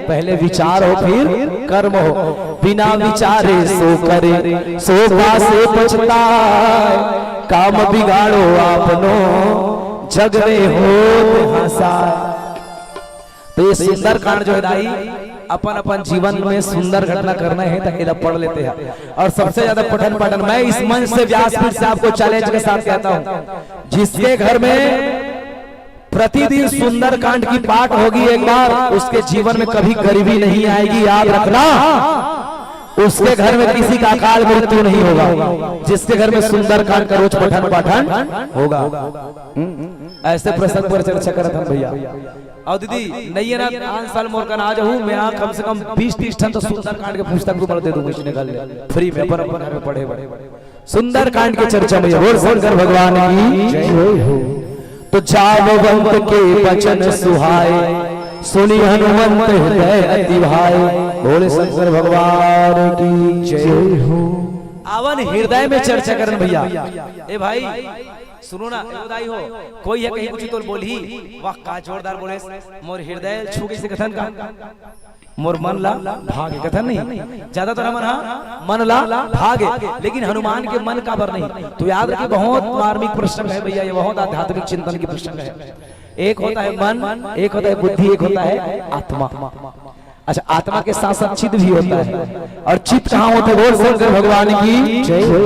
पहले विचार हो फिर कर्म हो। बिना विचारे सो करे, सो पासे पछताए। काम बिगाड़ो आपनो, जग में होत हंसाए। तो ये सुंदरकांड जो है दाई, अपन अपन जीवन में सुंदर घटना करना है तो एला पढ़ लेते हैं। और सबसे ज्यादा पठन पाठन मैं इस मंच से, व्यासपीठ से आपको challenge के साथ कहता हूँ, जिसके घर में प्रतिदिन सुंदरकांड की पाठ होगी एक बार, उसके जीवन में कभी गरीबी नहीं आएगी, याद रखना। उसके घर में किसी का अकाल मृत्यु नहीं होगा, जिसके घर में सुंदरकांड का रोज पठन पाठन होगा। हम्म, ऐसे प्रसंग पर चर्चा करत हम भैया। और दीदी, नहीं है ना, पाँच साल मोर कन आ जाहू, मैं यहाँ कम से कम बीस तीस ठन तो सुंदरकांड के पुस्तक तुमन ला दे दूंगा, इसने कर ले, free में, अपन अपन घर में पढ़े बड़े। सुंदरकांड के चर्चा में बोल शंकर भगवान की जय हो। तो जावंत के बचन सुहाए, सुनि हनुमंत हृदय अति भाए। बोले शंकर भगवान की जय हो। आवन हृदय में चर्चा करन भैया। ए भाई, सुनो ना, ए बदाई हो, कोई हे कहीं कुछ तो बोलही, वाह का जोरदार बोले, मोर हृदय छू गइस कथन का, मोर मन ला भागे कथन नहीं, ज्यादातर हमन हा मन ला भागे, लेकिन हनुमान के मन काबर नहीं? तो याद रखिए, बहुत मार्मिक प्रसंग है भैया, ये बहुत आध्यात्मिक चिंतन की प्रसंग है। एक होता है मन, एक होता है बुद्धि, एक होता है आत्मा। अच्छा, आत्मा के साथ साथ चित्त भी होता है। और चित्त कहाँ होता है? बोल शंकर भगवान की जय हो।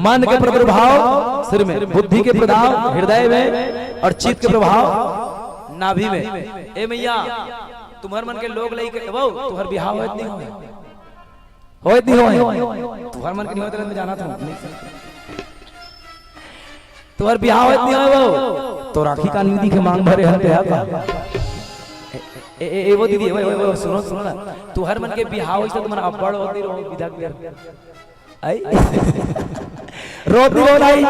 मन के प्रभाव सिर में, बुद्धि के प्रभाव हृदय में, और चित्त के प्रभाव नाभि में। ए मैया, तुम्हर मन के लोग लइके, वो तुम्हर बिहाव होय नहीं होय? होय नहीं होय? तुम्हर मन के नहीं होय, मैं जाना था। तुम्हर बिहाव होय नहीं होय वो? तो राखी कान में दिखे मांग भरे हन ते हा का? ए, ए, ए, ए, वो दीदी, वो, वो, वो, सुनो, सुनो ना। तुम्हर मन के बिहाव होय तो तुमन अब्बड़ होती रहो, बिदा के। आई? रो भी रो नहीं।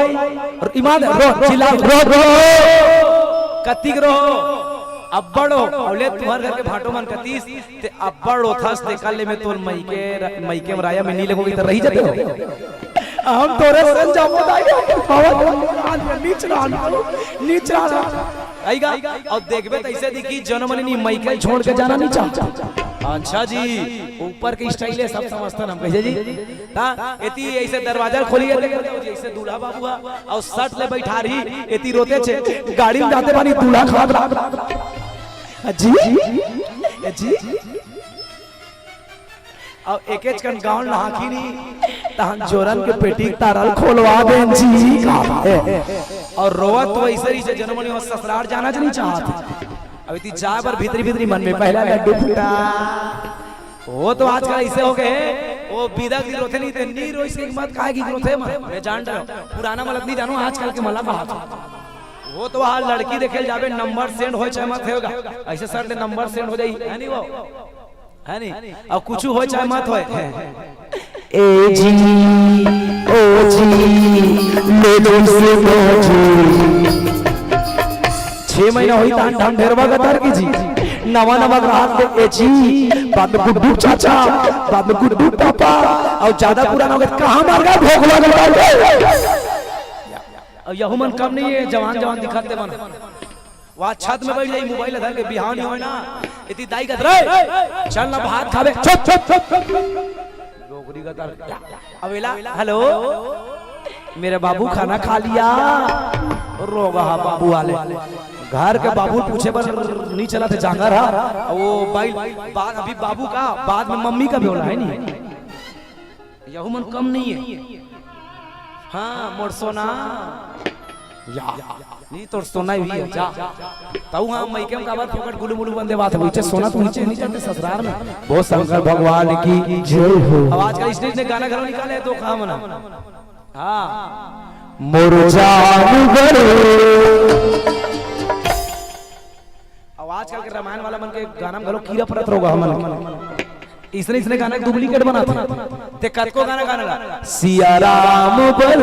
ईमान रो, चिल्ला, रो, रो। कतिक रो? अब्बड़ हो। अउ ले तुम्हर घर के भाटो मन कतीस, ते अब्बड़ रोथस, ते कल ले मैं तोर मइके र-, मइके में राया में नी लगोगी, त रही जाते हो। हम तोरे सन जाबो दाई, हम पवन नीच रहा, नीच रहा। आइगा, अउ देखबे त अइसे दिखी, जनमन नी मइके छोड़ के जाना नहीं चाहता। अच्छा जी, ऊपर के स्टाइल है, सब समझता हम कैसे जी। ता एती ऐसे दरवाजा खोली है, देखो जी, ऐसे दूल्हा बाबू हा, अउ सट ले बैठा रही, एती रोते छे, गाड़ी में जाते बानी दूल्हा खात रहा। जी? जी? अउ एकेच कन गाँव नहाखी नी, तहन जोरन के पेटी के तारा ल खोलवा देन जी, का बात है? अउ रोवत तो ऐसे रही जे जनमन नी हो ससुराल जाना च नहीं चाहत। अब एती जाए बर भीतरी भीतरी मन में पहला लड्डू फूटा। वो तो आजकल ऐसे हो गए, वो बिदा के दिन रोथे नहीं ते, नी रोइस के मत काहे की रोथे मन, मैं जान रहा हूँ। पुराना मलत नहीं जानू, आजकल के मला कहा। वो तो वहाँ लड़की देखे ल जाबे, नंबर सेंड होय चाहे मत होगा, ऐसे सर ले नंबर सेंड हो जाई, है नहीं वो? है नहीं? अउ कुछ होय चाहे मत होय। ए जी, ओ जी, ले दो से दो जी। छह महीना होई तान ठाम ढेरवा गतर की जी। नवा नवा ग्राहक के ए जी, बाद में गुड्डू चाचा, बाद में गुड्डू पापा, अउ ज्यादा पुराना हो गया, कहाँ मर गया भोगवा गतर के? अउ यहू मन कम नहीं है, जवान जवान दिखाते मन। वहाँ छत में बैठ जाई, मोबाइल धर के, बिहाव नहीं होय ना, एती दाई कहत रहे, "चल ना भात खाबे, चुप, चुप, चुप।" डोकरी का तर, अब एला, "हेलो, मेरे बाबू खाना खा लिया?" रोगहा बाबू वाले। घर के बाबू पूछे बर नहीं चला थे जांगर हा। वो बाई, बात अभी बाबू का, बाद में मम्मी का भी होला है नहीं। यहू मन कम नहीं है। हाँ, मोर सोना। या, नहीं तोर सोना ही है, जा। तऊ हाँ, मइके में काबर फोकट गुलू मुलू बंदे बात होई छे, सोना तू नीचे नहीं जाते ससुराल में। बोल शंकर भगवान की जय हो। अब आजकल इसने, इसने गाना घलो निकाले तो कहाँ मना। हाँ। मोर जान बर। अब आजकल के रामायण वाला मन के गाना में घलो कीरा परत रहोगा हमन के। इसने, इसने गाना के डुप्लीकेट बनाथे। ते कतको गाना गाना ला। सिया राम बर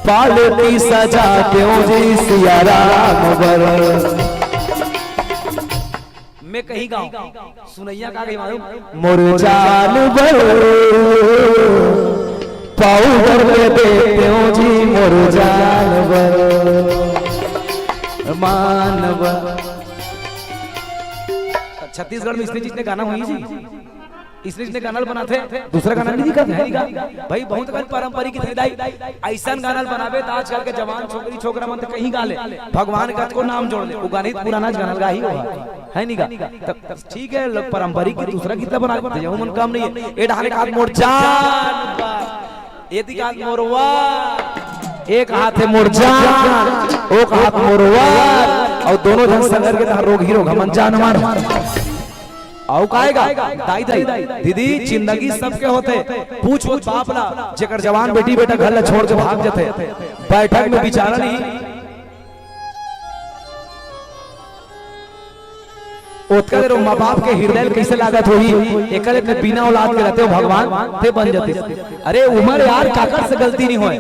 पालकी सजा देव जी, सिया राम बर। मैं कहीं गाऊं, सुनैया का कहीं मालूम? मोर जान बर पाउडर ले देते हो जी, मोर जान बर मानव। छत्तीसगढ़ में इसने जितने गाना हुई जी, इसने जितने गाना बनाथे, दूसरा गाना नहीं दिखा है का? भाई, बहुत अकन पारंपरिक गीत हे दाई। ऐसन गाना बनाबे त आजकल के जवान छोकरी छोकरा मन त कहीं गा ले, भगवान का को नाम जोड़ ले, वो गाना ही पुराना गाना गा ही हुआ है, नहीं गा? तब ठीक है, लोग पारंपरिक गीत दूसरा गीत ला बना लेते हैं, उमन काम नहीं है। ए डहान एक हाथ मोर जान, ए दिक हाथ मोर वार, एक हाथ है मोर जान, एक हाथ मोर वार, अउ दोनों झन संग करके तहार रोग ही रोग, हमन जान मार। अउ काय गा? दाई दाई, दीदी, जिंदगी सबके होथे। पूछ वो बाप ला, जेकर जवान बेटी बेटा घर ला छोड़ के भाग जथे, बैठक में बिचारा नहीं। ओतका देर वो माँ बाप के हृदय ल कइसे लागत होही, एकर ले बिना औलाद के रहते हो भगवान, ते बन जाते। अरे उमर यार, काकर से गलती नहीं होय।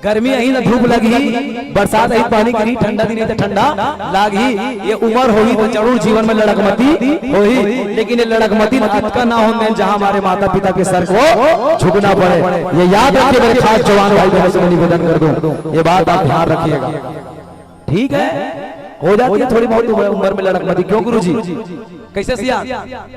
गर्मी आही न धूप लगही, बरसात आही पानी गिरही, ठंडा दिन आही त ठंडा लागही। ये उमर होही त जरूर जीवन में लड़कमती होही, लेकिन ये लड़कमती अतका ना होन देन जहाँ हमारे माता पिता के सर को झुकना पड़े। ये याद रखिए मेरे खास जवान भाई बहनों से मैं निवेदन कर दूं, ये बात आप ध्यान रखिएगा। ठीक है, हो जाती है थोड़ी बहुत उम्र, उम्र में लड़कमती। क्यों गुरुजी? कैसे सिया?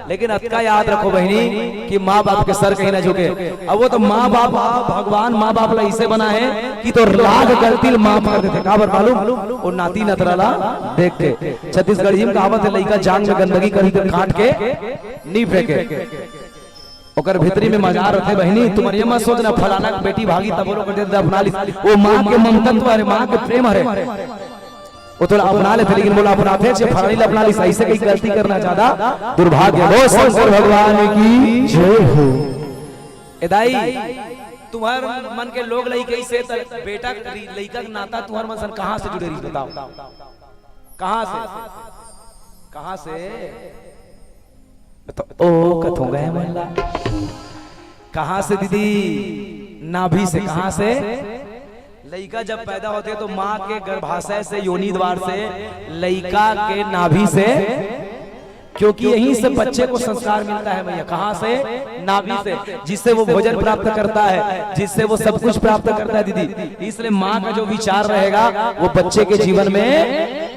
लेकिन अतका याद रखो बहिनी कि माँ बाप के सर कहीं ना झुके। अब वो तो माँ बाप, भगवान माँ बाप ला इसे बना है कि तो लाख गलती ल माफ कर देते। काबर मालूम? वो नाती नतरा ला देख के। छत्तीसगढ़ी में कहावत है, लइका जांग में गंदगी करी तो काट के नहीं फेंके। ओकर भीतरी में मजा रथे बहिनी, तुमन ये मत सोचना फलाना के बेटी भागी तब ओकर दे अपना लिस। वो माँ के ममतत्व हरे, माँ के प्रेम हरे। वो तोला अपना लेथे, लेकिन मोला अपनाथे, जे फलानी ला अपना लिस, ऐसे कहीं गलती करना ज्यादा दुर्भाग्य। बोल शंकर भगवान की जय हो। ए दाई, तुम्हर मन के लोग लइका से त बेटा लइका के नाता तुम्हर मन सन कहाँ से जुड़े रही, बताओ? कहाँ से? कहाँ से? तो ओ कथों गए मन ला। कहाँ से दीदी? नाभि से। कहाँ से? लइका जब पैदा होथे तो माँ के गर्भाशय से, योनि द्वार से, लइका के नाभि से, क्योंकि यहीं से बच्चे को संस्कार मिलता है भैया। कहाँ से? नाभि से, जिससे वो भोजन प्राप्त करता है, जिससे वो सब कुछ प्राप्त करता है दीदी। इसलिए माँ का जो विचार रहेगा वो बच्चे के जीवन में,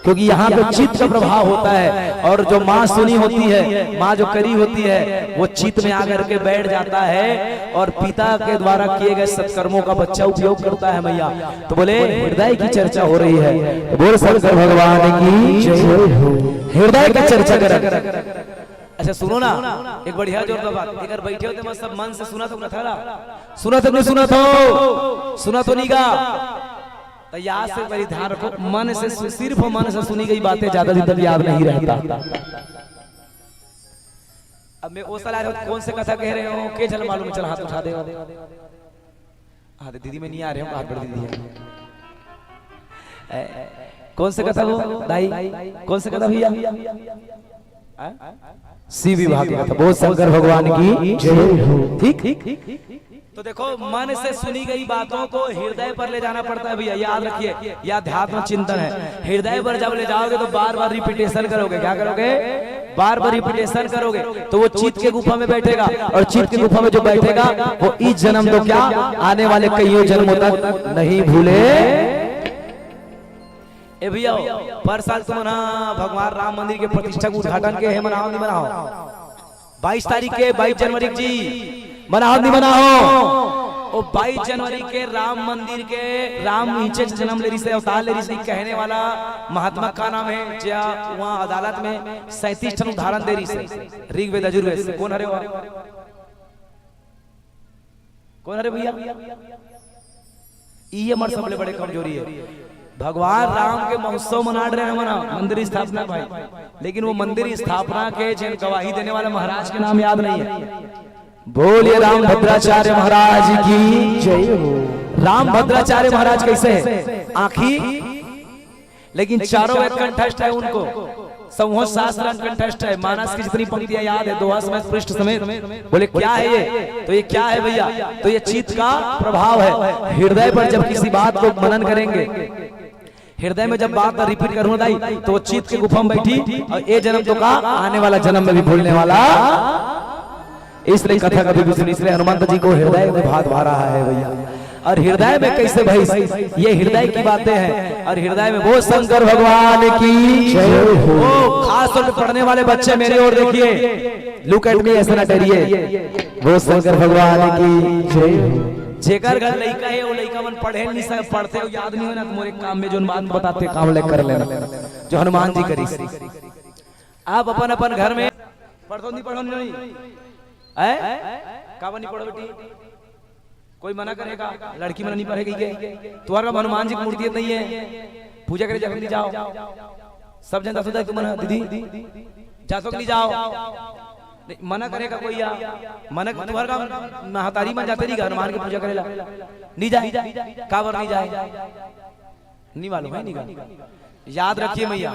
क्योंकि यहाँ पे चित्त का प्रभाव होता है और जो माँ सुनी होती है, माँ जो करी होती है, वो चित्त में आकर के बैठ जाता है और पिता के द्वारा किए गए सत्कर्मों का बच्चा उपयोग करता है मैया। तो बोले हृदय की चर्चा हो रही है, तो बोल शंकर भगवान की जय हो। हृदय की चर्चा कर। अच्छा सुनो ना, एक बढ़िया जोरदार बात। अगर बैठे होते मैं सब मन से सुना तो कथा ला, सुना तो नहीं सुना तो, सुना तो नहीं गा। तो याद से मेरी ध्यान रखो, मन से सु-, सिर्फ मन से सुनी गई बातें ज्यादा दिन तक याद नहीं रहता। अब मैं वो सलाह रहा हूँ, कौन से कथा कह रहे हो, के झन मालूम, चल हाथ उठा दे। हाँ, तो दीदी मैं नहीं आ रहे हूँ, हाथ बढ़ दीदी है। ए, कौन से कथा हो दाई? कौन से कथा भैया? हाँ? शिव विवाह की कथा। बोल शंकर भगवान की जय हो। ठीक? तो देखो, मन से सुनी गई बातों को हृदय पर ले जाना पड़ता है भैया, याद रखिए, यह अध्यात्म चिंतन है। हृदय पर जब ले जाओगे तो बार बार रिपीटेशन करोगे। क्या करोगे? बार बार रिपीटेशन करोगे तो वो चित्त के गुफा में बैठेगा और चित्त के गुफा में जो बैठेगा वो इस जन्म तो क्या, आने वाले कईयों जन्मों तक नहीं भूले। ए भैया, पर साल तुमन ह भगवान राम मंदिर के प्रतिष्ठा के उद्घाटन के हे, मनाओ नहीं मनाओ? बाईस तारीख के, बाईस जनवरी के जी, मनाओ नहीं मनाओ? ओ बाईस जनवरी के राम मंदिर के राम नीचे जन्म ले रिहिस, अवतार ले रिहिस, कहने वाला महात्मा का नाम है, जे वहाँ अदालत में सैंतीस ठन उदाहरण दे रिहिस, ऋग्वेद यजुर्वेद से। कौन हरे वो? कौन हरे भैया? ये हमारे सबले बड़े कमजोरी है। भगवान राम के महोत्सव मना रहे हैं हमन ह, मंदिर स्थापना भाई, लेकिन वो मंदिर स्थापना के जिन गवाही देने वाले महाराज के नाम याद नहीं है। बोलिए राम भद्राचार्य महाराज की जय हो। राम भद्राचार्य महाराज कैसे है? आँखी लेकिन चारों वेद कंठस्थ है उनको, समूह शास्त्र कंठस्थ है, मानस की जितनी पंक्तियां याद है, दोहा समेत पृष्ठ समेत। बोले क्या है ये? तो ये क्या है भैया? तो ये चित्त का प्रभाव है। हृदय पर जब किसी बात को मनन करेंगे, हृदय में जब बात रिपीट करूंगा दाई, तो वो चित्त की गुफा में बैठी और ये जन्म तो का, आने वाला जन्म में भी भूलने वाला। इसलिए कथा कभी भी सुनी, इसलिए हनुमंत जी को हृदय में भात भा रहा है भैया। और हृदय में कैसे भाई, ये हृदय की बातें हैं। और हृदय में वो शंकर भगवान की जय हो। वो खास तौर पे पढ़ने वाले बच्चे मेरी ओर देखिए, लुक एट मी, ऐसे ना डरिए। वो शंकर भगवान की जय हो। जेकर घर लइका है, वो लइका मन पढ़े नहीं सक, पढ़ते हो याद नहीं हो ना, तुम्हारे काम में जो बात बताते काम ले कर लेना, जो हनुमान जी करी। आप अपन अपन घर में पढ़थो नहीं, पढ़ो नहीं, है? काबर नहीं पढ़ो बेटी? कोई मना करेगा? लड़की मन नहीं पढ़ेगी के? तुम्हारा हनुमान जी की मूर्ति नहीं है, पूजा करे जाके नहीं जाओ। सब जन दसो तुम दीदी जासो नहीं जाओ। नहीं, मना करेगा कोई या? मना तुम्हारा महतारी मन जाते नहीं गा हनुमान की पूजा करेला? नहीं जाए। काबर नहीं जाए? नहीं मालूम है, नहीं गा। याद रखिए मैया,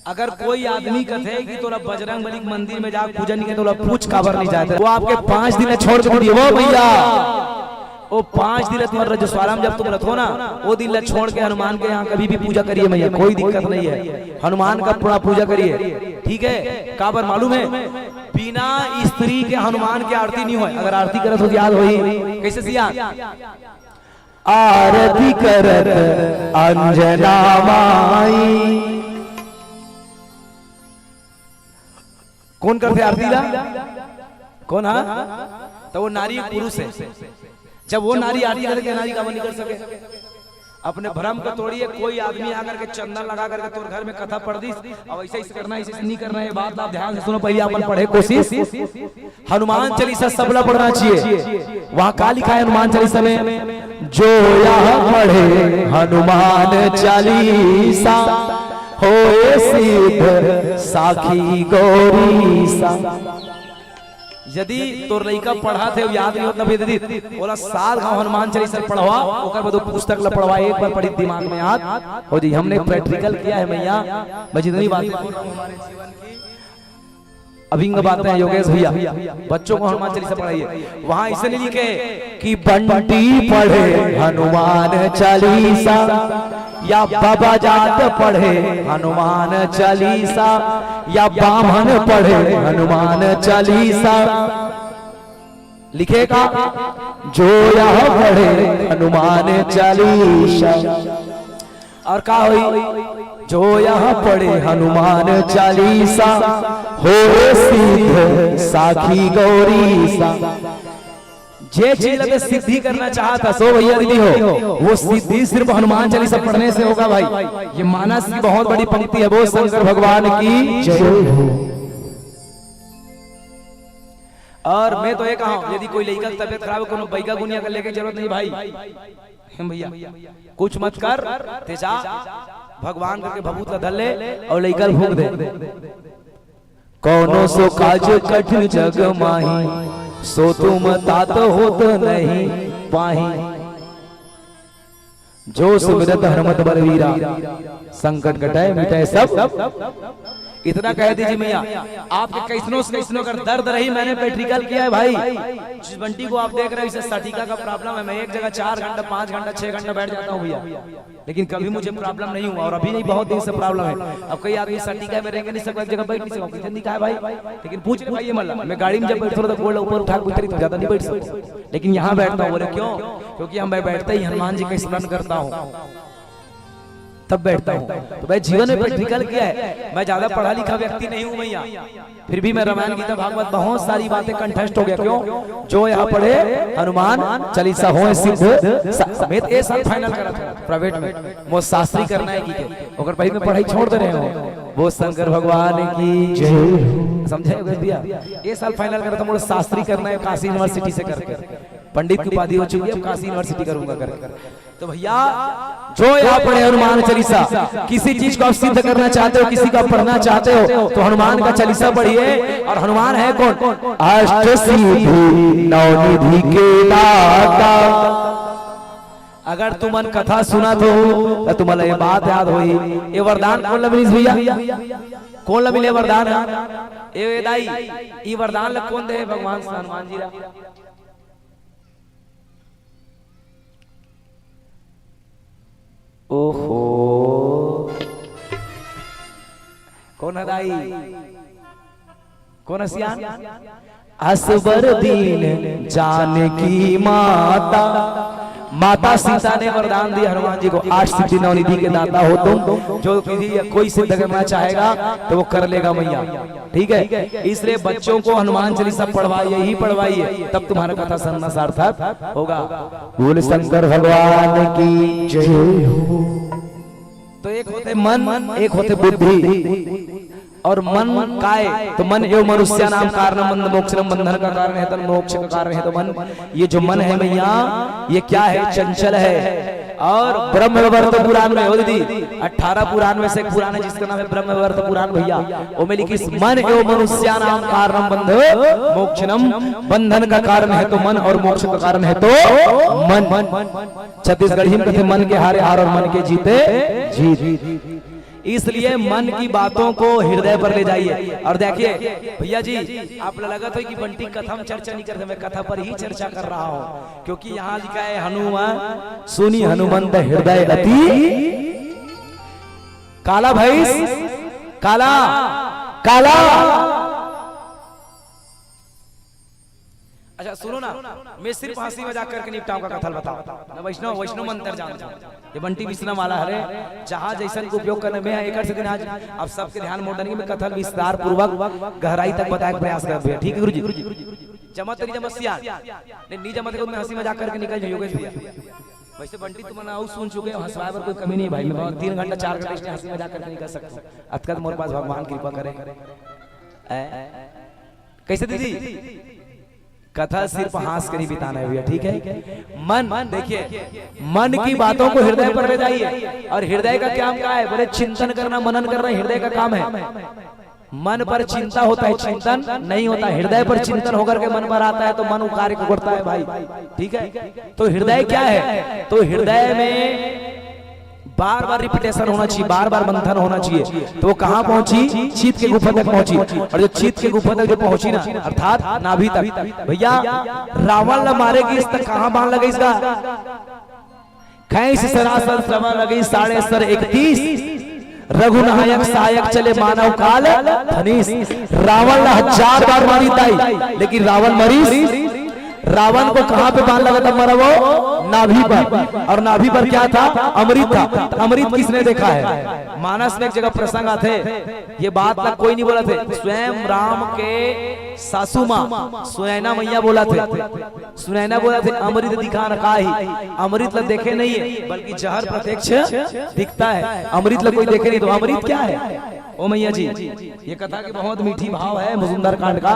अगर कोई आदमी कथे कि तोला बजरंग बली के मंदिर में जाके पूजा नहीं करे, तोला पूछ काबर नहीं जाते, वो आपके पांच दिन छोड़ के दिए, वो भैया, वो पांच दिन तुम्हारे रजस्वाला में जब तुम रथो ना, वो दिन ला छोड़ के हनुमान के यहाँ कभी भी पूजा करिए भैया, कोई दिक्कत नहीं है। हनुमान का पूरा पूजा करिए, ठीक है? काबर मालूम है, बिना स्त्री के हनुमान की आरती नहीं होय। अगर आरती करत हो तो याद होई, कैसे सिया? आरती करत अंजना माई। कौन करथे आरती ला? कौन? हाँ, तो वो नारी पुरुष है। जब वो नारी आरती करके नारी का नहीं कर सके, अपने भ्रम को तोड़िए। कोई आदमी आकर के चंदन लगा करके तोर घर में कथा पढ़ दिस, अब ऐसे ऐसे करना है, ऐसे ऐसे नहीं करना है, ये बात आप ध्यान से सुनो, पहले अपन पढ़े कोशिश। हनुमान चालीसा सबला पढ़ना चाहिए। वहां का लिखा है हनुमान चालीसा में? जो यह पढ़े हनुमान चालीसा, होए सिद्ध साखी गौरीसा। यदि तोर लइका पढ़त हे, याद नहीं होत ना, फिर दीदी, ओला सात घाव हनुमान चालीसा पढ़वा, ओकर बाद वो पुस्तक ला पढ़वा, एक बार पढ़ी, दिमाग में याद हो जाई। हमने प्रैक्टिकल किया है भैया, मैं जितनी बात बोल रहा हूँ हमारे जीवन की, अभिंग बातें हैं योगेश भैया, बच्चों को हनुमान चालीसा पढ़ाइए। वहां इसे नहीं लिखे कि बंटी पढ़े हनुमान चालीसा या बाबा जात पढ़े हनुमान चालीसा या बामन पढ़े हनुमान चालीसा। लिखेगा जो यह पढ़े हनुमान चालीसा। और का होई? जो यह पढ़े हनुमान चालीसा, होए सिद्ध साखी गौरीसा। जे चीज ला सिद्धि करना चाहत हस भैया दीदी हो, वो सिद्धि सिर्फ हनुमान चालीसा पढ़ने से होगा भाई। ये मानस की बहुत बड़ी पंक्ति है, वो शंकर भगवान की जय हो। और मैं तो ये कहा हूँ, यदि कोई लइका की तबीयत खराब है, कोनो बैगा गुनिया का लेके जरूरत नहीं भाई। हम भैया, कुछ मत कर, ते जा, भगवान करके भभूत ला धर ले और लइका ला फूंक दे। कोनो सो काज कठिन जग माही, सो तुम तात होत नहीं पाही। जो सुमिरत हनुमत बलवीरा, संकट कटै मिटै सब। इतना कह दीजिए भैया, आपके कैसनो से कैसनो अगर दर्द रही, मैंने प्रैक्टिकल किया है भाई। जिस बंटी को आप देख रहे हो, इसे सटिका का प्रॉब्लम है। मैं एक जगह चार घंटा, पांच घंटा, छह घंटा बैठ जाता हूँ भैया, लेकिन कभी मुझे प्रॉब्लम नहीं हुआ और अभी नहीं, बहुत दिन से प्रॉब्लम है। अब कई आदमी सटिका में रहेंगे, नहीं सकता, एक जगह बैठ नहीं सकता, किचन नहीं कहा है भाई, लेकिन पूछ ले भाई, ये मतलब मैं गाड़ी में जब बैठता हूँ तो गोड़ ऊपर उठा के बैठता हूँ, ज्यादा नहीं बैठ सकता, लेकिन यहाँ बैठता हूँ। बोले क्यों? क्योंकि हम, मैं बैठते ही हनुमान जी का स्मरण करता हूँ, तब बैठता हूँ। तो मैं जीवन में प्रैक्टिकल किया है, मैं ज्यादा पढ़ा लिखा व्यक्ति नहीं हूँ भैया, फिर भी मैं रामायण गीता भागवत बहुत सारी बातें कंठस्थ हो गया। क्यों? जो यह पढ़े हनुमान चालीसा होए सिद्ध सा-, समेत ए साल फाइनल करा था प्राइवेट में, मोर शास्त्री करना है कि के, ओकर पहले मैं पढ़ाई छोड़ दे रहे हो। वो शंकर भगवान की जय। समझे हो भैया? ए साल फाइनल करा था, मोर शास्त्री करना है काशी यूनिवर्सिटी से करके, पंडित की उपाधि हो चुकी है, अब काशी यूनिवर्सिटी करूंगा करके। तो भैया, जो यह पढ़े हनुमान चालीसा, किसी चीज को आप सिद्ध करना चाहते हो, किसी का पढ़ना चाहते हो, तो हनुमान का चालीसा पढ़िए। और हनुमान है कौन? अष्ट सिद्धि नौ निधि के दाता। अगर तुमन कथा सुनत हो, तो तुम्हारा ये बात याद होई। ये वरदान कौन ला मिलिस भैया? कौन ला मिले वरदान? ए दाई, ये वरदान ला कौन दे भगवान हनुमान जी ला? ओहो, कौन है दाई? कौन है सियान? असबर दीन जानकी माता। माता सीता ने वरदान दिया हनुमान जी को, आठ सिद्धि नौ निधि के दाता हो तुम। जो किसी कोई सिद्ध करना चाहेगा तो वो कर लेगा मैया। ठीक है, इसलिए बच्चों को हनुमान चालीसा पढ़वाइए ही पढ़वाइए, तब तुम्हारा कथा सुनना सार्थक होगा। बोल शंकर भगवान की जय हो। तो एक होते मन, एक होते बुद्धि। और मन काय, तो मन एव मनुष्याणाम कारणम बंध मोक्षणम, बंधन का कारण है तन, मोक्ष का कारण है तो मन। ये जो मन है मैया, ये क्या है? चंचल है। और ब्रह्मवर्त पुराण में हो दीदी, अठारह पुराण में से एक पुराण है जिसका नाम है ब्रह्मवर्त पुराण भैया, वो में लिखिस मन एव मनुष्याणाम कारणम बंध मोक्षणम, बंधन का कारण है तो मन और मोक्ष का कारण है तो मन। छत्तीसगढ़ी में कहते मन के हारे हार और मन के जीते जीत। इसलिए मन की बातों को हृदय पर ले जाइए। और देखिए भैया जी, आप लगत हो कि बंटी कथा में चर्चा नहीं करते, मैं कथा पर ही चर्चा कर रहा हूँ, क्योंकि यहाँ लिखा है हनुमान सुनी हनुमंत हृदय अति काला भैंस काला काला। अच्छा सुनो ना, मैं सिर्फ हंसी मजाक करके निपटाऊंगा कथा ल, बताओ ना। वैष्णव, वैष्णव मंत्र जानता हूँ, ये बंटी बिसना वाला हरे, जहाँ जैसन के उपयोग करने में है, एकर से दिन आज आप सबके ध्यान मोड़ने की मैं कथा ल विस्तार पूर्वक गहराई तक बताए के प्रयास करत हूँ, ठीक है गुरुजी? जमा तेरी जमा सियान, नहीं, नहीं जमा तेरे को मैं हंसी मजाक करके निकल जाइए योगेश भैया। वैसे बंटी तुमन अउ सुन चुके हो, हंसवाए बर कोई कमी नहीं भाई, मैं तीन घंटा चार घंटा इसने हंसी मजाक करके निकल सकता हूँ, अतका तो मोर पास भगवान कृपा करे। ऐ? कैसे दीदी? कथा सिर्फ हंस कर ही बिताना है भैया, ठीक है? मन, देखिए, मन की बातों को हृदय पर ले जाइए। और हृदय का काम क्या है? बोले चिंतन करना, मनन करना हृदय का काम है। मन पर चिंता होता है, चिंतन नहीं होता। हृदय पर चिंतन होकर के मन पर आता है तो मन वो कार्य को करता है भाई, ठीक है? तो हृदय क्या है? तो हृदय में बार बार रिपीटेशन होना चाहिए, बार बार मंथन होना चाहिए। तो वो कहाँ पहुंची? चित्त के गुफा तक पहुंची। और जो चित्त के गुफा तक जो पहुंची ना, अर्थात नाभि तक, भैया, रावण ला मारे कि इस तक कहाँ बाण लगे इसका? खैस सरासर श्रवण लगी साढ़े सर इकतीस, रघुनायक सायक चले मानव काल धनीस। रावण ला हजार बार मारी ताई, लेकिन रावण मरीस। रावण को कहाँ पे बाण लगा था मरा वो? नाभि पर। और नाभि पर क्या था? अमृत था। तो अमृत किसने देखा है? मानस में एक जगह प्रसंग आते, ये बात ला कोई नहीं बोला थे, स्वयं राम के सासू माँ सुनैना मैया बोला थे। सुनैना बोला थे, "अमृत दिखान काहि।" अमृत ला देखे नहीं है, बल्कि जहर प्रत्यक्ष दिखता है। अमृत ला कोई देखे नहीं, तो अमृत क्या है? ओ मैया जी, ये कथा के बहुत मीठी भाव है सुंदरकांड का।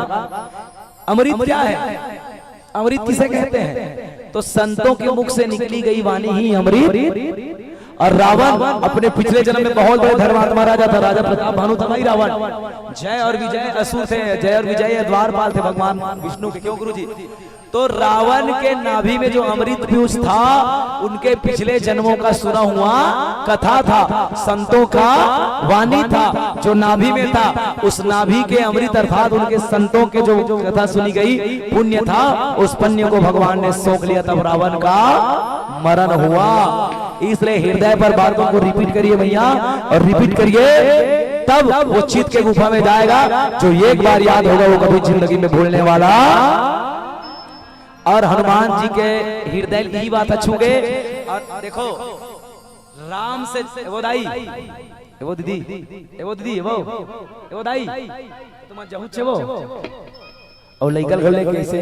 अमृत क्या है? अमृत किसे कहते हैं? तो संतों के मुख से निकली गई वाणी ही अमृत। और रावण अपने पिछले जन्म में बहुत बड़े धर्मात्मा राजा था, राजा प्रताप भानु था भाई रावण। जय और विजय असुर थे, जय और विजय ये द्वारपाल थे भगवान विष्णु के, क्यों गुरु जी? तो रावण के नाभि में जो अमृत पीयूष था, उनके पिछले जन्मों का सुना हुआ कथा था, संतों का वाणी था, जो नाभि में था, उस नाभि के अमृत अर्थात उनके संतों के जो कथा सुनी गई, पुण्य था, उस पुण्य को भगवान ने सोख लिया, तब रावण का मरण हुआ। इसलिए हृदय पर बातों को रिपीट करिए भैया, और रिपीट करिए, तब वो चित्त के गुफा में जाएगा। जो एक बार याद होगा, वो कभी जिंदगी में भूलने वाला। और हनुमान जी के हृदय यही बात छू गए। और देखो, राम से, ए वो दाई, ए वो दीदी, ए वो दीदी, ए वो, ए वो दाई, तुम जहू छे वो। और लइका बोले कैसे,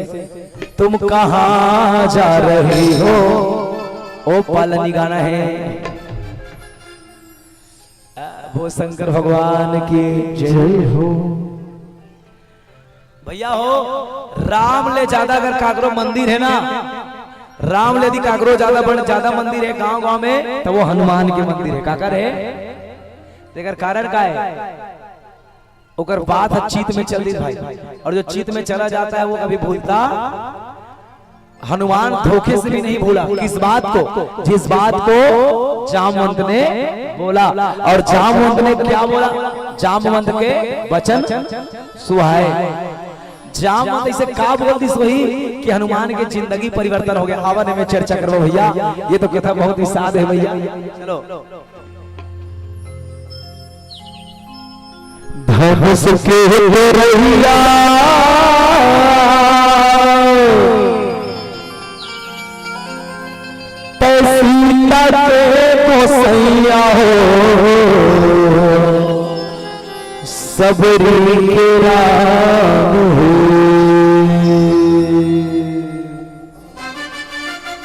"तुम कहाँ जा रही हो?" ओ पालनी गाना है। वो शंकर भगवान की जय हो। भैया हो, राम ले ज्यादा अगर काकरो मंदिर है ना, राम ले यदि काकरो ज्यादा बड़ ज्यादा मंदिर है गांव गांव में, तो वो हनुमान के मंदिर है। काकर है? तेकर कारण का है? ओकर बात ह चित्त में चल दी भाई, और जो चित्त में चला जाता है वो कभी भूलता। हनुमान धोखे से भी नहीं भूला। किस बात को? जिस बात को जामवंत ने बोला। और जामवंत ने क्या बोला? जामवंत के वचन सुहाए। जामवंत ऐसे का बोल दिस वही कि हनुमान के जिंदगी परिवर्तन हो गया। आवा ने में चर्चा करबो भैया, ये तो कथा बहुत ही साध है भैया। चलो। धनुष के तोरैया तै सीता के गोसैया हो, सबरी के राम हो।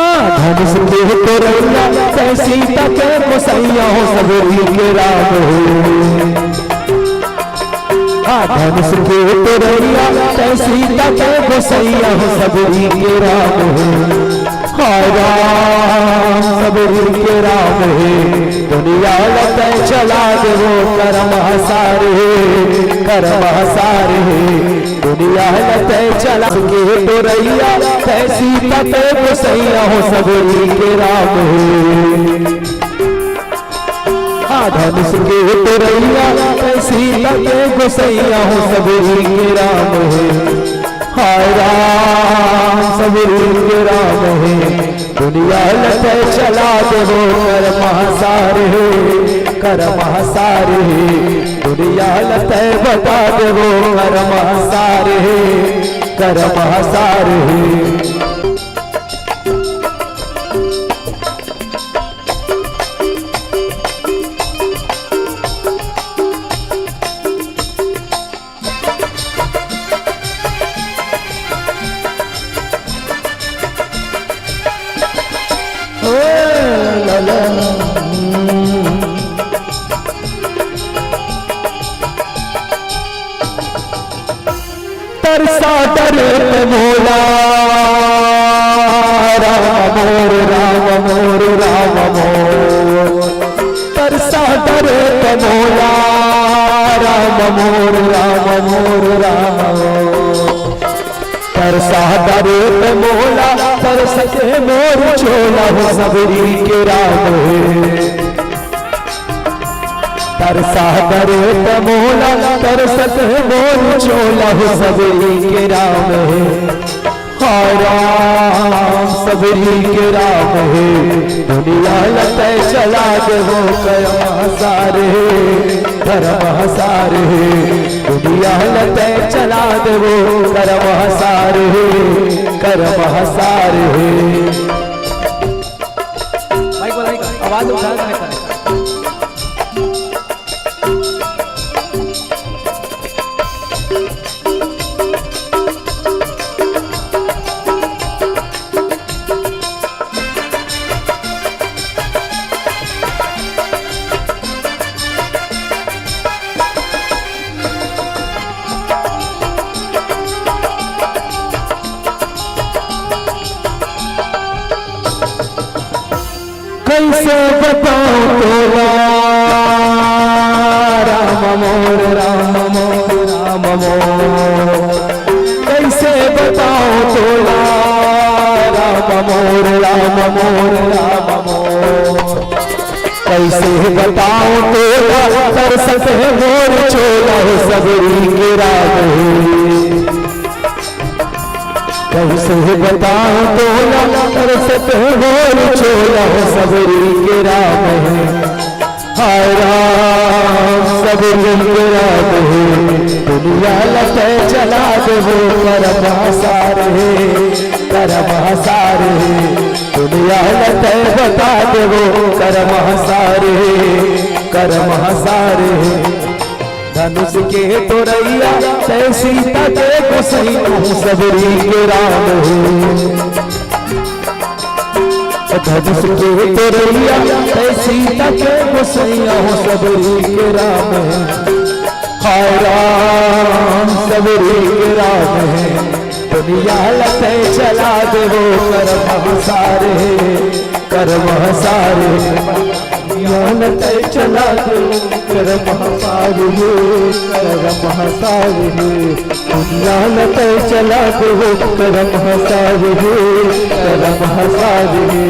हाँ, धनुष के तोरैया, तै सीता के गोसैया हो, सबरी के राम हो। हाँ, धनुष के तोरैया, तै सीता के गोसैया हो, सबरी के राम हो। हाय राम सबरी के राम हे, दुनिया ल तैं चला देबो, करम हसार हे, करम हसार हे, दुनिया ल तैं चला के टोरैया, तैं सीता तैं गोसैया हो सबरी के राम हे। हाँ, धनुष के टोरैया, तैं सीता तैं गोसैया हो सबरी के राम हे। हाय राम सबरी के राम हे, दुनिया ल तैं चला देबो, करम हसार हे, करम हसार हे, दुनिया ल तैं बता देबो, करम हसार हे, करम हसार हे। ओ ला ला। तरसा डरे पे मोला, राम मोर, राम मोर, राम मोर। तरसा डरे पे मोला, राम मोर, राम मोर, राम मोर। तरसा डरे पे मोला, तरसते मोर चोला हो सबरी के राम हे। तरसा डरे त मोला, तरसत हे मोर चोला हो सबरी के राम हे। हाय राम सबरी के राम हे, दुनिया ल तैं चला देबो, करम हसार हे, करम हसार हे, दुनिया ल तैं चला देबो, करम हसार हे, करम हसार हे। माइक वाला, माइक, आवाज उठा के रखा है। कइसे बताओं तोला, राम मोर, राम मोर, राम मोर। कइसे बताओं तोला, राम मोर, राम मोर, राम मोर। कइसे बताओं तोला, तरसत हे मोर चोला हो सबरी के राम हे। कइसे बताओं तोला, तरसत हे मोर चोला हो सबरी के राम हे। हाय राम सबरी के राम हे, दुनिया ल तैं चला देबो, करम हसार हे, करम हसार हे, दुनिया ल तैं बता देबो, करम हसार हे, करम हसार हे। धनुष के टोरैया, तैं सीता के गोसैया हो सबरी के राम हे। धनुष के टोरैया, तैं सीता के गोसैया हो सबरी के राम हे। हाय राम सबरी के राम हे, दुनिया ल तैं चला देबो, करम हसार हे, करम हसार हे। दुनिया ल तैं चला देबो, करम हसार हे, करम हसार हे। दुनिया ल तैं चला देबो, करम हसार हे, करम हसार हे।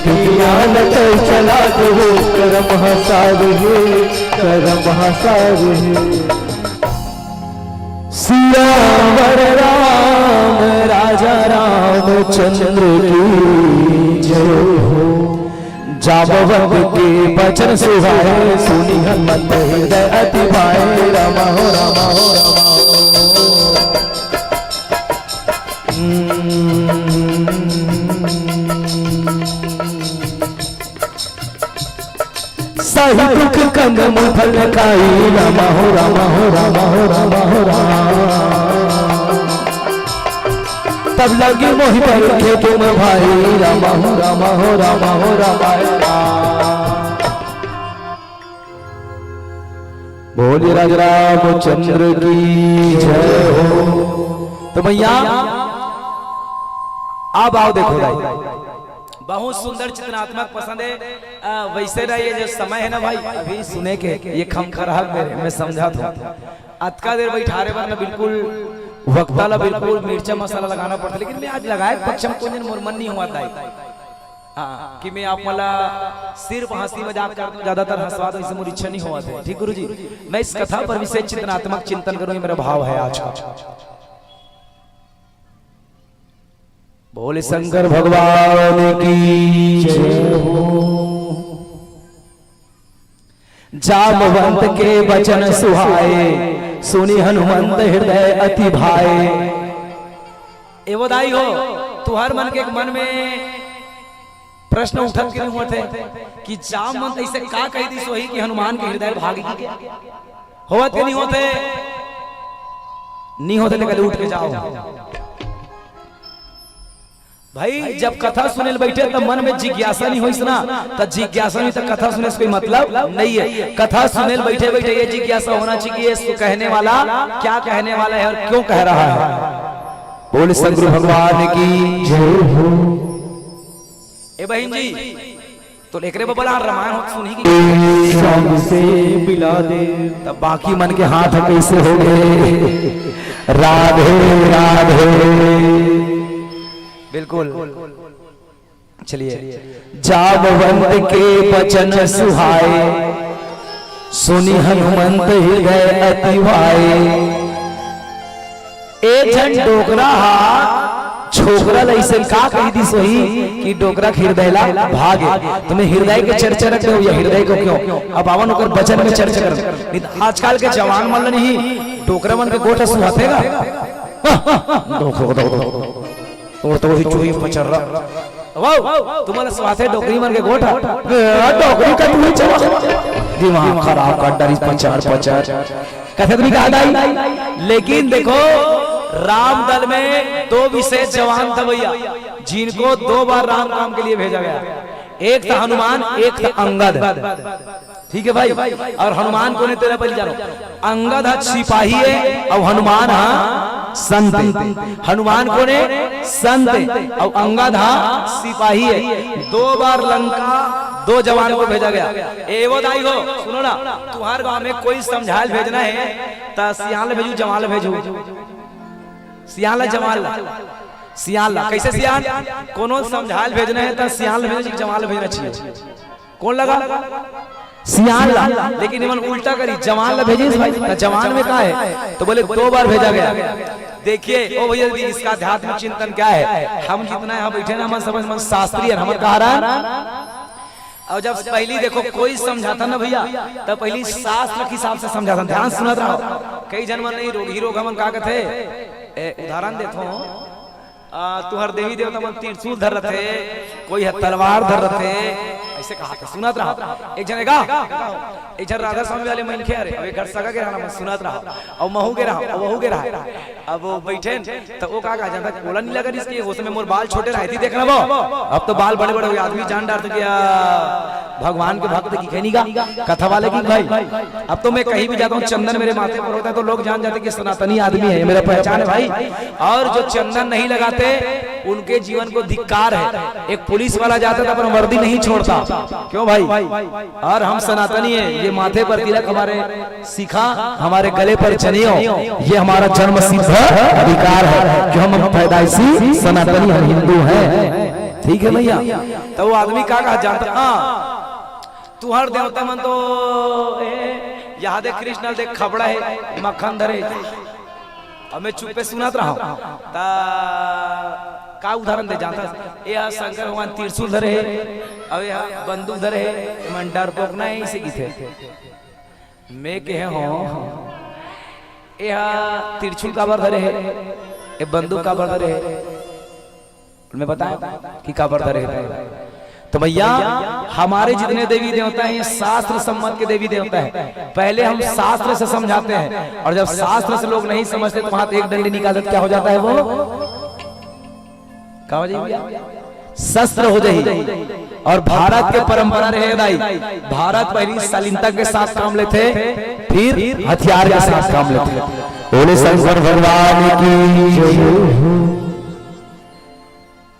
दुनिया ल तैं चला देबो, करम हसार हे, करम हसार हे। सियावर राम राजा रामचंद्र की जय हो। जामवंत के बचन सुहाए, सुनि हनुमत हृदय अति भाए। राम हो, राम हो, राम हो। सही दुख कंग मुफल काई, राम हो, राम हो, राम हो, राम हो, राम। तब लगी मोहि बरखे तुम भाई, राम हो, राम हो, राम हो, राम, राम। बोलिए राजा रामचंद्र की जय हो। तो भैया, अब आओ, देखो भाई, बहुत सुंदर चिंतनात्मक पसंद है। अ, वैसे ना, ये जो समय है ना भाई, अभी सुने के, ये खमखरहा मेरे, मैं समझा था। अतका देर बैठारे बर ना बिल्कुल वक्ता ला बिल्कुल मिर्चा मसाला लगाना पड़ता, लेकिन मैं आज लगाए पक्षम को दिन मोर मन नहीं हुआ था। हाँ, कि मैं आप वाला सिर्फ हंसी मजाक कर दूं, ज्यादातर हंसवा दूं, इसे मोर इच्छा नहीं हुआ था। ठीक गुरु जी, मैं इस कथा पर विशेष चिंतनात्मक चिंतन करूं, ये मेरा भाव है आज का। बोले शंकर भगवान की जय हो। जामवंत के बचन सुहाए, सुनि हनुमंत हृदय अति भाए। ए वो दाई हो, तुहर मन के मन में प्रश्न उठत के नहीं होत हे कि जामवंत ऐसे का कहि दिस होही कि हनुमान के हृदय भाग गे? होवत के नहीं होत हे? नहीं होत हे तो कल उठ के जाओ। भाई, जब कथा सुने ल बैठे त मन में जिज्ञासा नहीं होइस ना, त जिज्ञासा नहीं त कथा सुने से कोई मतलब नहीं है। कथा सुने ल बैठे बैठे ये जिज्ञासा होना चाहिए कि ये सु-, कहने वाला क्या कहने वाला है और क्यों कह रहा है। बोले सदगुरु भगवान की जय हो। ए बहिन जी, तो एकरे बबला रामायण होत सुनही कि शाम से मिला दे। तब बाकी मन के हाथ कैसे हो गए? राधे राधे। बिल्कुल। चलिए। जामवंत के बचन सुहाए, सुनि हनुमंत हृदय अति भाए। एक झन डोकरा हा छोकरा ल अइसन का कहि दिस होही कि डोकरा के हृदय ला भागे। तुम्हें हृदय के चर्चा रख रहे हो या हृदय को क्यों? अब आवन ओकर बचन में चर्चा कर। नहीं त आजकल के जवान मन ल नहीं, डोकरा मन के गोठ सुहाथे गा। डोकरा, डोकरा, डोकरा। और तो वही चोरी पचर रहा। वाह, तुम्हारा स्वाद है डोकरी मन के गोठ। ए, डोकरी का तुम्हें चला। दिमाग खराब कर डारी पचर, पचर। कथे तो नहीं कहा दाई। लेकिन देखो, राम दल में दो विशेष जवान था भैया, जिनको दो बार राम काम के लिए भेजा गया। एक था हनुमान, एक था अंगद। ठीक है भाई, और हनुमान कोन हे तेला पहले जानो। अंगद हा सिपाही है और हनुमान हा संत है। हनुमान कोन हे? संत है और अंगद हा सिपाही है। दो बार लंका दो जवान को भेजा गया। ए वो दाई हो, सुनो ना, तुम्हारे गांव में कोई समझाल भेजना है त सियान ल भेजू, जवान ल भेजू? सियान ल, जवान ल? सियान ल। कैसे सियान? कोनो समझाल भेजना है त सियान ल भेजू, जवान ल भेजना चाहिए? कोन लगा? सियान ला। लेकिन इमन उल्टा करी, जवान ला भेजिस भाई, त जवान में का है? तो बोले दो बार भेजा गया। देखिए ओ भैया जी, इसका आध्यात्मिक चिंतन क्या है? हम जितना यहाँ बैठे ना, हमन समझ, हमन शास्त्री है, हमन कहा रहा। और जब पहली देखो कोई समझाता ना भैया, तब पहली शास्त्र के हिसाब से समझाता। ध्यान सुनत रहो, कई जन मन नहीं रोग ही रोग हमन का कहते, ए, उदाहरण देथो, आ, तुहर देवी देवता मन त्रिशूल धर रथे, कोई ह तलवार धर रथे, ऐसे कहा था, सुनत रहा। एक झन एगा, एक झन राधा स्वामी वाले मनखे हरे, अब एक घर सगा के रहना, मैं सुनत रहा, और महू के रहा, और वहू के रहा। अब वो बैठे न, त वो का कहा जाता, कोला नहीं लगा इसके, उस समय मोर बाल छोटे रहे थी, देखना वो, अब तो बाल बड़े बड़े हो गए, आदमी जान डारथे कि, आ, भगवान के भक्त दिखे नहीं गा, कथा वाले की भाई। अब तो मैं कहीं भी जाता हूँ, चंदन मेरे माथे पर होता है, तो लोग जान जाते कि सनातनी आदमी है, ये मेरा पहचान है भाई। और जो चंदन नहीं लगाते, उनके जीवन को धिक्कार है। एक पुलिस वाला जाता था, पर वर्दी नहीं छोड़ता। क्यों भाई? और हम सनातनी हैं, ये माथे पर तिलक हमारे, शिखा हमारे गले पर जनेऊ, ये हमारा जन्म सिद्ध अधिकार है कि हम, हम पैदाइशी सनातनी, हम हिंदू हैं। ठीक है भैया, तो वो आदमी का कहा जानता? हाँ, तुहर देवता मन तो, ए, यहाँ देख कृष्ण, देख खबड़ा है, मक्खन धरे। अब मैं चुप्पे सुनत रहा, ता का उदाहरण दे जानता? ए हा शंकर भगवान त्रिशूल धरे है, अब ए हा बंदूक धरे है, मन डरपोक ना है, इसे किथे। मैं कहे हो, ए हा त्रिशूल काबर धरे है, ए बंदूक काबर धरे है? मैं बताया कि काबर धरे हैं। तो भैया, हमारे जितने देवी देवता हैं, ये शास्त्र सम्मत के देवी देवता है। पहले हम शास्त्र से समझाते हैं, और जब शास्त्र से लोग नहीं समझते, तो वहां तो एक डंडी निकाल देते, क्या हो जाता है वो? का हो जाही भैया? शस्त्र हो जाही। और भारत के परंपरा रहे दाई, भारत पहली शालीनता के साथ काम लेथे, फिर हथियार के साथ काम लेथे। बोले शंकर भगवान की जय हो।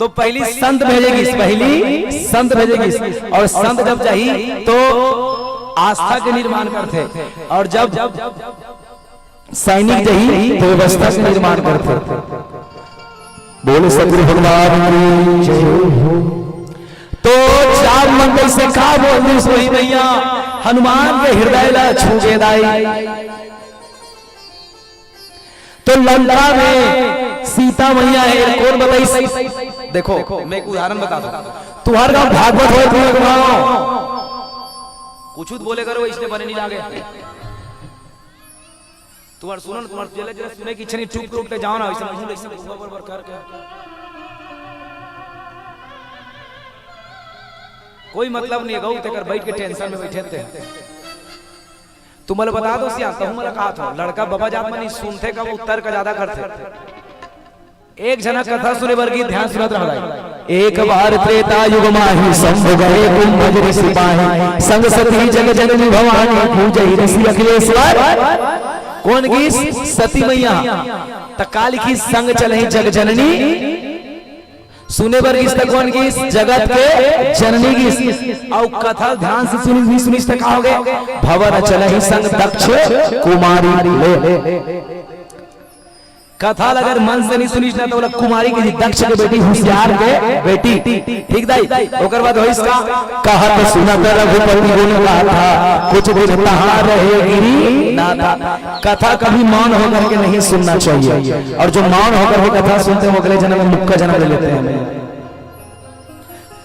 तो पहली संत भेजेगी, पहली संत भेजेगी, और संत जब जाही तो आस्था के निर्माण करथे, और जब सैनिक जाही तो व्यवस्था के निर्माण करथे। बोले सतगुरु भगवान की जय हो। तो चार मंडल से का बोल दी सोई मैया, हनुमान के हृदय ला छू गे दाई। तो लंका में सीता मैया हे, कोन बताइस? देखो, मैं एक उदाहरण बता दूं। तुंहर गांव भागवत होय, तुंहर गांव कुछ बोले करो, इसने बने नहीं लागे। तुंहर सुनो ना, तुंहर जरा जरा सुने की इच्छा नहीं, चुप चुप के जाओ ना, ऐसे मुंह ऐसे ऊपर ऊपर करके। कोई मतलब नहीं हे गऊ, तेकर बैठ के टेंशन में बैठे थे। तुमला बता दो सियान, कहूं मला कहा था, लड़का बबा जात में नहीं सुनथे, कम उत्तर का ज्यादा करथे। एक झना कथा सुने बर गिस, ध्यान सुनत रह भाई। एक बार त्रेता युग माही, शंभु गए कुंभज ऋषि पाही। संग सती जग जननी भवानी, पूजहि ऋषि अखिलेश्वर। कोन गिस? सती मैया। त का लिखिस? संग चलहि जग जननी। सुने बर गिस त कोन गिस? जगत के जननी गिस। अउ कथा ध्यान से सुनिस, नहीं सुनिस त का होगे? भवन चलहि संग दक्ष कुमारी ले। कथा ल अगर मन से नहीं सुनिस ना, त ओला कुमारी के, दक्ष के बेटी, होशियार के बेटी। ठीक दाई, ओकर बाद होइस का? कहत सुनत रघुपति गुण गाथा, कुछ दिन तहाँ रहे गिरिनाथा। कथा कभी मौन होकर के नहीं सुनना चाहिए, और जो मौन होकर के कथा सुनते हैं, वो अगले जन्म में मुक्का जन्म ले लेते हैं।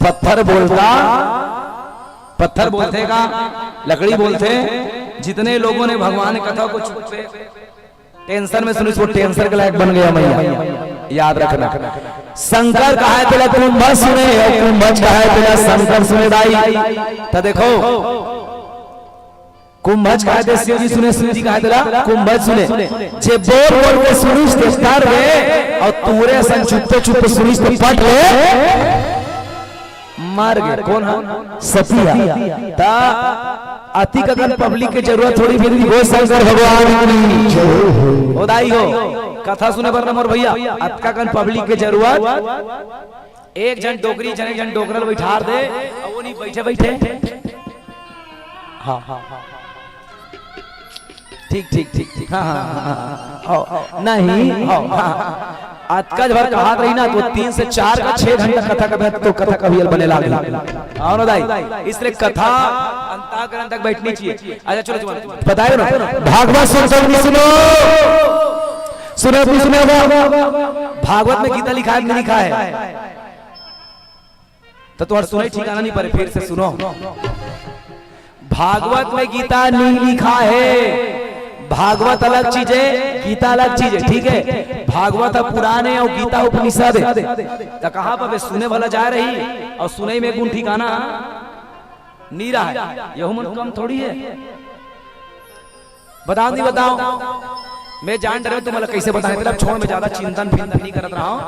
पत्थर बोलता, पत्थर बोलथे का? लकड़ी बोलथे। जितने लोगों ने भगवान कथा को चुप से टेंशन में सुनिस, वो टेंशन के लायक बन गया मैया। याद रखना, शंकर कहाय तेला कुंभज सुने, अउ कुंभज कहाय तेला शंकर सुने दाई। त देखो, कुंभज कहाय तेला शिव जी सुने, शिव जी कहाय तेला कुंभज सुने। जे बोल बोल के सुनिस ते तर गे, अउ तुंहरे असन चुप्पे चुप्पे सुनिस ते पट ले। मर गे। कोन हा? सती हा। त अतिक अकन पब्लिक के जरूरत थोड़ी, फिर भी बोल शंकर भगवान की जय हो। ओ दाई हो, कथा सुने बर ना मोर भैया, अतका अकन पब्लिक के जरूरत। एक झन डोकरी, झन, एक झन डोकरा ल बइठार दे, अउ वो नहीं बइठे बइठे। हाँ, हाँ, हाँ। ठीक, ठीक, ठीक, ठीक। हाँ, हाँ, हाँ, हाँ, हाँ। आओ, आओ। नहीं, आओ, हाँ। अतका भर कहात रही ना, त तीन से चार का छह घंटा कथा कबे तो कथा कभी बने लागे। अउ ना दाई, इसलिए कथा अंतःकरण तक बैठनी चाहिए। अच्छा, चलो, तुम बताए ना, भागवत सुन, सुन, सुनो, सुनो, सुनो, सुनो। भागवत में गीता लिखा है कि नहीं लिखा है? त तुंहर सुनई ठिकाना नहीं परे, फिर से सुनो। भागवत में गीता नहीं लिखा है। भागवत अलग चीज है, गीता अलग चीज है, ठीक है? भागवत ह पुराण हे अउ गीता उपनिषद हे। त कहाँ पर बे सुने वाला जाय रही अउ सुनई में गुण ठिकाना नहीं रहा है। यहू मन कम थोड़ी है। बताओ नहीं बताओ, मैं जान डरे तुमला कैसे बताएं, तेला छोड़, मैं ज्यादा चिंतन फिंतन नहीं करत रहा हूँ।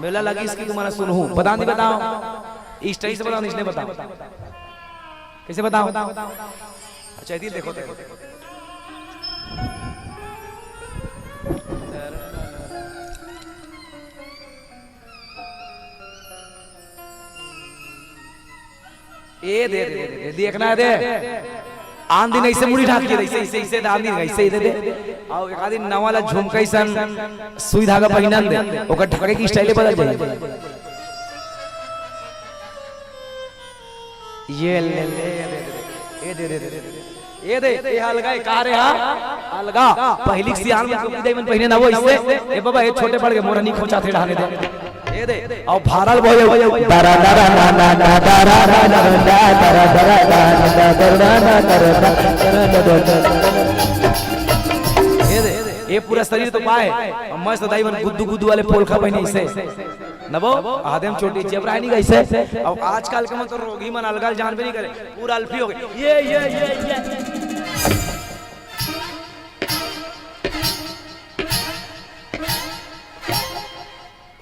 मेला लगिस कि तुमला सुनहूँ। बताओ नहीं बताओ, इस टाइप से बताओ, इसने बताओ, कैसे बताओ? अच्छा, इधर देखो, देखो। ए दे, दे, दे, दे, देखना है, दे। आन दिन ऐसे मुड़ी ढाक के, ऐसे, ऐसे, ऐसे, आन दिन ऐसे ही दे, दे। अउ एक आध दिन नवा ला झुमका असन सुई धागा पहिनन दे, ओकर ढाके की स्टाइले बदल जाए। ये ले, ले, ये दे, दे, दे, ये दे, दे, दे, दे। ए दे, ए अलगा, ए का रे हा? अलगा। पहिली के सियान मन टोपी दई मन पहिने ना वो इससे। ए बाबा, ए छोटे पड़ गे, मोर नी खोचा थे ढाने दे। ए दे, अउ भारल बोले, दरा, दरा, ना, ना, ना, दरा, ना, ना, ना, दरा, दरा, ना, ना, ना, दरा, ना, दरा, ना, दरा, ना, दरा, ना। ए दे, ए पूरा शरीर तो पाए, अउ मस्त दाई मन गुद्दू, गुद्दू वाले पोलखा पहिने इससे। नबो, आदम चोटी जेबरा नहीं गई से। अब आजकल के मन तो रोगी मन अलगल जान भी नहीं करे, पूरा अल्फी हो गए। ये, ये, ये, ये।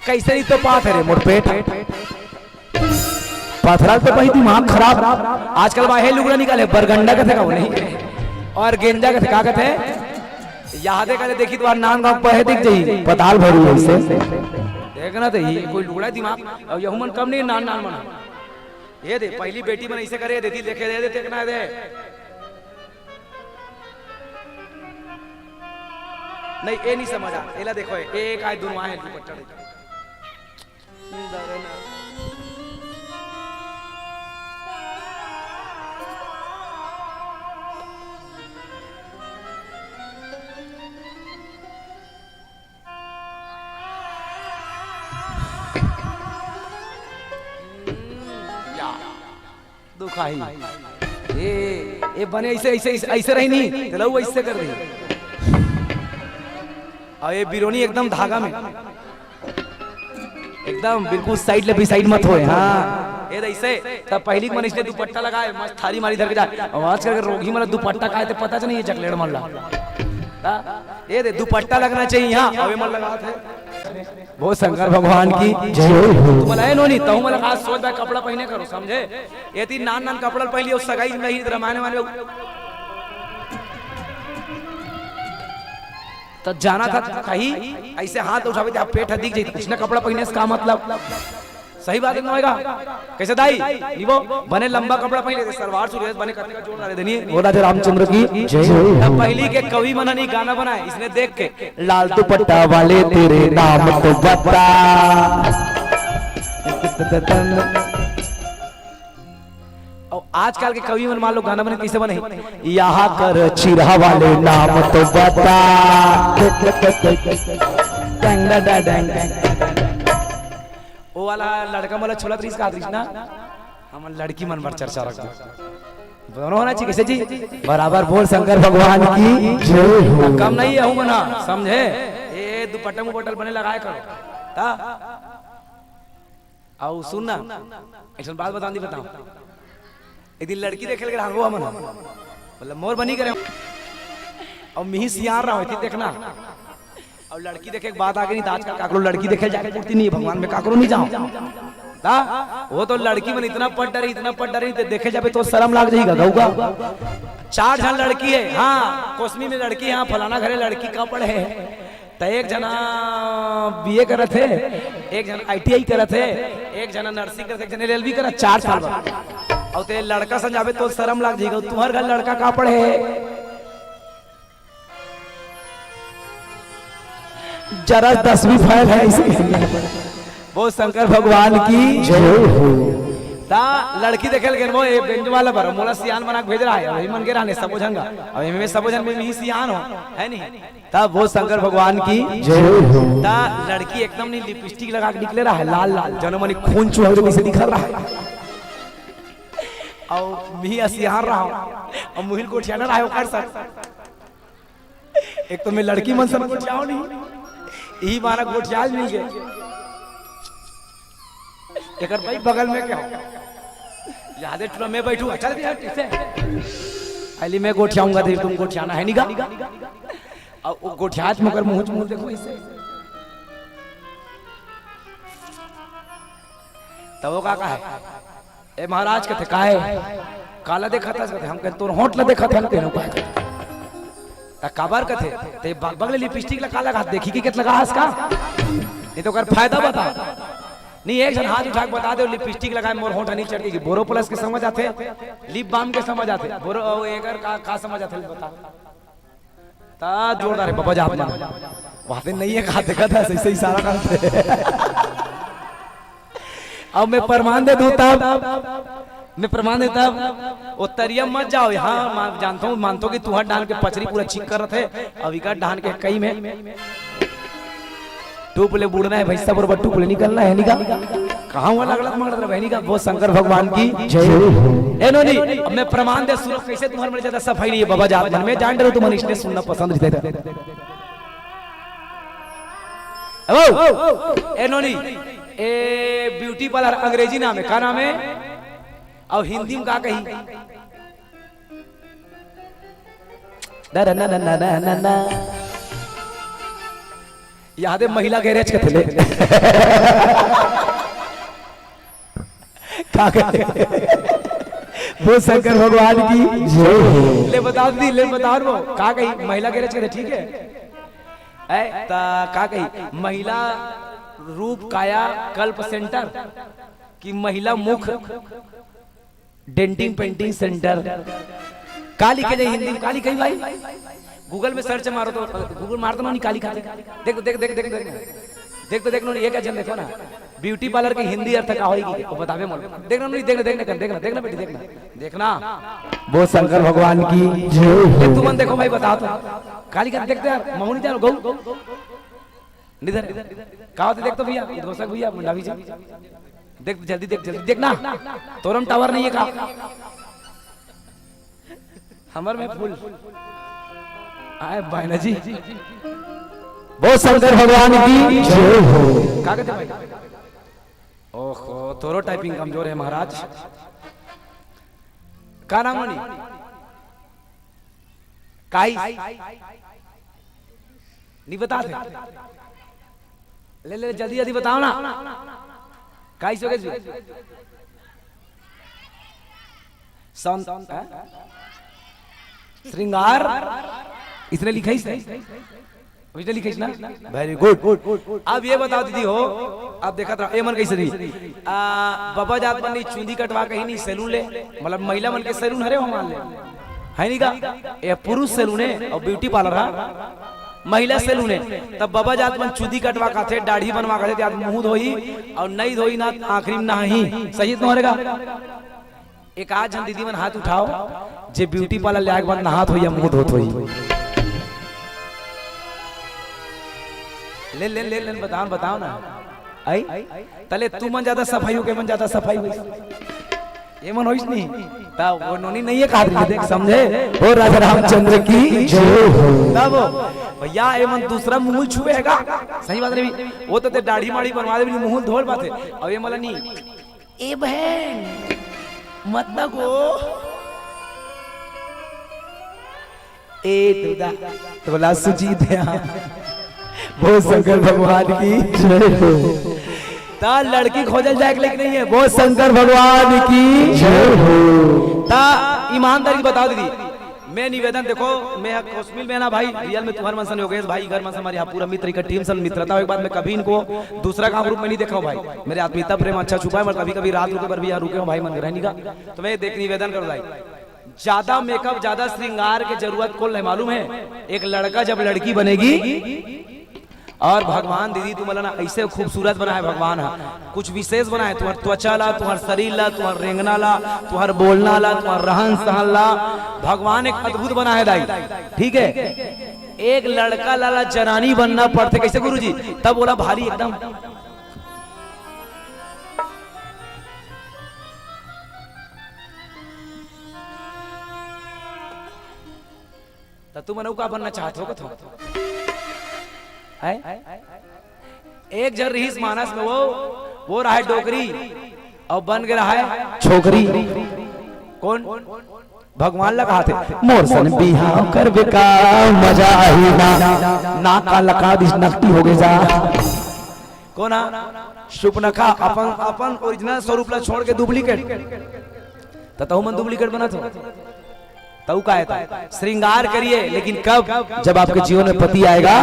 कैसे ही तो पात है रे मोर पेट। पथरा तो भाई दिमाग खराब। आजकल बाहे लुगड़ा निकाले, बरगंडा कथे का वो नहीं, और गेंजा कथे का कथे। यादे करे देखी तो नांदगांव पहे दिख जाई, पताल भरू ऐसे। देखना तो ही कोई लुगड़ा दिमाग, अउ यहू मन कम नहीं, नान नान मन। ये दे, पहली बेटी मन ऐसे करे, देती देखे दे, दे, देखना दे। नहीं, ये नहीं समझ आ, एला देखो, ये एक आय दुनवा है दुपट्टा। या, दुखाही। ए, ए बने ऐसे, ऐसे, ऐसे, ऐसे रही नहीं, तेला वो ऐसे कर दे। अउ ये बिरोनी एकदम धागा में, एकदम बिल्कुल साइड ले भी साइड मत होए। हाँ, ये तो ऐसे, तब पहली के मन इसने दुपट्टा लगाए, मस्त थारी मारी धर के जाए। अउ आजकल के रोगी मन दुपट्टा काहे ते पता च नहीं है, जकलेड़ मन ला। हाँ, ये दे, दुपट्टा लगना चाहिए यहाँ, अबे मन लगावत है। वो शंकर भगवान की जय हो। तुम लाए नोनी, तहु मन आज सोच भाई कपड़ा पहने करो, समझे? ये तीन नान नान कपड़ा पहन लियो, सगाई नहीं, रामायण वाले। तो जाना था कहीं, ऐसे हाथ उठावे थे, आप पेट ह दिख जाई, कुछ ना कपड़ा पहने से का मतलब? सही बात है, होएगा। कैसे दाई? निबो, बने लंबा कपड़ा पहन लेते, सलवार सूट बने कतका जोरदार है, देनी। बोला थे रामचंद्र की जय हो। तब पहली के कवि मन ह नहीं गाना बनाए, इसने देख के, लाल दुपट्टा वाले तेरे नाम तो बता। और आजकल के कवि मन मान लो गाना बने, कैसे बने? यहाँ कर चिरहा वाले नाम तो बता। डंग डा डा डंग डंग। वो वाला लड़का वाला छोला त्रिस का त्रिस ना, हम लड़की मन पर चर्चा रख दो। दोनों होना चाहिए, कैसे जी? बराबर बोल शंकर भगवान की जय हो। कम नहीं है, हूँ मना, समझे? ये दुपट्टा मुपट्टा बने लगाए करो। ता? आओ सुन ना, एक ठन बात बताऊं, दी बताऊं। एक दिन लड़की देखे लगे रहा, वो मन, मतलब मोर बनी करे। और मिही सियार रहा होती, देखना। और लड़की देखे के बात आगे नहीं, तो आजकल काकरो लड़की देखे जाके पूर्ति नहीं है, भगवान में काकरो नहीं जाओ। ता? वो तो लड़की मन इतना पट डरी, इतना पट डरी, ते देखे जाबे तो शर्म लाग जाएगा, गऊगा। चार झन लड़की है, हाँ, कोसमी में लड़की, हाँ, फलाना घरे लड़की का पढ़े है। त एक जना बीए करत हे, एक जना आईटीआई करत हे, एक जना नर्सिंग करत हे, एक जना एलएलबी करत, चार साल बाद। अउ ते लड़का संजाबे तो शर्म लाग जाएगा, तुम्हार घर लड़का का पढ़े है? जरा दसवीं फेल है इसे। वो शंकर भगवान की जय हो। ता लड़की देखे लगे वो, ए बेंजो वाला बर, मोला सियान बना के भेज रहा है, वही मन के रहने सबो झन का। अब एमे सबो झन में ही सियान हो, है नहीं? तब वो शंकर भगवान की जय हो। ता लड़की एकदम नहीं लिपस्टिक लगा के निकले रहा है, लाल लाल, जनो मनी खून चुहक जैसे दिखल रहा है। और मी असियार रहा हूँ, और मुहिल गोठियाना रहा है ओकर साथ। एक तो मैं लड़की मन से गोठियाओ नहीं, यही बारा गोठियाल मिल गए। एकर भाई बगल में क्या हो? यादे टुरा मैं बैठू, चल दिया, ठीक है? पहले मैं गोठियाऊंगा, देख तुम गोठियाना है निगा। और वो गोठियात मगर मुंह मुंह देखो इसे। तब वो का कहे? ए महाराज कथे, "काहे? काला देखत हस?" कथे, "हम कहे, तोर होंठ ला देखत हन," कहे, "काहे?" त काबर कथे? "ते बग बग ले लिपस्टिक ला का लगा, देखी के केत लगा हस का? नहीं तो ओकर फायदा बता।" नहीं, एक झन हाथ उठा के बता दे, लिपस्टिक लगाए मोर होंठ नहीं चढ़ के, बोरो प्लस के समझ आथे, लिप बाम के समझ आथे, बोरो, ओ, एकर का, का समझ आथे, बता। ता जोरदार है, बाबा जात मन। वहां पे नहीं है, कहा देखा था, सही, सही सारा काम थे। अब मैं प्रमाण दे दूं तब, मैं प्रमाण दे तब, वो तरिया मत जाओ। हाँ, मान, जानता हूँ, मानता हूँ कि तुहार डाल के पचरी पूरा चिक करत है, अब इका डाल के कई में टूप ले बूड़ना है, भैंसा बरोबर टूप ले निकलना है, निका। कहाँ हुआ लगलत मार रहा बहनी का? वो शंकर भगवान की जय हो। ए नोनी, अब मैं प्रमाण दे सुनो, कैसे तुम्हारे मन ज्यादा सफाई नहीं है, बाबा जात मन में जान डरो, तुम्हारे इसने सुनना पसंद नहीं था। ओ, ए नोनी, ए ब्यूटी पार्लर अंग्रेजी नाम है, का नाम है? और हिंदी में का कही? ना, ना, ना, ना, ना, ना, ना, ना। याद है महिला गैरेज के थे ले। का कहे? वो शंकर भगवान की जय हो। ले बता दी, ले बता वो। का कही? महिला गैरेज के थे, ठीक है? ए, ता का कही? महिला रूप काया कल्प सेंटर कि महिला मुख डेंटिंग पेंटिंग सेंटर। का लिखे जाए हिंदी में? का लिखे भाई? Google में सर्च मारो तो, Google मार तो नहीं, काली खाती। देख तो, देख, देख, देख, देख, देख तो, देख नो, ये का जन देखो ना, ब्यूटी पार्लर के हिंदी अर्थ का होई कि वो बतावे मोल। देख नो, नहीं, देख, देख, देख, देख ना, देख ना बेटी, देख ना, देखना। वो शंकर भगवान की जय हो। ये तुमन देखो भाई, बताओ तो, काली खाती। देखते यार, महू नहीं जानो गऊ। निधर का होते? देख तो भैया, उद्घोषक भैया, मुंडावी जी, देख तो, जल्दी देख, जल्दी देख ना। तोरम टावर नहीं है का? हमर में फुल। आए बायना जी। वो शंकर भगवान की जय हो। का कहते भाई? ओहो, तोरो टाइपिंग कमजोर है महाराज। का नाम होनी? काई? नहीं बता दे। ले, ले, जल्दी, जल्दी बताओ ना। काई सो गए? सौन-, हैं? श्रृंगार। इसने लिखा ही सही। इसने लिखा ही ना? Very good। अब ये बताओ दीदी हो, अब देखत रहो, ए मन कैसे दी? आ, बाबा जात मन नहीं चूंदी कटवा कहीं नहीं सैलून ले, मतलब महिला मन के सैलून हरे हो मान ले, है नहीं का? ये पुरुष सैलून है और ब्यूटी पार्लर है, महिला सैलून है। तब बाबा जात मन चूंदी कटवा खाथे, दाढ़ी बनवा खाथे, त्याद मुंह धोई और नहीं धोई ना, आखिरी में नहाही। सही तो हरेगा? एक आध झन दीदी मन हाथ उठाओ, जे ब्यूटी पार्लर ले आए के बाद नहात होई या मुंह धोत होई। ले, ले, ले, ले, बताओ, बताओ ना। आई? तले तू मन ज्यादा सफाई हो के मन ज्यादा सफाई होई। ये मन होइस नहीं। ता वो नोनी नहीं है, कहा देख, समझे? हो राजा रामचंद्र की जय हो। तब भैया, ये मन दूसरा मुंह छुए है का? सही बात नहीं। वो तो ते दाढ़ी माढ़ी बनवा दे, मुंह धोल पाते। अब ये मला नहीं। ए बहन, मत ना गो। ए दुदा, तोला सुजीत है। वो शंकर भगवान की जय हो। ता लड़की खोजल जाए के लेके नहीं है, वो शंकर भगवान की जय हो। ता ईमानदारी से बताओ दीदी, मैं निवेदन, देखो, मैं कौशमिल में ना भाई, रियल में तुहर मन सन योगेश भाई, घर मन सन हमारे यहाँ पूरा मित्र, इनका टीम सन मित्रता हो। एक बात मैं कभी इनको दूसरा काम रूप में नहीं देखा हूँ भाई, मेरे आत्मीयता प्रेम अच्छा छुपा है, मैं कभी कभी रात रुके पर भी यहाँ रुके हूँ भाई, मन रहने का। तो मैं देख निवेदन करूँ भाई, ज्यादा मेकअप, ज्यादा श्रृंगार के जरूरत कौन है मालूम है? एक लड़का जब लड़की बनेगी, और भगवान दीदी तुमला ना ऐसे खूबसूरत बनाए भगवान हा, कुछ विशेष बनाए, तुम्हार त्वचा ला, तुम्हार शरीर ला, तुम्हार रेंगना ला, तुम्हार बोलना ला, तुम्हार रहन सहन ला, भगवान एक अद्भुत बना है दाई। ठीक है, एक लड़का लाला जनानी बनना पड़थे, कैसे गुरुजी? तब बोला भारी एकदम। त तुमन अउ का बनना चाहत हो कथो? हैं? एक झन रिहिस मानस में, वो, वो रहे डोकरी, अउ बन गे रहे छोकरी। कोन? भगवान ला कहाथे, मोर सन बिहाव करबे का, मजा आही ना। नाक कान ला काट दिस, नकटी हो गे जा। कोन हा? सुपनखा अपन, अपन ओरिजिनल स्वरूप ला छोड़ के डुप्लीकेट। त तहू मन डुप्लीकेट बनत हो। तऊ का है? श्रृंगार करिए, लेकिन कब? जब आपके जीवन में पति आएगा।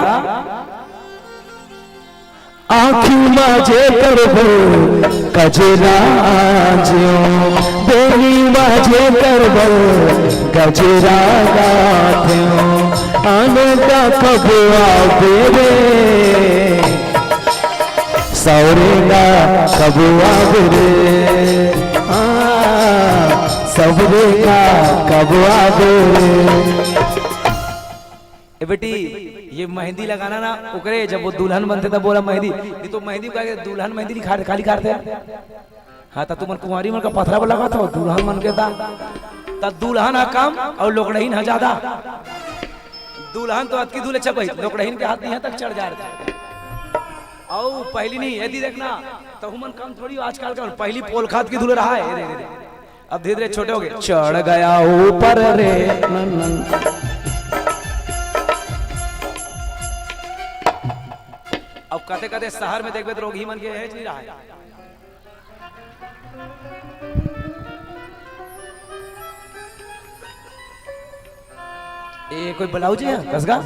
आँखी मा जेकर बल कजरा ज्यों, देही मा जेकर बल गजरा गाथ्यों, आनंदा कब आबे रे। सौरेगा कब आबे रे, हाँ, सौरेगा कब आबे रे। ए बेटी, ये मेहंदी लगाना ना, ओकरे जब वो दुल्हन बनथे तब बोला मेहंदी, नहीं तो मेहंदी का दुल्हन मेहंदी नहीं खाते, खाली खाते हैं। हाँ, तो तुमन कुंवारी मन का पथरा पर लगा था, दुल्हन मन के ता, ता दुल्हन हा कम और लोकड़हीन हा ज्यादा। दुल्हन तो अतकी दूर ले चपई, लोकड़हीन के हाथ यहाँ तक चढ़ जा रहे। औ पहली नहीं, यदि देखना, तो हुमन कम थोड़ी हो आजकल का, पहली पोलखात की दूर रहा है, ये दे, ये दे। अब धीरे-धीरे छोटे हो गए। चढ़ गया ऊपर रे, नन, नन। अब कते-कते शहर में देखबे तो रोगही मन के हेज नहीं रहा है। ए, कोई ब्लाउज है? कसगा?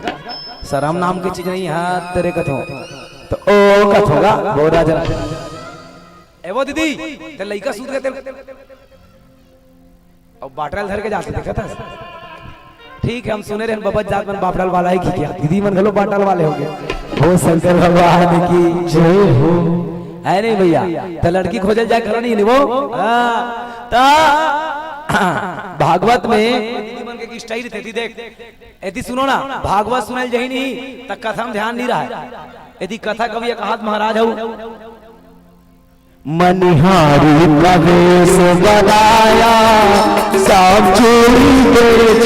शरम नाम की चीज नहीं है, तेरे कथो। ओ कथोगा वो राजा। ए वो दीदी, ते लइका सूत गए ते। अब बाटल धर के जाते देखा था। ठीक है, हम सुने रहे बबत जात मन बाटल वाला है कि क्या, दीदी मन घलो बाटल वाले होंगे। वो शंकर भगवान की जय हो। है नहीं भैया, तो लड़की खोजल जाए करो नहीं, नहीं वो। हाँ, तो भागवत में दीदी मन के स्टाइल थे, देख। यदि सुनो ना, भागवत सुनल जही नहीं, त कथा में ध्यान नहीं रहा। यदि कथा कवि एक हाथ महाराज हो, मनिहारी का वेश बनाया, सब चोरी बेच।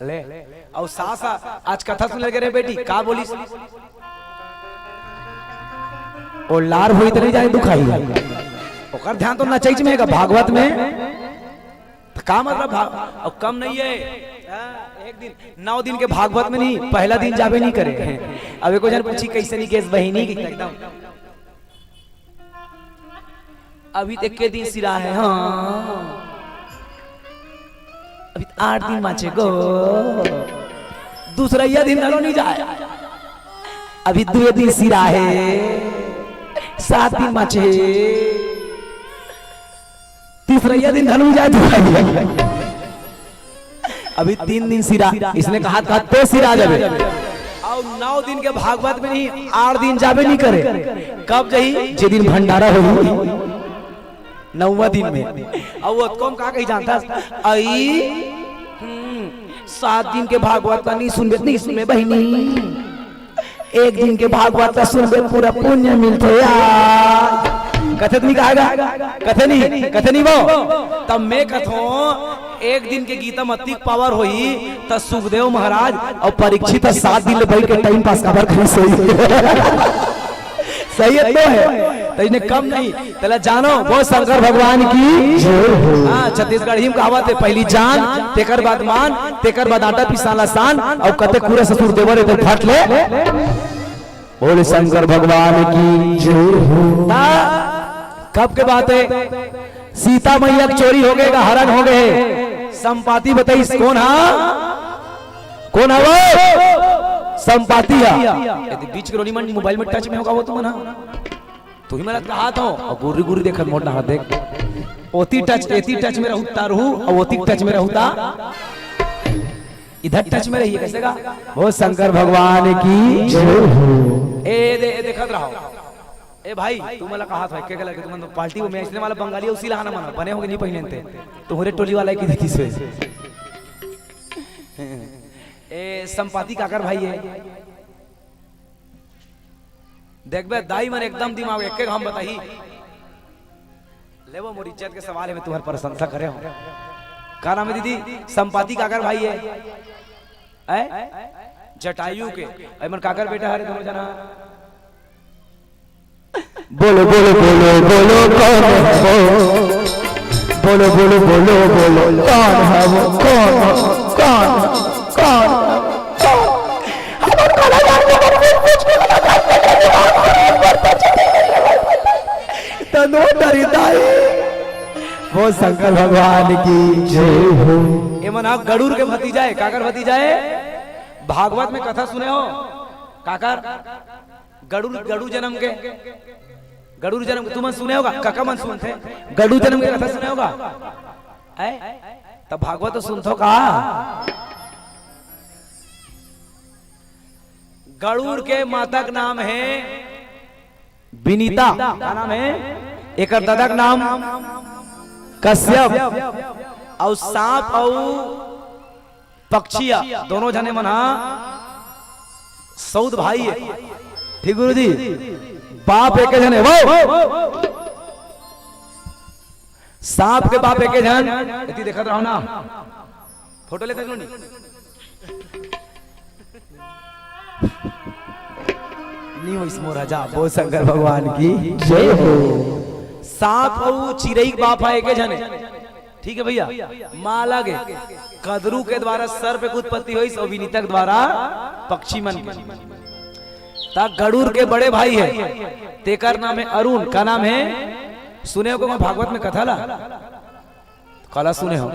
ले, अउ सास आज कथा सुने लगे रे बेटी, का बोलिस? ओ लार होई त नहीं जाए दुखाई। ओकर ध्यान तो नचैच में हेगा, भागवत में। त का मतलब भाग-, अब कम नहीं है। हाँ, एक दिन, नौ दिन के भागवत में नहीं, पहला दिन जाबे नहीं करे। अब एको जन पूछी कैसे नहीं गेस बहिनी की एकदम। अभी तक के दिन सिरा है, हाँ। अभी त आठ दिन बाँचे गो। दूसरा यह दिन घलो नहीं जाए। अभी दो दिन सिरा है, सात दिन बाँचे। तीसरा यह दिन घलो नहीं जाए, दूसरा दिन। अभी तीन दिन सिरा, इसने कहा, कहा तो सिरा जाबे। अउ नौ दिन के भागवत में नहीं, आठ दिन जाबे नहीं करे। कब जाही? जे दिन भंडारा होही, नौवा दिन में। अउ वो कौन का कही जानता? आई, हम्म, सात दिन के भागवत ला नहीं सुनबे, नहीं सुनबे बहिनी। एक दिन के भागवत ला सुनबे, पूरा पुण्य मिलथे यार। कथे त नहीं कहेगा? कथे नहीं, कथे नहीं वो। तब मैं कथों, एक दिन के गीता म अतिक पावर होही, त सुखदेव महाराज अउ परीक्षित सात दिन ले बैठ के टाइम पास काबर करिस होही। सही है तो है, त इन्हें कम नहीं। तेला जानो, वो शंकर भगवान की जय हो। हाँ, छत्तीसगढ़ी में कहावत है, पहली जान, तेकर बाद मान, तेकर बाद आटा पिसान ला सान, अउ कते कूरा ससुर देवर है, तो फट ले। बोले शंकर भगवान की जय हो। ता, कब के बात है? सीता मैया के चोरी हो गए, का हरण हो गए, संपाति बताइस कौन हा? कौन हा वो? संपाति हा। यदि बीच के रोनी मन मोबाइल में टच में होगा वो तुमन हा। तू ही मला कहा था, अउ गुर्री गुर्री देखत मोड़ ना देख। ओती टच, एती टच में रहू ता रहू, अउ ओती टच में रहू ता। इधर टच में रहिए, कैसे का? वो शंकर भगवान की जय हो। ए दे, ए देखत रहो। ए भाई, तू मला कहा था, के लगे तुमन तो पार्टी में इसने वाला बंगाली उसी लहाना मना, बने होंगे नहीं पहले ते। तुम्हारे टोली वाला की देखी से। ए संपाति काकर भाई है। देखबे, दाई मन एकदम दिमाग एक एक हम बताही। लेवो, मोर इज्जत के सवाल है, मैं तुम्हार प्रशंसा करे हूँ। का नाम है दीदी? संपाति काकर भाई है? ऐ? जटायु के। ऐ मन काकर बेटा हरे दोनों जना? बोलो, बोलो, बोलो, बोलो, कौन है वो? बोलो, बोलो, बोलो, बोलो, कौन है वो? कौन है? कौन है? कौन है? कौन है? तनो डरी दाई। वो शंकर भगवान की जय हो। ए मन हा गरुड़ के भतीजा है, काकर भतीजा है? भागवत में कथा सुने हो? काकर? गरुड़, गरुड़ जन्म के, गरुड़ जन्म के तुमन सुने होगा, कका मन सुनथे। गरुड़ जन्म के कथा सुने होगा? ऐ? तब भागवत तो सुनथो का? गरुड़ के माता के नाम है विनीता। का नाम है? एकर दादा के नाम कश्यप। अउ सांप अउ पक्षिया दोनों झने मन हा सौत भाई है। ठीक गुरुजी, बाप एके झने, वो सांप के बाप एके झन। यदि देखत रहो ना, फोटो लेते क्यों नहीं? नी वैस मोर राजा, बोल शंकर भगवान की जय हो। सांप अउ चिरई के बाप हा एके झने। ठीक है भैया, माला के कदरू के द्वारा सर्प के उत्पत्ति होइस अउ विनीता के द्वारा पक्षी मन के। ता गरुड़ के बड़े भाई है, तेकर नाम है अरुण। का नाम है? सुने हो को भागवत में कथा ला? काला सुने हो?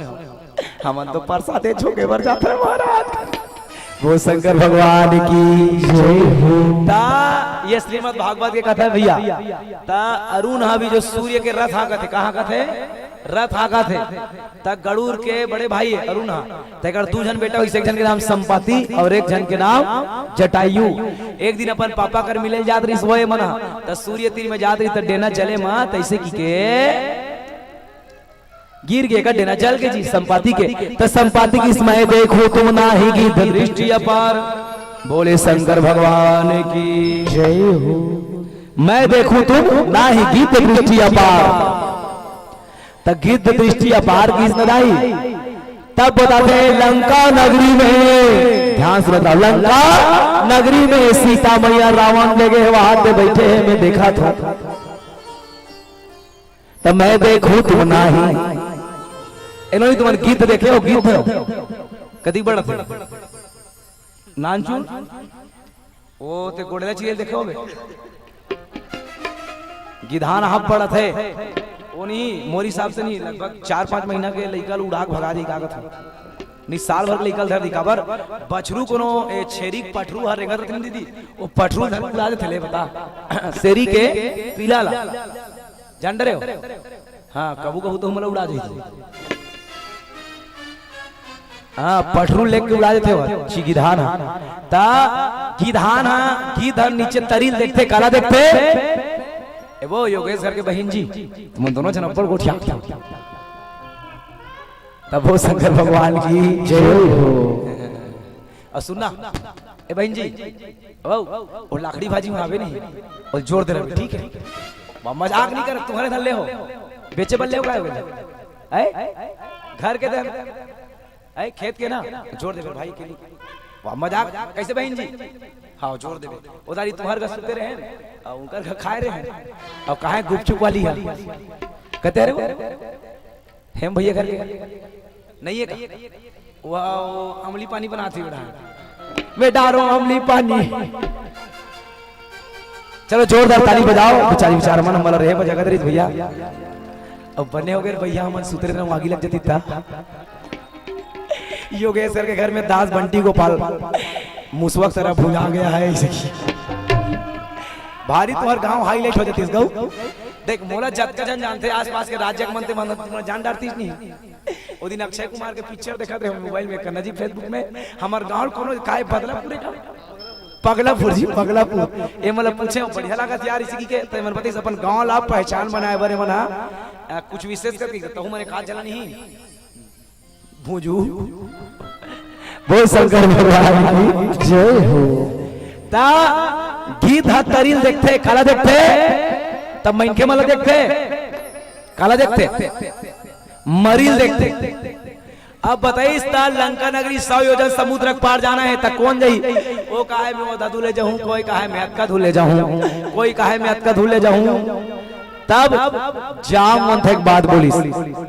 हमन तो परसादे झोंके बर जात हन महाराज। वो शंकर भगवान की जय हो। ता ये श्रीमद भागवत के कथा हे भैया। ता अरुण हा भी जो सूर्य के रथ हाकत हे, कहाँ हाकत हे? रथ हाकत हे। ता गरुड़ के बड़े भाई हे अरुण हा। तेकर दू झन बेटा होइस, एक झन के नाम संपाति अउ एक झन के नाम जटायु। एक दिन अपन पापा कर मिले जात रहिस वो ए मन हा, त सूर्य तीर में जात रहिस, त डेना जले मा तइसे किके गिर गे का डेना जल के जी संपाति के। त संपाति कहिस, "मैं देखूं तुम नाहीं गिद्ध दृष्टि अपार।" बोले शंकर भगवान की जय हो। "मैं देखूं तुम नाहीं गिद्ध दृष्टि अपार।" त गिद्ध दृष्टि अपार कहिस न दाई। तब बताथे लंका नगरी में, ध्यान से बताओ, लंका नगरी में सीता मैया रावण ले गे, वहां ते बैठे हे, मैं देखत हंव। त मैं देखूं तुम नाहीं। ए नोनी, तुमन गिद्ध देखे हो? गिद्ध कति बड़थे? नानचुन? ओ ते गोड़ेला चिरेल देखे होबे? गिधान हा बड़थे। ओ नहीं, मोर हिसाब से नहीं, लगभग चार पांच महीना के लइका ल उड़ा के भगा दे, का कथे? नहीं, साल भर के लइका ल धर दे, काबर? बछरू कोनो, ए, छेरी के पठरू हर रेंगत रथे न दीदी, ओ पठरू धर के उड़ा देथे, ले बता। शेरी के पीला ला। जान डरे हो? हाँ, कभू कभू तो हमला उड़ा देथे। हाँ, पठरू लेके उड़ा देथे हो, ची गिधान हा। ता गिधान हा, गिद्ध हा नीचे तरिल देखथे, काला देखथे? ए वो योगेश घर के बहिन जी, तुमन दोनों झन अब्बड़ गोठिया। तब वो शंकर भगवान की जय हो। अउ सुनना, ए बहिन जी, ओ, ओ लाकड़ी भाजी में आवे नहीं, ओ जोर दे रहे, ठीक है? वा, मजाक नहीं कर, तुम्हारे धन ले हो, बेचे बल ले हो, काय हो गया? ऐ? घर के धन, ऐ खेत के ना, जोर देबे भाई के लिए। वा, मजाक, कैसे बहिन जी? हाँ, जोर देबे। उधारी तुम्हारे घर सुते रहे, और उनकर घर खाए रहे, और कहाँ गुपचुप वाली है? कहते रहे वो? हेम भैया घर के नहीं है का? वाह, अमली पानी बनात हे बेटा। मैं डारो अमली पानी। चलो जोरदार ताली बजाओ, बेचारी बेचारा मन हमला रहे बजागत रहिस भैया। अब बने हो गए भैया, हमन सुतरे न आगी लग जाती था। योगेश्वर के घर में दास बंटी गोपाल मुसवा के तरह भुंजा गया है इसे। भारी तुम्हार गांव highlight हो जातीस गऊ। देख मोला जतका झन जानथे आसपास के राज्य के मन ते मन जान डारतीस नहीं। ओ दिन अक्षय कुमार के पिक्चर देखत रहे मोबाइल में, कन्ना जी Facebook में, हमर गांव कोनो काय बदलापुर का? पगलापुर जी, पगलापुर। ए मतलब पूछे, बढ़िया लागत यार, इसी की के, त मन बताइस अपन गांव ला पहचान बनाए बर मन हा, अ, कुछ विशेष करके, तहु मने का जला नहीं। भूजू। बोल शंकर भगवान की जय हो। ता गिद्ध हा तरिल देखथे, काला देखथे? तब मनखे मन ला देखथे, काला देखथे? मरिल देखथे। अब बताइस त लंका नगरी सौ योजन समुद्र के पार जाना है त कौन जाही? ओ कहे मैं ओधा धुले जाहूं, कोई कहे मैं अतका धुले जाहूं, कोई कहे मैं अतका धुले जाहूं। तब जामवंत एक बात बोलिस,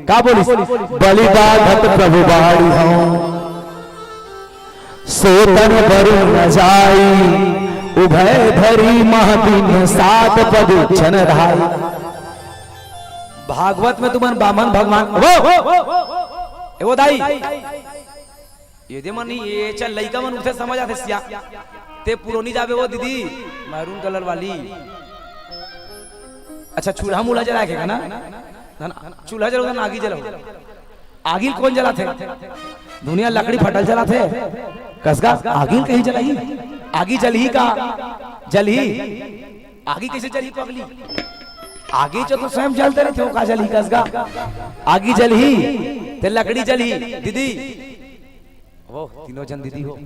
का बोलिस? बलि बाधत प्रभु बाढ़ी हूं, सो तन बरु न जाई, उभय धरी महादिन सात पद छन धाई। भागवत में तुमन बामन भगवान, वो, वो, वो, वो, वो, ए वो दाई, ये दे मन, ये चल लइका मन उठे समझ आथे सिया। ते पुरोनी जाबे वो दीदी, maroon colour वाली। अच्छा, चूल्हा मूल्हा जला के ना? ना, ना, चूल्हा जलाओ ना, आगी जलाओ। आगी कौन जलाथे? दुनिया लकड़ी फटल जलाथे। कसगा आगी कहीं जलाही? आगी जलही का? जलही। आगी कैसे जलही पगली? आगी जो तो स्वयं जलते रहते हो, का जलही कसगा? आगी जलही, ते लकड़ी जलही। दीदी, वो तीनों जन दीदी हो।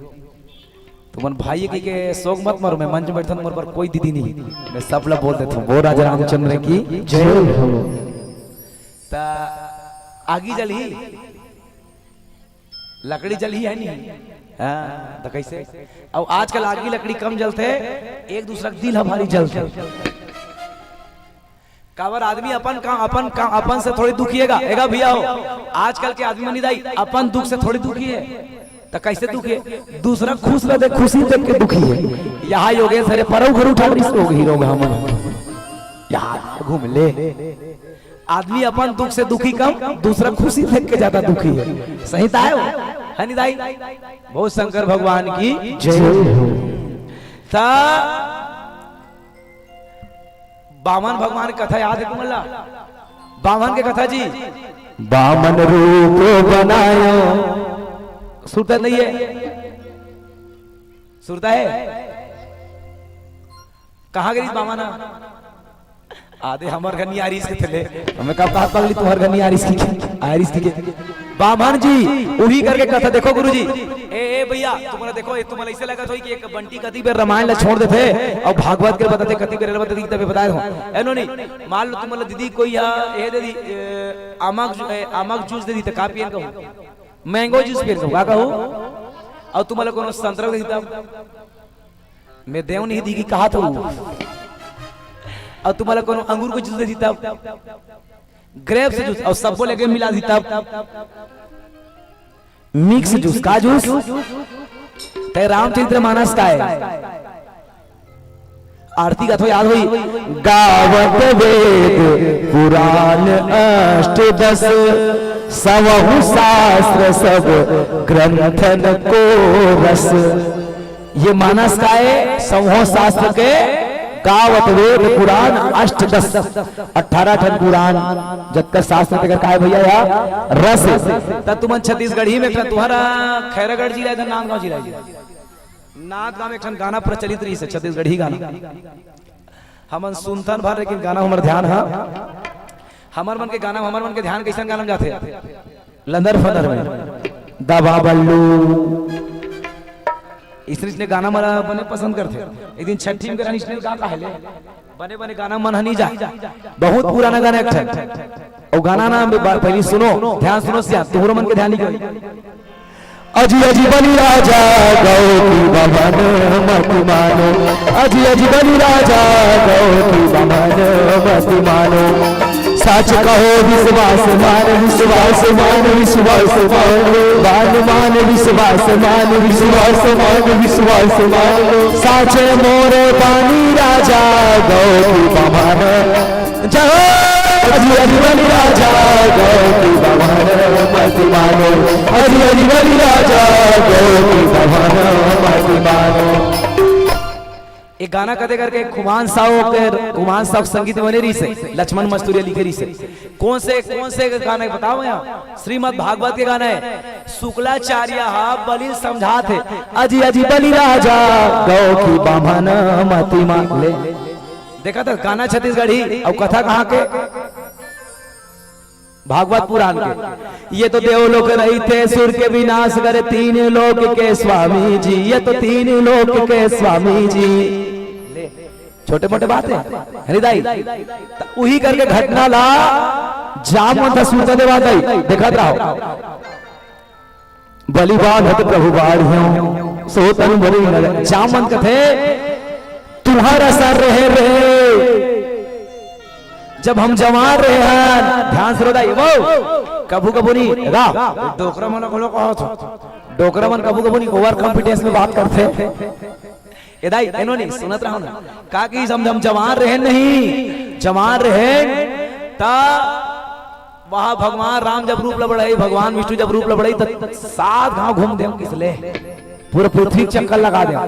तुमन भाई के, के शोक मत मरो, मैं मंच में बैठन, मोर पर कोई दीदी नहीं, मैं सबला बोल देता हूँ। वो राजा रामचंद्र की जय हो। ता आगी जलही, लकड़ी जलही है नहीं? हाँ, तो कैसे? अब आजकल आगी लकड़ी कम जलथे, एक दूसरा के दिल हमारी जलथे। काबर आदमी अपन का, अपन का, अपन से थोड़ी दुखी हेगा, हेगा भैया हो। आजकल के आदमी मनी दाई अपन दुख से थोड़ी दुखी है। तो कैसे दुखी है? दूसरा खुश रह दे, खुशी देख के दुखी है। यहाँ योगेश हरे परऊ घर उठा रही सो हीरो हमन। यहाँ घूम ले। आदमी अपन दुख से दुखी कम, दूसरा खुशी देख के ज्यादा दुखी हे। सही ताय हो, हे नी दाई? बहुत शंकर भगवान की जय हो। त बामन भगवान के कथा याद हे तुमन ला? बामन के कथा जी, बामन रूप बनायो। सुरता नइ हे? सुरता हे? कहाँ गे रिहिस बामन ह? आदे हमर घर नइ आय रिहिस कथे ले। हमें कब कहा पगली तुम्हर घर नइ आय रिहिस कथे, आय रिहिस कथे। बामन जी, उही करके कथा देखो गुरुजी। ए, ए भैया, तुम्हला देखो, ए, तुम्हला अइसे लगत होही कि एक बंटी कति बेर रामायण ला छोड़ देथे अउ भागवत के बताथे, कति बेर बताथे, तब ये बताय हो। ए नोनी, मान लो तुम्हला दीदी कोई ह, ए दीदी, ए, आमा के जू-, ए, आमा के जूस दे दी, त का पियन कहू? मैंगो जूस पियन कहू, का कहू? अउ तुम्हला कोनो संतरा दे दी तब? मैं देव नहीं दी कि कहा था वो। अउ तुम्हला कोनो अंगूर के जूस दे दी तब? ग्रेप्स जूस, अउ सबो लेके मिला दी तब? मिक्स जूस, का जूस? ते रामचरित्र मानस का हे? आरती कथा याद होही, गावत वेद पुराण अष्ट दस, सवहु शास्त्र सब ग्रंथन को रस। ये मानस का हे? सवहु शास्त्र के, गावत वेद पुराण अष्ट दस, अठारह ठन पुराण, जतका शास्त्र तेकर का हे भैया या रस। त तुमन छत्तीसगढ़ी में एक ठन तुम्हर खैरागढ़ जिला, इधर नांदगांव जिला, नांदगांव में एक ठन गाना प्रचलित रहिस हे, छत्तीसगढ़ी गाना। हमन सुनथन भर, लेकिन गाना हमर ध्यान ह, हमर मन के गाना, हमर मन के ध्यान कइसन गाना में जाथे? लंदर फंदर में। दबा बल्लू। इसने, इसने गाना मन ला बने पसंद करथे। एक दिन छट्ठी में करा, इसने गा काहे ले? बने बने गाना मन ह नइ जाय। बहुत पुराना गाना एक ठन। अउ गाना ना ब-, पहली सुनो, ध्यान सुनो सिया, तुम्हरो मन के ध्यान नइ गई। अजी अजी बलि राजा गौ की बमन मत मानो, अजी अजी बलि राजा गौ की बमन मत मानो। साच कहो विश्वास मान, विश्वास मान, विश्वास मान, मान मान, विश्वास मान, विश्वास मान, विश्वास मान। साचे मोरे बानी राजा गौ की बमन। जय हरि हरि बलि राजा गौ की बमन मत मानो, हरि हरि बलि राजा गौ की बमन मत मानो। ये गाना कथे करके खुमान साहू के, खुमान साहू के संगीत में बने रहिस हे, लक्ष्मण मस्तुरिया लिखे रहिस हे। कोन से, कोन से गाना हे बताओ यहाँ? श्रीमद् भागवत के गाना हे। शुक्लाचार्य हा बलि ल समझात हे, अजी अजी बलि राजा गौ की बमन मत मा-, ले। देखा त गाना छत्तीसगढ़ी अउ कथा कहाँ के? भागवत पुराण के। ये तो देवलोक रहिथे, सुर के विनाश करे, तीन लोक के स्वामी जी, ये तो तीन लोक के स्वामी जी। छोटे मोटे बात हे, हे नी दाई? त उही करके घटना ला जामवंत सुरता देवा दाई, देखत रहो। बलि बांधत प्रभु बाढ़ियो, सो तनु बलि न लगे। जामवंत कथे, तुम्हर असर रहे रे, जब हम जवान रहे हन। ध्यान से रो दाई, वो कभू कभू नहीं गा, डोकरा मन घलो कहत हो। डोकरा मन कभू कभू नहीं ओवर कॉन्फिडेंस में बात करथे। ए दाई, एनो नहीं, सुनत रहो ना। का कि हम, हम जवान रहे नहीं, जवान रहे, त वहाँ भगवान राम जब रूप ल बढ़ाई, भगवान विष्णु जब रूप ल बढ़ाई, त सात घांव घूम देव किसले, पूरा पृथ्वी चक्कर लगा देव।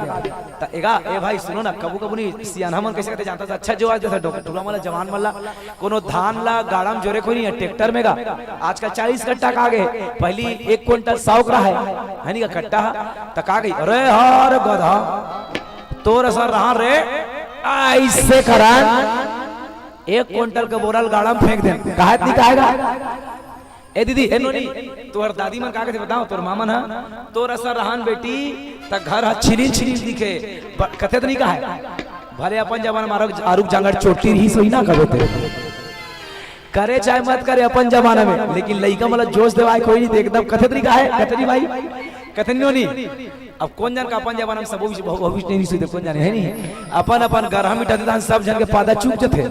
त एगा, ए भाई, सुनो ना, कभू कभू नहीं, सियानहा मन कइसे कथे जानथस, अच्छा जो आज जैसे डोक-, टूरा मन ला, जवान मन ला, कोनो धान ला गाड़ा में जोरे कोई नहीं हे, ट्रैक्टर में गा। आजकल चालीस कट्टा का आगे, पहली एक कुंटल सौ करा हे, हे नहीं का कट्टा हा? त का कही, अरे हर गधा, तोर असर रहा रे, अइसे करा, एक कुंटल के बोरा ल गाड़ा में फेंक दे, कहा नहीं कहेगा? ए दीदी, ए नोनी, तोहर दादी मन का कथे बताओ, तोर माँ मन ह, तोर असर रहन बेटी, त घर ह छिनिन छिनिन दिखे। ब-, कथे त नहीं कहे। भले अपन जमाना में आरुग, आरुग जांगर चोटी रहिस होही ना कबे ते। करे चाहे मत करे अपन जमाना में, लेकिन लइका मन ल जोश देवाय कोई नहीं, त एकदम कथे त नहीं कहे, कथे नहीं भाई, कथे नहीं नोनी। अब कोन जन का अपन जमाना में सबो विश-, बहु-, भविष्य नहीं सुनते, कोन जाने, हे नहीं? अपन, अपन गरहा मिठाथे, तहान सब जन के पादा चुप जथे।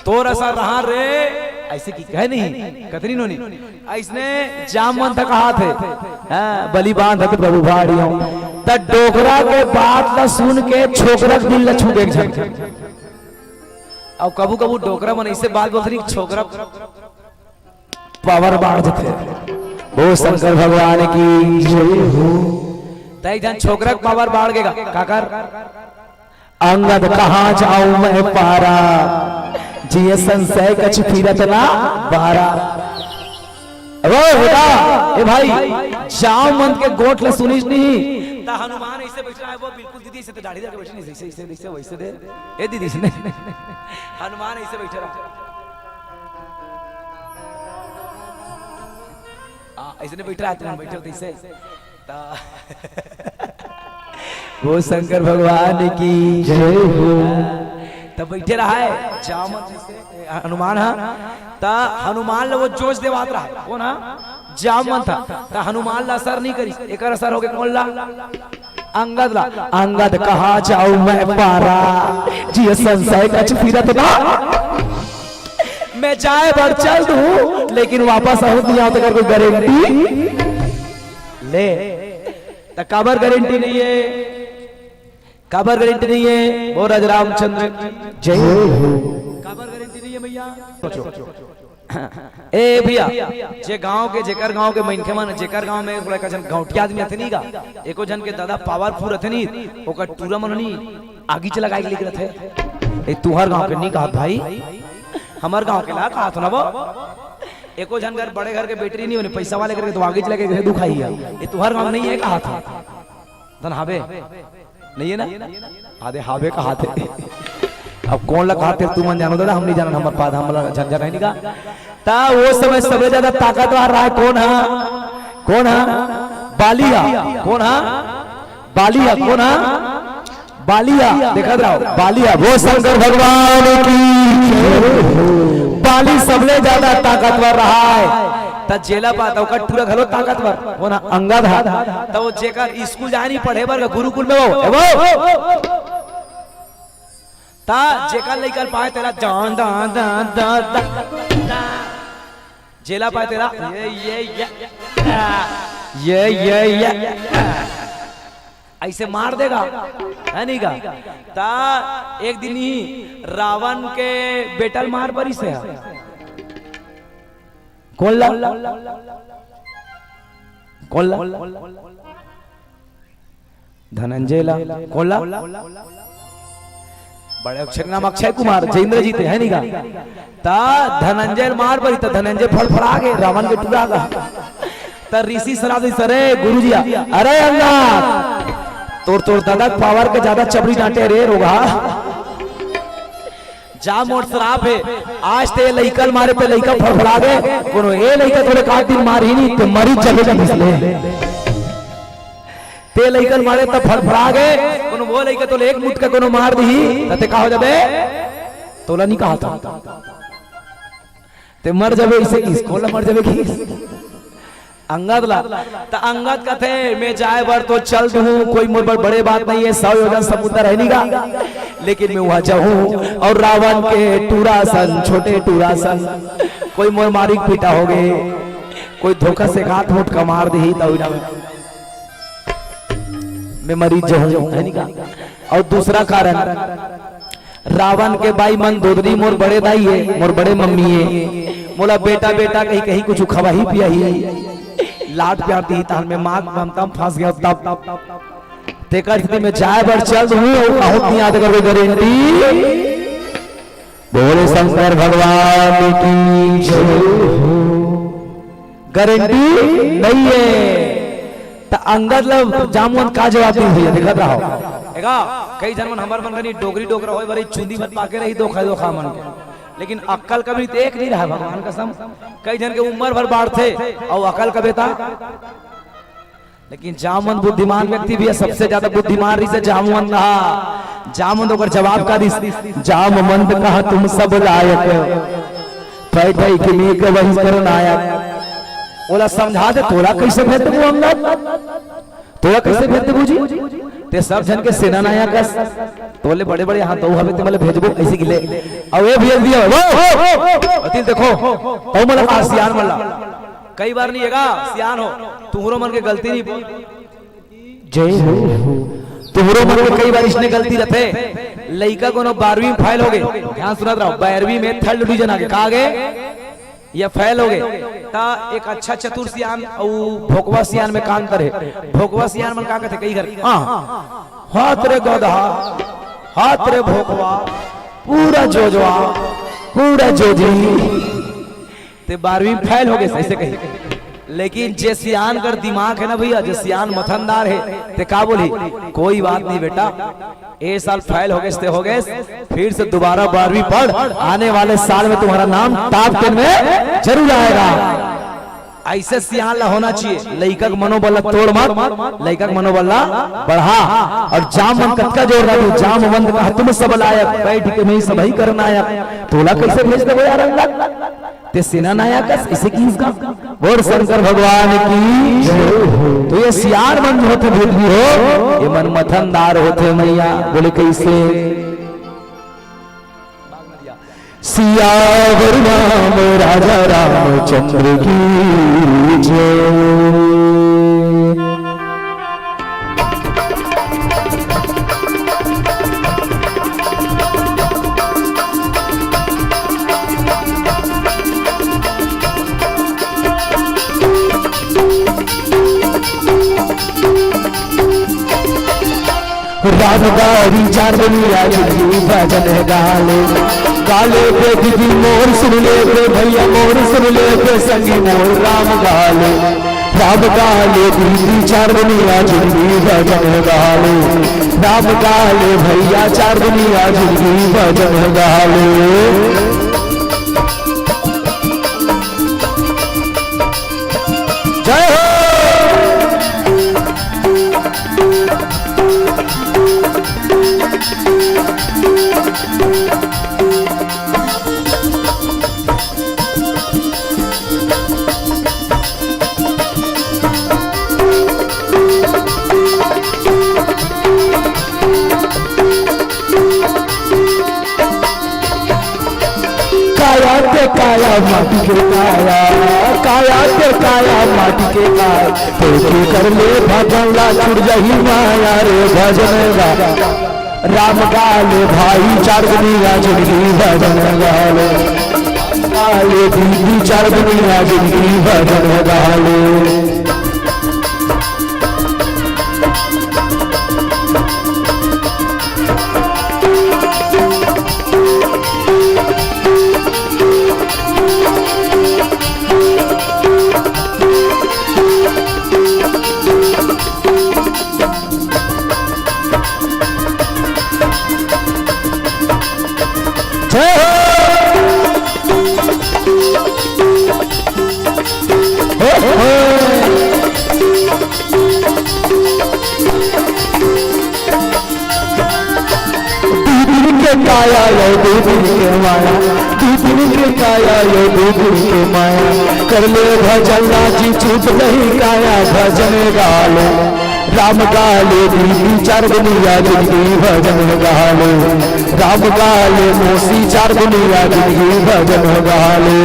तोर असन रहा रे, अइसे कि कहे नहीं, कथे नहीं नोनी। अइसने जामवंत कहाथे, हाँ, बलि बांधत प्रभु बाढ़ियो। त डोकरा के बात ल सुन के छोकरा के दिल ल छू दे एक झन। अउ कभू कभू डोकरा मन अइसे बात बोलथे नहीं, छोकरा पावर बाढ़ देथे। बोल शंकर भगवान की जय हो। त एक झन छोकरा के पावर बाढ़ गे गा, काकर? अंगद कहाँ जाऊं मैं पारा, जिये संशय कछ फिरत ना बारा। अबे बेटा, ए भाई, जामवंत के गोठ ल सुनिस नहीं। त हनुमान अइसे बइठे रहे, वो बिल्कुल दीदी अइसे दाढ़ी धर के बइठे नहीं, जइसे, जइसे, जइसे, वइसे दे। ए दीदी, अइसे नहीं। हनुमान अइसे बइठे रहे। आ, अइसने बइठे रहे, तुम बइठे हो त अइसे। त वो शंकर भगवान की जय हो। त बइठे रहे जामवंत अइसे, हनुमान हा। त हनुमान ल वो जोश देवात रहे। कोन हा? जामवंत हा। त हनुमान ल असर नहीं करिस, एकर असर होगे कोन ला? अंगद ला। अंगद कहाँ जाऊं मैं पारा, जिये संशय कछ फिरत ना। मैं जाय बर चल दूं, लेकिन वापस आहूं त नहीं आहूं, तेकर कोई गारंटी ले। त काबर गारंटी नहीं हे? काबर गारंटी नहीं हे? बोल राजा रामचंद्र जय हो। काबर गारंटी नहीं हे भइया? सोचो। ए भइया, जे गांव के, जेकर गांव के मनखे मन, जेकर गांव में थोड़ा का झन गौंटिया आदमी रथे नहीं गा, एको झन के दादा पावरफुल रथे नहीं, ओकर टूरा मन नहीं आगीच लगाय के लेके रथे। ए, तुंहर गांव के नहीं कहत भाई, हमर गांव के ला कहत हो ना वो। एको झन घर, बड़े घर के बेटी नहीं होने, पैसा वाले करके तो आगीच लगे के दुखाई हे। ए, तुंहर गांव नहीं हे कहत हो। तन हावे? नहीं हे ना? आदे हावे कहत हे। अब कोन ला कहत हे तुमन जानो दादा, हम नहीं जानन, हमर पाद, हमला झंझट हे नहीं का। त वो समय सबले ज्यादा ताकतवर रहा कोन हा? कोन हा? बाली हा। कोन हा? बाली हा। कोन हा? बाली हा। देखत रहो, बाली हा। वो शंकर भगवान की, बाली सबले ज्यादा ताकतवर रहा हे। त जेला पात, ओकर टूरा घलो ताकतवर, कोन हा? अंगद हा। त वो जेकर स्कूल जाय नहीं पढ़े बर गुरुकुल में वो, ए वो। त जेकर लइका ल पाय तेला जान दा, दा, दा, दा, दा। जेला पाय तेला ये, ये, ये, ये, ये, ये, अइसे मार देगा, हे नहीं गा? त एक दिन ही रावण के बेटा ल मार परिस हे। कोन ला? कोन ला? धनंजय ला। कोन ला? बड़े अक्षर नाम अक्षय कुमार, जे इंद्रजीत हे, हे नहीं का? त धनंजय मार परी, त धनंजय फड़फड़ा गे, रावण के टूरा ला। त ऋषि सलाह दिस, "अरे गुरुजी, अरे अंगद, तोर, तोर दादा के पावर के ज्यादा चबड़ी डांटे रे रोगहा।" जा मोर श्राप हे, आज ते लइका ल मारे, ते लइका फड़फड़ा गे, कोनो ए लइका तोले काट दिन मारही नहीं, ते मरी चले जा दिस ले। ते लइका ल मारे त फड़फड़ा गे, कोनो वो लइका तोले एक मुटका कोनो मार दिही, त ते का हो जाबे? तोला नहीं कहा था। ते मर जाबे, इसे किस कोला मर जाबे किस? अंगद ला। त अंगद कथे, "मैं जाय बर तो चल दूं, कोई मोर बर बड़े बात नहीं हे, सौ योजन समुद्र हे नहीं का, लेकिन मैं वहां जाहूं अउ रावण के टूरा सन, छोटे टूरा सन, कोई मोर मारिक पीटा होगे, कोई धोखा से घात मोट का मार दिही, त मैं मरी जाहूं, हे नहीं का।" अउ दूसरा कारण, रावण के बाई मंदोदरी मोर बड़े दाई हे, मोर बड़े मम्मी हे। मोला बेटा बेटा कही कही कुछ खवाही पियाही, लाड प्यार दिही, तहन मैं माँ के ममता में फंस गेंव तब। तेकर सेती मैं जाय बर चल दूं, अउ कहूं नहीं आते कर कोई गारंटी। बोले शंकर भगवान की जय हो। गारंटी नहीं हे। त अंगद ला जामवंत का जवाब दिस भइया, देखत रहो। एगा, कई झन मन हमर मन कनी डोकरी डोकरा होय बर चुंदी भर पाके रही धोखा धोखा मन के। लेकिन अक्कल कभी देख नहीं रहा भगवान कसम। कई झन के उम्र भर बाढ़थे अउ अकल कबे ता। लेकिन जामवंत बुद्धिमान व्यक्ति भी हे, सबसे ज्यादा बुद्धिमान रिहिसे जामवंत रहा। जामवंत ओकर जवाब का दिस, "जामवंत कहा तुम सब लायक, ठय ठय किन्हीं के वही कर नायक।" ओला समझा दे, तोला कइसे भेज देबो अंगद? तोला कइसे भेज देबो जी? ते सब झन के सेना नायक अस, तोले बड़े बड़े हाथ दो हवे, ते मोला भेजबो कइसे गिले? अउ ए भेज दिया, वो, वो, अतिल देखो, तउ मोला का सियान मोला। कई बार नहीं हेगा, सियान हो, तुहरो मन के गलती नहीं। जय हो। तुहरो मन के कई बार इसने गलती रथे। लइका कोनो बारहवीं में फेल हो गे, ध्यान सुनत रहो, बारहवीं में थर्ड डिवीजन आ गे, का आ गे? ये फेल हो गे। त एक अच्छा चतुर सियान अउ भोकवा सियान में का अंतर हे? भोकवा सियान मन का कथे कई घर, हाँ, हाथ रे गधा, हाथ रे भोकवा, पूरा जोजवा, पूरा जोजी। ते बारहवीं फेल हो गे, ऐसे कही। लेकिन जे सियान कर दिमाग हे ना भैया, जे सियान मथनदार हे, ते का बोली? कोई बात नहीं बेटा, ए साल फेल हो गेस ते हो गेस, फिर से दोबारा बारहवीं पढ़, आने वाले साल में तुम्हारा नाम टॉप टेन में जरूर आएगा। ऐसे सियान ला होना चाहिए। लइका के मनोबल ला तोड़ मत, लइका के मनोबल ला बढ़ा। और जाम मन कतका जोर रहा, जामवंत कहा तुम सब लायक, बैठ के मैं सभई कर नायक। तोला कैसे भेज देबो यार अंगत? ते सेना नायक अस, इसे की इसका? बोल शंकर भगवान की जय हो। तो ये सियान मन जो होथे भूत भी हो, ये मन मथनदार होथे मैया। बोले कैसे? सियावर राम राजा रामचंद्र की जय। राम गारी चार दुनिया जिंदगी भजन गाले, गाले पे दीदी मोर सुन ले पे भैया मोर सुन ले पे संगी मोर राम गाले। राम गाले दीदी चार दुनिया जिंदगी भजन गाले, राम गाले भैया चार दुनिया जिंदगी भजन गाले। जय हो। काया ते काया माटी के काया, काया ते काया माटी के काया, तो के कर ले भजन ला छुट जाही माया रे भजन गा। राम गाले भाई चार दुनिया जिंदगी भजन गाले, गाले दीदी चार दुनिया जिंदगी भजन गाले। जय हो। हो, हो। दू दिन के काया यो, दू दिन के माया, दू दिन के काया यो, दू दिन के माया। कर ले भजन लाजी छूट नहीं काया, भजन गालो। राम गाले दीदी चार दुनिया जिंदगी भजन गालो। राम गाले मौसी चार दुनिया जिंदगी भजन गालो।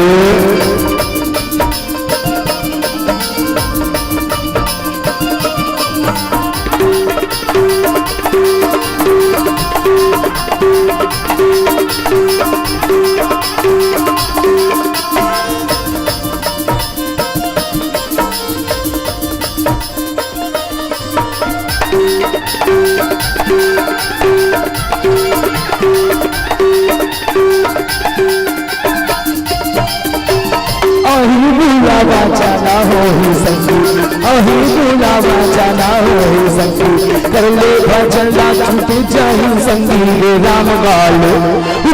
अही बुलावा जाना होही संगी, अही बुलावा जाना होही संगी, कर ले भजन ला छूट जाही संगी रे राम गालो।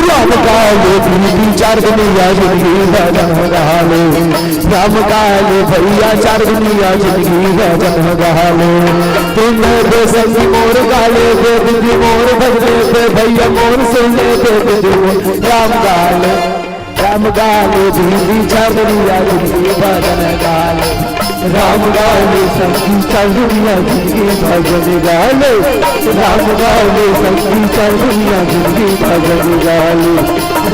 राम गालो दीदी चार दुनिया जिंदगी भजन गालो। राम गालो भैया चार दुनिया जिंदगी भजन गालो। तू ले बे संगी मोर गाले बे दीदी मोर भजले बे भैया मोर सुन ले बे दीदी मोर। राम गालो, राम गालो दीदी चार दुनिया जिंदगी भजन गालो। राम गालो संगी चार दुनिया जिंदगी भजन गालो। राम गालो संगी चार दुनिया जिंदगी भजन गालो।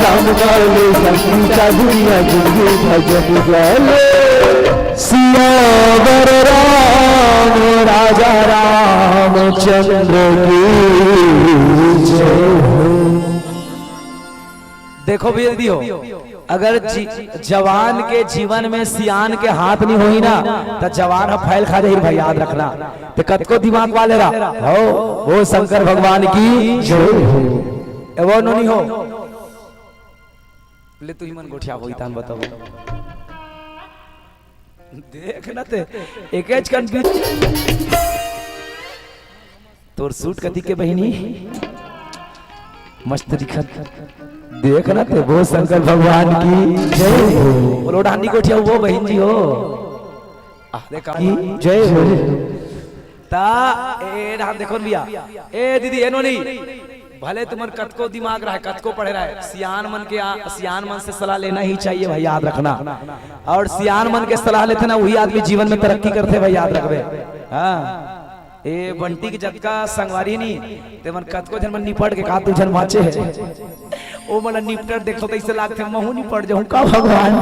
राम गालो संगी चार दुनिया जिंदगी भजन गालो। सियावर राम राजा रामचंद्र की जय हो। देखो भैया दीदी हो, अगर जी, जवान के जीवन में सियान के हाथ नहीं होई ना, त जवान ह फैल खा जाही भाई, याद रखना। ते कतको दिमाग वाले रहा हो, वो शंकर भगवान की जय हो। ए, वो नोनी हो, ले तू ही मन गोठिया होई तान बताओ। देख ना ते, एकेच कन बीच तोर सूट कति के बहिनी, मस्त दिखत। देख ना ते, वो शंकर भगवान की जय हो। बोलो डांडी गोठिया वो बहिन जी हो। आ, देख की जय हो। ता ए डांड देखो भैया, ए दीदी, ए नोनी, भले तुमन कतको दिमाग रहे, कतको पढ़े रहे, सियान मन के आ, सियान मन से सलाह लेना ही चाहिए भाई, याद रखना। और सियान मन के सलाह लेथे ना, वही आदमी जीवन में तरक्की करथे भाई, याद रखबे। हाँ, ए बंटी के जतका संगवारी नी, ते मन कतको झन मन निपट के का दू झन बाँचे हे। ओ मन निपटत देखो त अइसे लागथे, महू निपट जाहूँ का भगवान।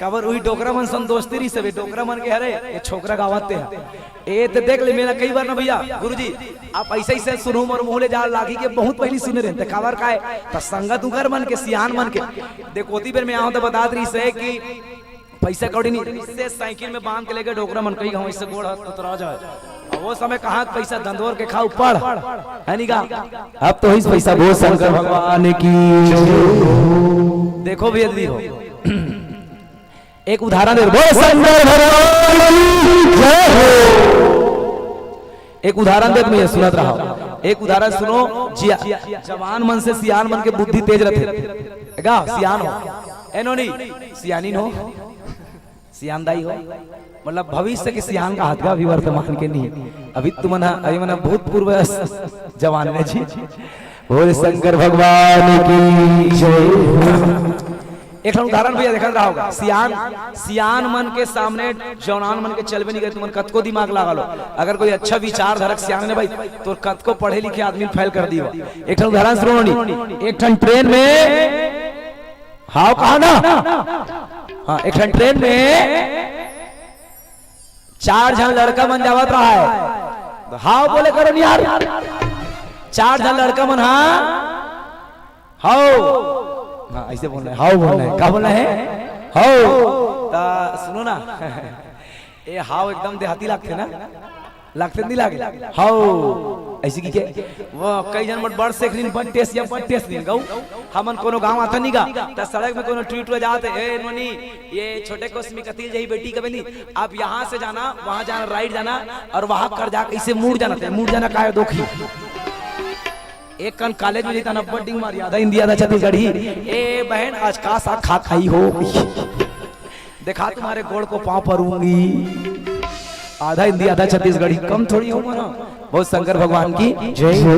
काबर उही डोकरा मन सन दोस्ती रहिस हवे, डोकरा मन के हरे, ये छोकरा गावत ते ह। ए ते देख ले, मेला कई बार ना भैया, गुरुजी, आप अइसे अइसे सुनहूँ मोर मुँह ले जाल लागी के बहुत पहिली सुने रहे, ते काबर काय, त संगत उंकर मन के, सियान मन के। देख, ओती बेर में आहूँ त बतात रहिस हे कि पैसा कौड़ी नहीं, इससे साइकिल में बांध के लेके डोकरा मन कई गाँव इससे गोड़ हाथ उतरा जाए। अब वो समय कहाँ पैसा दंदोर के खाऊ पढ़, है नी का? अब तो इस पैसा वो शंकर भगवान की जय हो। देखो भैया दीदी हो, एक उदाहरण दे, बोल शंकर भगवान की जय हो। एक उदाहरण देत में ये सुनत रहा, एक उदाहरण सुनो जिया। जवान मन से सियान मन के बुद्धि तेज रहते। गा सियान हो, ए नोनी, सियानी हो, सियान दाई हो, मतलब भविष्य के सियान का हाथ का, अभी वर्तमान के नहीं। अभी तुमन ह, अभी मन ह भूतपूर्व जवान में जी। बोल शंकर भगवान की जय। एक ठन उदाहरण भैया देखत रहा होगा, सियान, सियान मन के सामने जवान मन के चलबे नहीं करे, तुमन कतको दिमाग लगा लो, अगर कोई अच्छा विचारधारक सियान ने भाई, तो कतको पढ़े लिखे आदमी फेल कर दियो। एक ठन उदाहरण सुनो नी, एक ठन ट्रेन में, हाव कहा ना, हाँ, एक ठन ट्रेन में चार झन लड़का मन जावत रहा है, तो हाव बोले करो नी यार, चार झन लड़का मन, हाँ, हाव, हाँ, ऐसे बोलना है, हाव बोलना है, का बोलना है, हाव। ता सुनो ना, ए हाव एकदम देहाती लागथे ना, लागथे नहीं लागे, हाव, ऐसे की के, वो कई झन मन बड़ सेख लीन, बड़ टेस्ट या बड़ टेस्ट लीन गऊ, हमन कोनो गांव आथन नहीं गा, त सड़क में कोनो टूरी टूरा जात हे, ए नोनी, ये छोटे कोसमी कती ले जाही बेटी कबे नहीं, आप यहाँ से जाना, वहाँ जाना, राइट जाना, और वहाँ कर जाके इसे मुड़ जाना, ते मुड़ जाना काय दोखी। एक कन कॉलेज में जइतन अब्बड़ डिंग मार, आधा हिंदी आधा छत्तीसगढ़ी। ए बहन, आज का साग खा खाई हो? देखा तुम्हारे गोड़ को पाँव परूंगी। आधा हिंदी आधा छत्तीसगढ़ी, कम थोड़ी हो ना। बहुत शंकर भगवान की जय हो।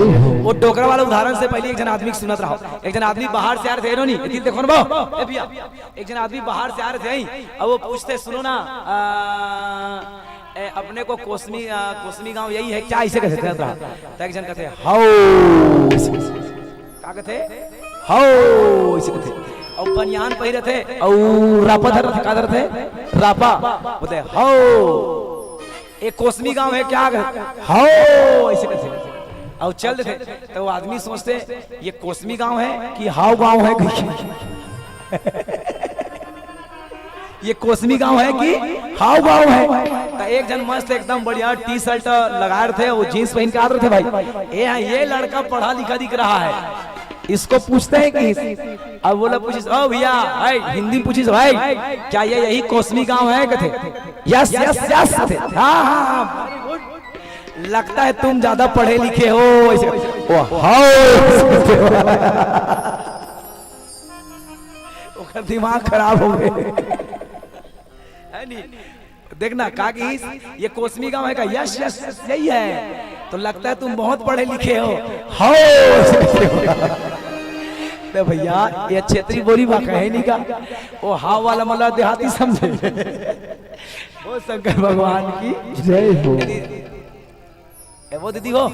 वो डोकरा वाला उदाहरण से पहले एक जन आदमी के सुनत रहा। एक जन आदमी बाहर से आ रहे थे, ए नोनी, ए दिल देखो ना बा, ए भैया, एक जन आदमी बाहर से आ रहे थे, अब वो पूछते, सुनो ना, आ, ए, अपने को कोसमी, आ, कोसमी गांव यही है क्या? ऐसे कहते थे, तो एक जन कहते, हाओ, ऐसे कहते। का कहते? हाओ, ऐसे कहते। और बनियान पहिरे थे, और रापा धर थे, का धर थे? रापा। बोलते, हाओ, ये कोसमी गांव है क्या? कहते, हाओ, ऐसे कहते। और चल देते, तो वो आदमी सोचते, ये कोसमी गांव है कि हाव गांव है? ये कोसमी गांव है कि हाव गांव है? तो एक जन मस्त एकदम बढ़िया टी शर्ट लगा रहे थे, वो जींस पहन के आ रहे थे भाई। ए, ये लड़का पढ़ा लिखा दिख रहा है, इसको पूछते हैं कि, अब बोला पूछिस, "ओ भैया, हाय, हिंदी में पूछिस, भाई, क्या ये यही कोसमी गांव है?" कहते, "यस, यस, यस," कहते, "हाँ, हाँ, हाँ, very good। लगता है तुम ज्यादा पढ़े लिखे हो," ऐसे, "ओ, हाओ," ओकर दिमाग खराब हो गए, है नी? देखना, का कहिस, "ये कोसमी गांव है का?" "यस, यस, यस, यही है।" "तो लगता है तुम बहुत पढ़े लिखे हो।" "हाओ।" तो भैया, ये क्षेत्रीय बोली मा कहे नहीं का, वो हाव वाला मला देहाती समझे। वो शंकर भगवान की जय हो। ए, वो दीदी हो,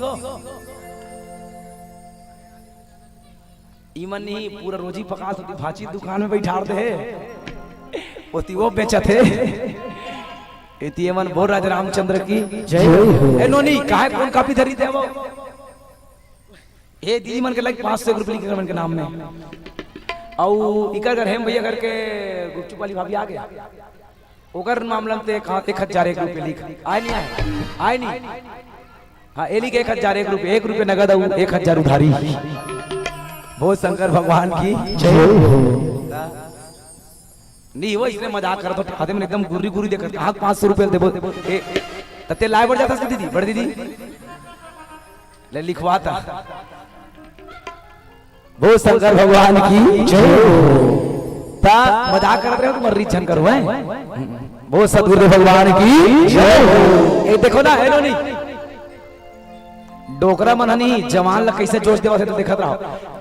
इमन नहीं पूरा रोजी पका तो भाची दुकान में बैठार दे। ओती वो बेचत हे। एती एमन बोल राजा रामचंद्र की जय हो। ए नोनी, काहे कोन कापी धरी दे वो? ए दीदी मन के लाइक पाँच सौ एक रुपये लिखे मन के नाम में। अउ इकर घर हेम भैया घर के गुपचुप वाली भाभी आ गया। ओकर मामला में ते एक, एक हजार एक रुपये लिख। आय नहीं आय? आय नहीं? हाँ, एली के एक हजार एक रुपये, एक रुपये नगद अउ एक हजार उधारी। बोल शंकर भगवान की जय हो। नहीं, वो इसने मजाक करत हो, आते मन एकदम गुर्री गुर्री देखत, कहाँ पाँच सौ रुपये देबो? ए, तते लाए बर जाथस दीदी, बड़ दीदी? ले लिखवाता। बोल शंकर भगवान की जय हो। ता मजाक करत रहे हो, तुम रीत झन करो, हैं? बोल सतगुरुदेव भगवान की जय हो। ए, देखो ना, हेलो नहीं। डोकरा मन हनी जवान ला कैसे जोश देवत हे तो देखत रहो।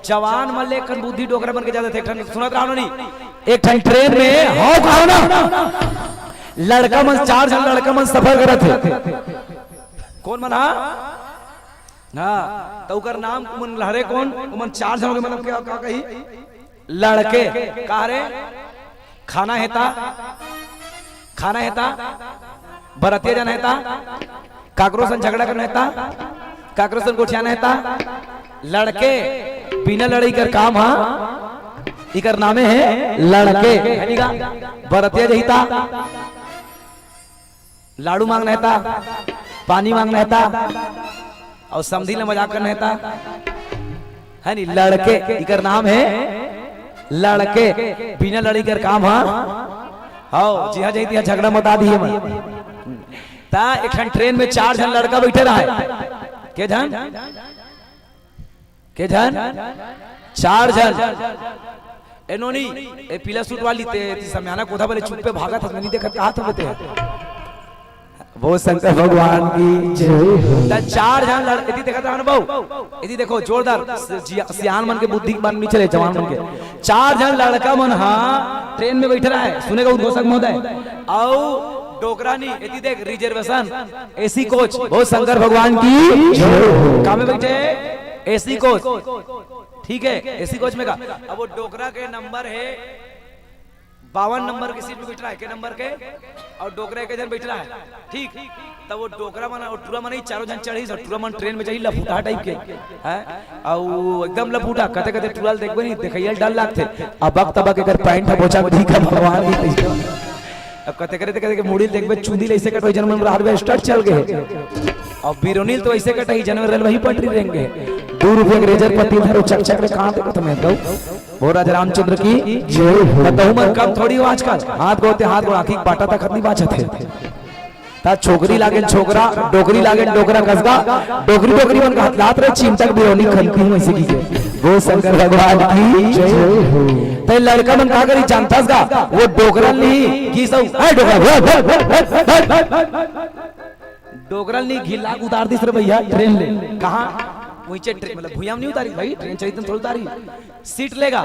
जवान मन ले कन बुद्धि डोकरा मन के ज्यादा थे। एक ठन सुनत रहो नी, एक ठन ट्रेन में हो कहो ना, लड़का मन, चार झन लड़का मन सफर करत हे। कोन मन हा? हाँ, तो उकर नाम उमन लहरे कोन? उमन चार झन के मतलब क्या, का कही? लड़के। का रे? खाना हेता? खाना हेता? बरतिया जाना हेता? काकरो सन झगड़ा करना हेता? काकरो सन गोठियाना हेता? लड़के। बिना लड़ई कर काम हा, इकर नामे हे लड़के। है नी का? बरतिया जहिता, लाडू मांगना हेता, पानी मांगना हेता, अउ समधी ले मजाक करना हेता, है नी? लड़के, इकर नाम हे लड़के। बिना लड़ई कर काम हा। हव, जिहां जाई तिहां झगड़ा मता दिए मन। ता एक ठन ट्रेन में चार झन लड़का बैठे रहे। के झन? के झन? चार झन। ए नोनी, ए पीला सूट वाली ते, ती समियाना कोथा बले चुप्पे भागत हस, मैं नहीं देखत, कहा था बते? बोल शंकर भगवान की जय हो। त चार झन लड़-, एती देखत रहन बहू, एती देखो, जोरदार, स-, जिया-, सियान मन के बुद्धि मन नहीं चले, जवान मन के। चार झन लड़का मन हा ट्रेन में बैठे रहे, सुनेगा उद्घोषक महोदय। अउ डोकरा नी, एती देख, रिजर्वेशन, एसी कोच, बोल शंकर भगवान की जय हो। का में बैठे? AC coach. ठीक है, एसी कोच में का। अब वो डोकरा के नंबर हे बावन नंबर के सीट में बैठ रहा है, के नंबर के, अउ डोकरा एक झन बैठ रहा है। ठीक, तब वो डोकरा मन अउ टूरा मन ही चारों झन चढ़िस, अउ टूरा मन ट्रेन में चढ़िस लफूटा टाइप के, हैं? अउ एकदम लफूटा, कते कते टूरा ल देखबे नहीं, देखइया ल डर लागथे। अबक तबक एकर पैंट ह बोचा में ढीका भगवान की। अब कते करे ते कते के मुड़ी ल देखबे, चूंदी ल अइसे कटोई, जन मन राहत बे, स्टड चल गए। अउ बिरोनी ल तो अइसे कटही, जन मन रेलवे ही पटरी रेंगे। दू रुपया के रेजर पत्ती धरो, चक चक रे कहाँ देखो तुम्हें दो। वो राजा रामचंद्र की जय हो। बताऊं मैं कम थोड़ी हो आजकल। हाथ गोते हाथ गोड़ आँखी बाटा तक नहीं बाचत है। ता छोकरी लागेन छोकरा, डोकरी लागेन डोकरा कसगा, डोकरी डोकरी मन का हथलात रहे, चिंता के बिरौनी खनकी हूँ ऐसे की के। वो शंकर भगवान की जय हो। ते लड़का मन का करी जानता सगा, वो डोकरा ली की सब, "ए डोकरा, वो, वो, वो, वो, वो।" डोकरा ली घिला के उतार दिस रे भैया, ट्रेन ले। कहाँ? वहीं ट्रेन, मतलब भुइयां में नहीं उतारी भाई, ट्रेन चली तो थोड़ी उतारी। सीट लेगा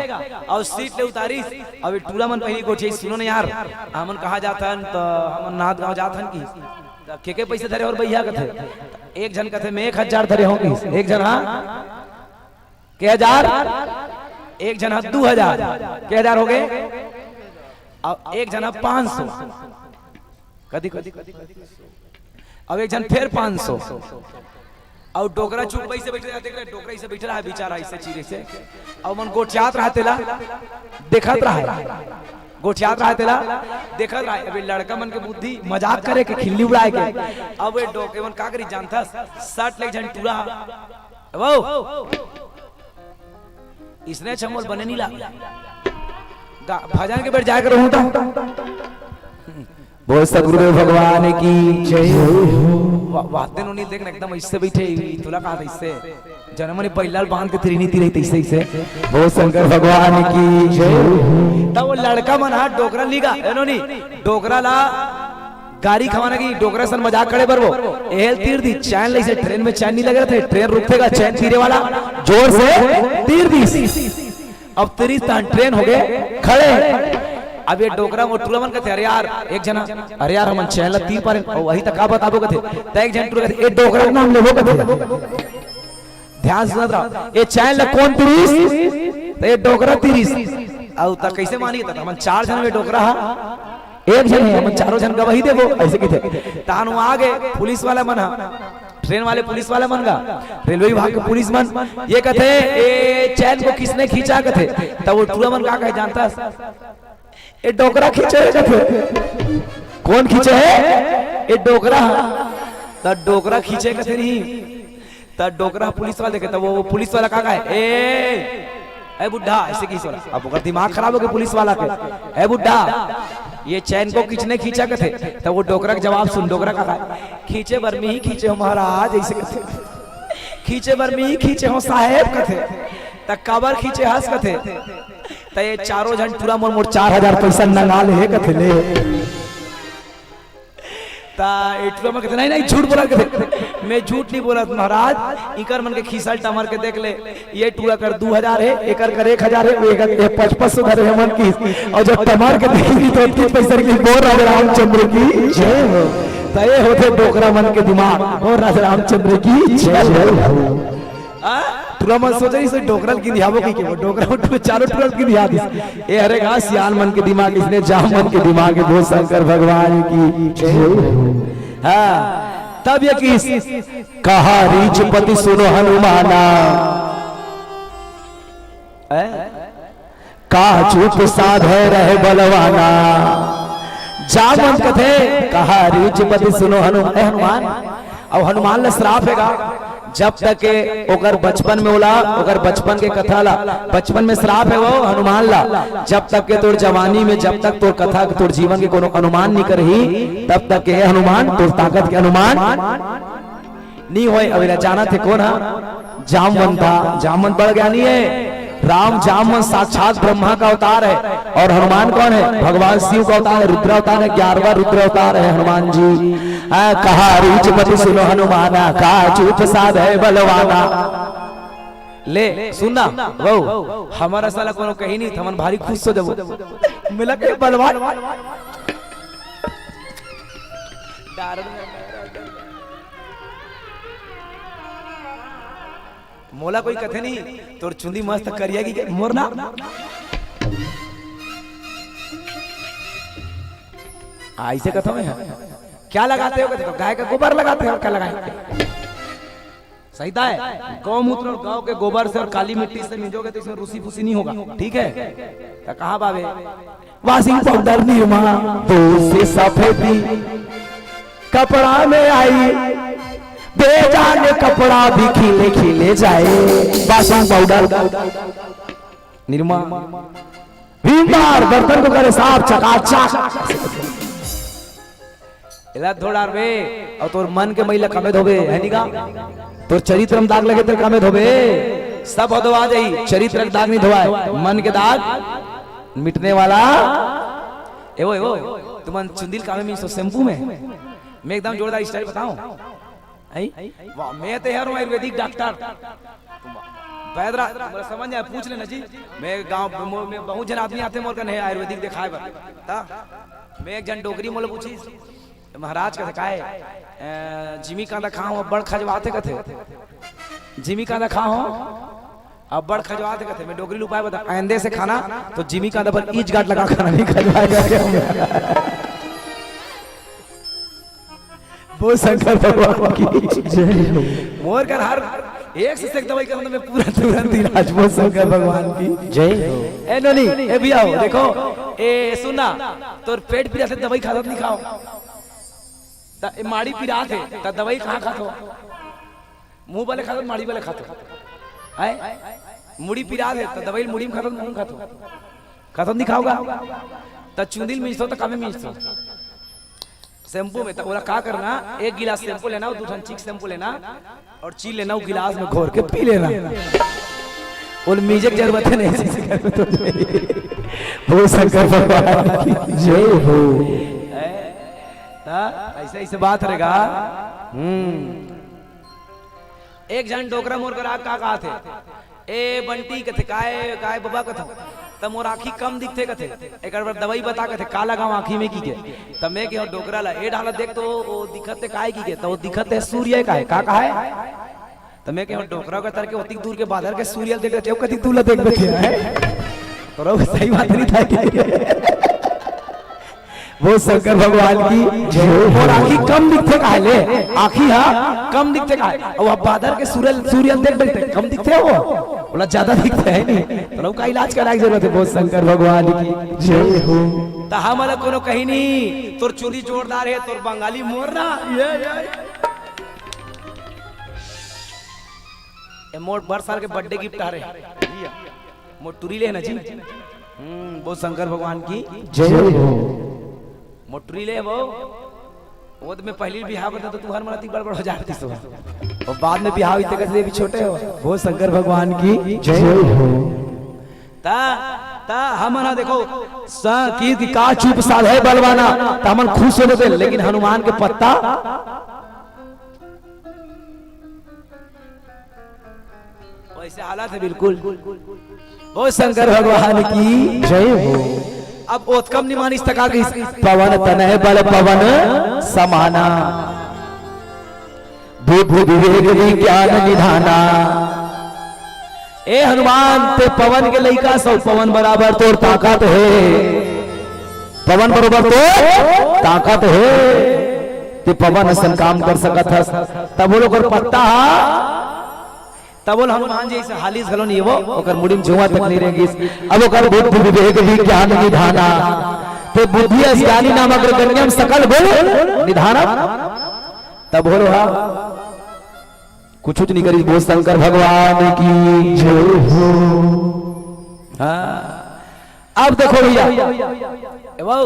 अउ सीट ले उतारिस। अब ये टूरा मन पहिली गोठियाई, "सुनो ना यार, हमन कहाँ जाथन?" त हमन नांदगांव जाथन की। त के के पैसे धरे हो भैया कथे? एक झन कथे, "मैं एक हजार धरे हों" की। एक झन, हाँ, के हजार? एक झन, हाँ, दू हजार। के हजार हो गए? अब एक झन, हाँ, पाँच सौ। कदी, कदी, अब एक झन फेर पाँच सौ। अउ डोकरा चुप वइसे बैठे रहा, देख रहे, डोकरा अइसे बैठे रहा, बेचारा अइसे चीर अइसे। अउ मन गोठियात रहा तेला, देखत रहा, गोठियात रहा तेला, देखत रहा। अबे लड़का मन के बुद्धि मजाक करे के, खिल्ली उड़ाए के। अब ये डोकरा मन का करी जानथस, सट ले एक झन टूरा, वो इसने अच्छा मोल बने नहीं ला। गा-, भजन के बेर जाए के रहूं तो। बोल सतगुरुदेव भगवान की जय हो। वा-, वाते नोनी देख ना, एकदम ऐसे बैठे ही, तोला कहा था इससे। जनमनी बैलाल बांध के तिरनी तिरई तैसे, तैसे। बोल शंकर भगवान की जय हो। तब वो लड़का मन हाथ डोकरा लीगा, है नोनी? डोकरा ला गारी खवाना की डोकरा सन मजाक करे बर वो। एहल तीर दी, चैन ले से ट्रेन में चैन नहीं लगे रथे, ट्रेन रुकथेगा, चैन तीरे वाला जोर से तीर दी। अब तीरिस तहन ट्रेन हो गए खड़े। अब ये डोकरा वो टूरा मन कथे, "अरे यार, एक जना, अरे यार, हमन चैन ला तीर पारे, अउ वही तक का बताबो?" कथे, त एक झन टूरा कथे, "ए डोकरा के नाम लेबो?" कथे। ध्यान से सुनत रहा, "ए चैन ला कोन तीरिस?" त ए डोकरा तीरिस। अउ त कैसे मानी? त हमन चार झन में डोकरा हा। एक झन हे, हमन चारों झन गवाही देबो, अइसे कहिथे। तहान वहाँ आगे पुलिस वाला मन ह, ट्रेन वाले पुलिस वाला मन गा, रेलवे विभाग के पुलिस मन, ये कथे, "ए चैन को किसने खींचा?" कथे। तब वो टूरा मन का कहे जानथस? "ए डोकरा खींचे हे," कथे। "कोन खींचे हे?" "ए डोकरा।" त डोकरा खींचे कथे नहीं, त डोकरा पुलिस वाला देखे, त वो पुलिस वाला का कहे, "ए, ए बुड्ढा," अइसे कहिस ओला। अब ओकर दिमाग खराब हो गे पुलिस वाला के, "ए बुड्ढा, ये चैन को किसने खींचा?" कथे। त वो डोकरा के जवाब सुन, डोकरा का कहे, "खींचे बर मी ही खींचे हों महाराज," अइसे कथे। "खींचे बर मी ही खींचे हों साहेब," कथे। "त काबर खींचे हस?" कथे। "त ये चारों झन टूरा मोर, मोर चार हजार पैसा नंगा ले हे," कथे, "ले।" त ए टूरा मन कथे, "नहीं, नहीं, झूठ बोलत हे," कथे। "मैं झूठ नहीं बोलत महाराज, इकर मन के खीसा ल टमर के देख ले, ये टूरा कर दू हजार हे, एकर कर एक हजार हे, वो एकर, ये पचपन सौ धरे हे मन की, अउ जब टमर के देखही त ओतकी पैसा के।" बोल राजा रामचंद्र की जय हो। त ये होथे डोकरा मन के दिमाग। बोल राजा रामचंद्र की जय हो। आ? टूरा मन सोचे, "इसे डोकरा ल गिंधियाबो कहिके," वो डोकरा मन टू-, चारों टूरा ल गिंधिया दिस। ए हरे गा सियान मन के दिमाग, इसने जाम मन के दिमाग हे। बोल शंकर भगवान की जय हो। हाँ, तब ये किस कहा, "रीझ पति सुनो हनुमाना।" हैं? "का चुप साधे रहे बलवाना।" जामवंत कथे, "कहा रीझ पति सुनो हनु-, ए हनुमान।" अउ हनुमान ल श्राप हे गा, जब तक के ओकर बचपन में ओला, ओकर बचपन के कथा ला, बचपन में श्राप हे वो हनुमान ला, "जब तक के तोर जवानी में, जब तक तोर कथा, तोर जीवन के कोनो अनुमान नहीं करही, तब तक के हे हनुमान, तोर ताकत के अनुमान नी होय।" अउ एला जानत हे कोन ह? जामवंत ह। जामवंत बड़ ज्ञानी हे। राम जामवंत साक्षात ब्रह्मा का अवतार हे। अउ हनुमान कोन हे? भगवान शिव का अवतार हे, रुद्रावतार हे, ग्यारहवाँ रुद्रावतार हे हनुमान जी। आ, कहा रीझ पति सुनो हनुमाना, का चुप साधे बलवाना। ले, सुन ना, बहू, हमर असन ला कोनो कही नहीं, त हमन भारी खुश हो जाबो। मिला के बलवान। मोला कोई कथे नहीं, "तोर चुंदी मस्त करिया कि मोर ना?" अइसे कथों मैं, "क्या लगाते हो?" कथे, "तो गाय का गोबर लगाते हैं, और क्या लगाएंगे?" सही दाय, गौमूत्र और गांव के गोबर से और काली मिट्टी से मिंजोगे तो इसमें रूसी फूसी नहीं होगा, ठीक है? तो कहा बाबे, "Washing powder निरमा, धूल से सफेदी कपड़ा में आई, दे जाने कपड़ा भी खिले खिले जाए।" Washing powder, Nirma, Vim bar बर्तन को करे साफ चकाचक। एला धो डारबे, अउ तोर मन के मैला कमे धोबे, हे नी गा? तोर चरित्र म दाग लगे, तेला कमे धोबे, सब हदवा जाही। चरित्र के दाग नहीं धोवाय, मन के दाग मिटने वाला। एवो, एवो, तुमन चुंदी ल कामे मिंजथो shampoo में? मैं एकदम जोरदार style बताऊं? हैं? वाह, मैं तो यार हूँ आयुर्वेदिक डॉक्टर। बैदरा, मोला समझ आए, पूछ लेना जी। मैं गांव, मो-, मैं बहुत जन आदमी आथे मोर कने आयुर्वेदिक देखाय बर। ता, मैं एक जन डोकरी मोला पूछिस, "महाराज," कथे, "काय? अ, जिमी कांदा खा हो, बड़ खजवाथे," कथे। "जिमी कांदा खा हो, अब बड़ खजवाथे," कथे। मैं डोकरी ल उपाय बता, "आइंदे से खाना तो जिमी कांदा पर ईच गांठ लगा खाना, नहीं खजवाएगा।" बोल शंकर भगवान की जय हो। मोर कर हर एक से एक दवाई करना, मैं पूरा तुरंत इलाज। बोल शंकर भगवान की जय हो। ए नोनी, ए भैया हो, देखो, ए सुन ना, तोर पेट पीरा थे, दवाई खाथो नहीं खाओ? त ए माड़ी पीरा थे, त दवाई कहाँ खाथो? मुंह वाले खाथो, माड़ी वाले खाथो? हैं? मुड़ी पीरा थे, त दवाई मुड़ी में खाथो, मुंह में खाथो? खाथो नहीं खाओगा? त चुंदी ल मिंजथो, त कामे मिंजथो? Shampoo में, त ओला का करना, एक गिलास shampoo लेना, अउ दू ठन Chicks shampoo लेना, अउ चील लेना, वो गिलास में घोर के पी लेना। ओला मिंजे के जरूरत हे नहीं, ऐसे करके तो जाही। बोल शंकर भगवान की जय हो। हैं? त ऐसे, ऐसे बात रहेगा। हम्म। एक झन डोकरा मोर करा का कहाथे, "ए बंटी," कथे, "काय, काय बबा," कथों, "त मोर आँखी कम दिखथे," कथे, "एकर बर दवाई बता," कथे, "का लगाओं आँखी में?" कहिके। त मैं कहेंव डोकरा ला, "ए डाहर देख तो, वो दिखत हे काय?" कहिके। त वो दिखत हे सूर्य कहे, "का, का हे?" त मैं कहेंव डोकरा के तर के ओतिक दूर के बादर के सूर्य ल देख लेथे, ओ कति दूर ला देख लेथे, हैं? तोरो सही बात नहीं था कि वो शंकर भगवान की जय हो। और आँखी कम दिखथे काहे ले? आँखी हा कम दिखथे काहे? अउ अब बादर के सूरज, सूर्य देख, देख, देख, कम दिखथे वो? बोला, ज्यादा दिखथे है नहीं। तो लोग का इलाज कराए के जरूरत है। वो शंकर भगवान की जय हो। त हमला कोनो कहीं नहीं, तोर चुंदी जोरदार है, तोर बंगाली मोर ना। ये, ये। ए मोर बर साल के बर्थडे गिफ्ट आ रहे। मोर टुरी ले ना जी। हम्म, वो शंकर भगवान की जय हो। मोर टुरी ले वो। वो तो मैं पहली बिहाव बता तो तुहर मन अति बड़ बड़ हो जाती सो। और बाद में बिहाव इतने कसले भी छोटे हो। वो शंकर भगवान की जय हो। ता, ता हमन हा देखो, स-, की, की का चुप साधे बलवाना, त हमन खुश हो जाते, लेकिन हनुमान के पत्ता वैसे हालत है बिल्कुल। वो शंकर भगवान की जय हो। अब ओतकम निमानिस तका की पवन तनय बल पवन समाना, बुद्धि विवेक विज्ञान निधाना। ए हनुमान, ते पवन के लइका सो, पवन बराबर तोर ताकत हे, पवन बरोबर तोर ताकत हे, ते पवन असन काम कर सकत हस। तब वो लोग ओकर पत्ता हा, तब वो हनुमान जी से हालिस घलो नहीं वो, ओकर मुड़ी में जुआ तक नहीं रह गिस। अब ओकर बुद्धि विवेक विज्ञान निधाना, ते बुद्धि अस ज्ञानी नाम अग्रगण्यम सकल गुण निधानम। तब बोलो हा, कुछ नहीं करी, बोल शंकर भगवान की जय हो। हाँ, अब देखो भैया, ए बाऊ,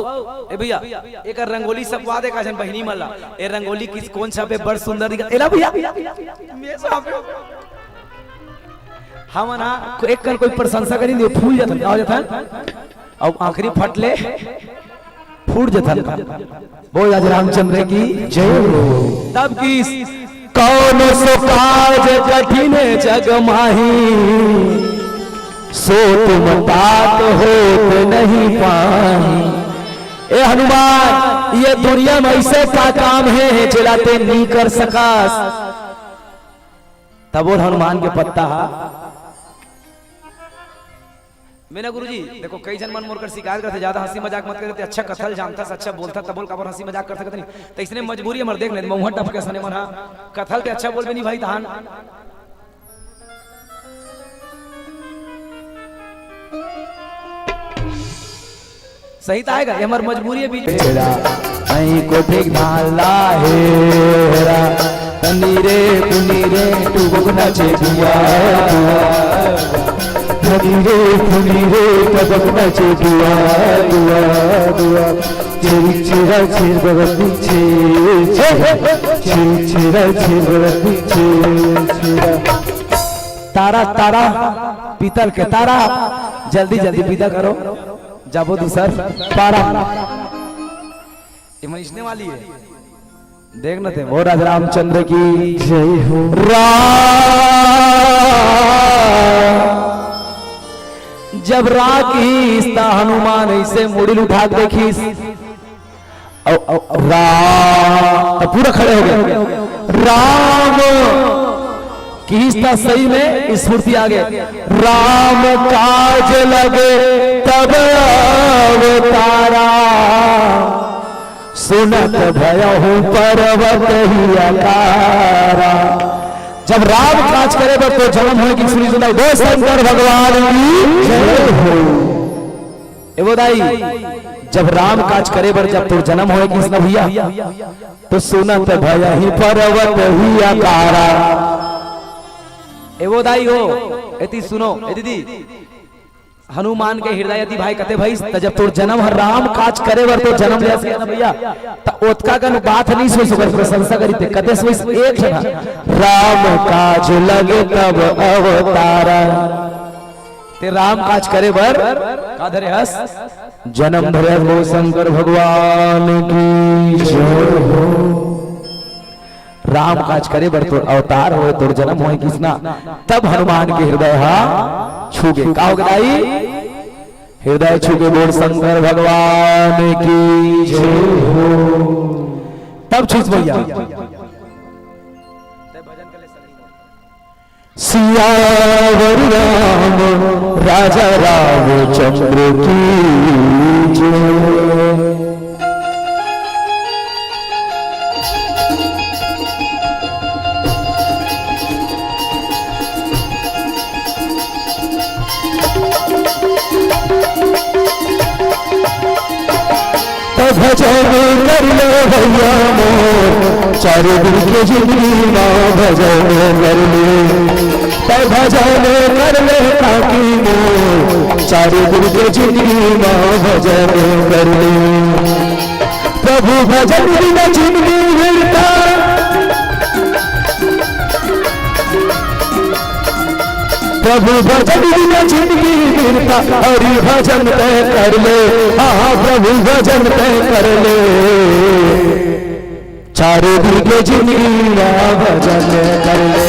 ए भैया, एक रंगोली सपवा दे का जन बहिनी मला, ए रंगोली किस कौन सा पे बड़ सुंदर दिखा, एला भैया, मैं साहब, हम ना, एक कर कोई प्रशंसा करी नहीं, फूल जाता, का हो जाता? अब आखिरी फटले फूट जथन का। बोल आज रामचंद्र की जय हो। तब की कौन सो काज कठिन जग माही, सो तुम तात होत नहीं पाही। ए हनुमान, ये दुनिया में ऐसे का काम है जेला ते नहीं कर सकस? तब वो हनुमान के पत्ता हा। मीना गुरुजी, देखो, कई झन मन मोर कर शिकायत करथे, ज्यादा हंसी मजाक मत करे, ते अच्छा कथा ल जानथस, अच्छा बोलथस, तब बोल काबर हंसी मजाक कर सकत नहीं। त इसने मजबूरी हमर देख ले, मउहा टप के सने मन हा, कथा ल ते अच्छा बोलबे नहीं भाई, तहान सही त आएगा, ये हमर मजबूरी है बीच में। हेरा, नहीं कोठे धान ला हेरा, तनी रे पुनी रे टुबक नाचे दुआ दुआ। तनी रे पुनी रे टुबक नाचे दुआ दुआ दुआ। छेरी छेरा छेर बगती छे छे। छेरी छेरा छेर बगती छे छेरा। तारा तारा पीतल के तारा, जल्दी जल्दी विदा करो। जाबो दूसर पारा। ये मैं इसने वाली है। देख न ते, वो राजा रामचंद्र की जय हो। राम जब राखिस ता हनुमान ऐसे मुड़ी उठा के देखिस। अउ, अउ, राम, तो पूरा खड़े हो गए। राम किहिस त सही में स्फूर्ति आ गए। राम काज लगे तब अवतारा, सुनत भयहु पर्वत ही अकारा। जब राम काज करे बर तो जन्म होए कि सुनी सुनाई, बोल शंकर भगवान की जय हो। ए वो दाई, जब राम काज करे बर जब तोर जन्म होए किस न भैया, तो सुनत भयहि पर्वत ही अकारा। ए वो दाई हो, एती सुनो, ए दीदी, हनुमान के हृदय यदि भाई कते भइस, त जब तोर जन्म हर राम काज करे बर तोर जन्म ले सके न भैया, त ओतका कन बात नहीं सोच सकर, प्रशंसा करी ते कते सोच एक क्षण, राम काज लगे तब अवतारा। ते राम काज करे बर का धरे हस? जन्म धरे हस। बोल शंकर भगवान की जय हो। राम काज करे बर तोर अवतार होए, तोर जन्म होए किसना, तब हनुमान के हृदय हा छूगे। का हो गई? हृदय छूगे। बोल शंकर भगवान की जय हो। तब छूस भैया। सियावर राम राजा रामचंद्र की जय। भजन कर ले भैया मोर, चारों दिन के जिंदगी मा भजन कर ले। तै भजन कर ले काकी मोर, चारों दिन के जिंदगी मा भजन कर ले। प्रभु भजन बिना जिंदगी व्यर्था, प्रभु भजन बिना जिंदगी व्यर्था, हरि भजन तै कर ले, हाँ, हाँ, प्रभु भजन तै कर ले। चारों दिन के जिंदगी मा भजन कर ले,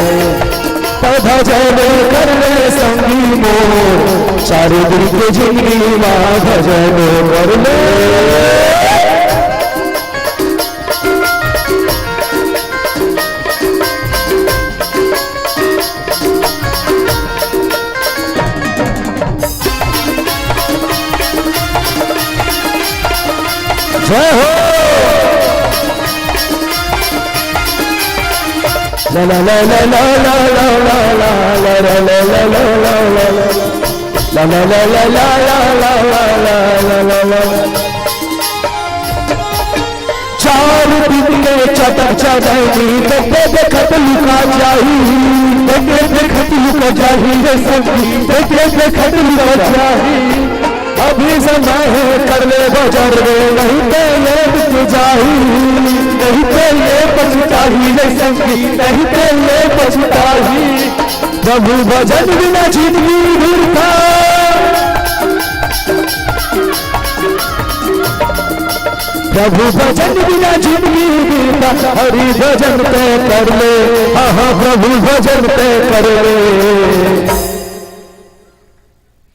तो भजन कर ले संगी मोर, चारों दिन के जिंदगी मा भजन कर ले। जय हो। ला ला ला ला। ला ला ला ला ला ला ला ला ला ला ला ला। चार दिन के चटक चटैनी, देखे देखत लुका जाही, देखे देखत लुका जाही रे संगी, देखे देखत लुका जाही। अभी समय है कर ले बजर रे, नहीं तो ये बिक जाही, नहीं तो ये पछताही रे संगी, नहीं तो ये पछताही। प्रभु भजन बिना जिंदगी व्यर्था, प्रभु भजन बिना जिंदगी व्यर्था, हरि भजन तै कर ले, हाँ, हाँ, प्रभु भजन तै कर ले।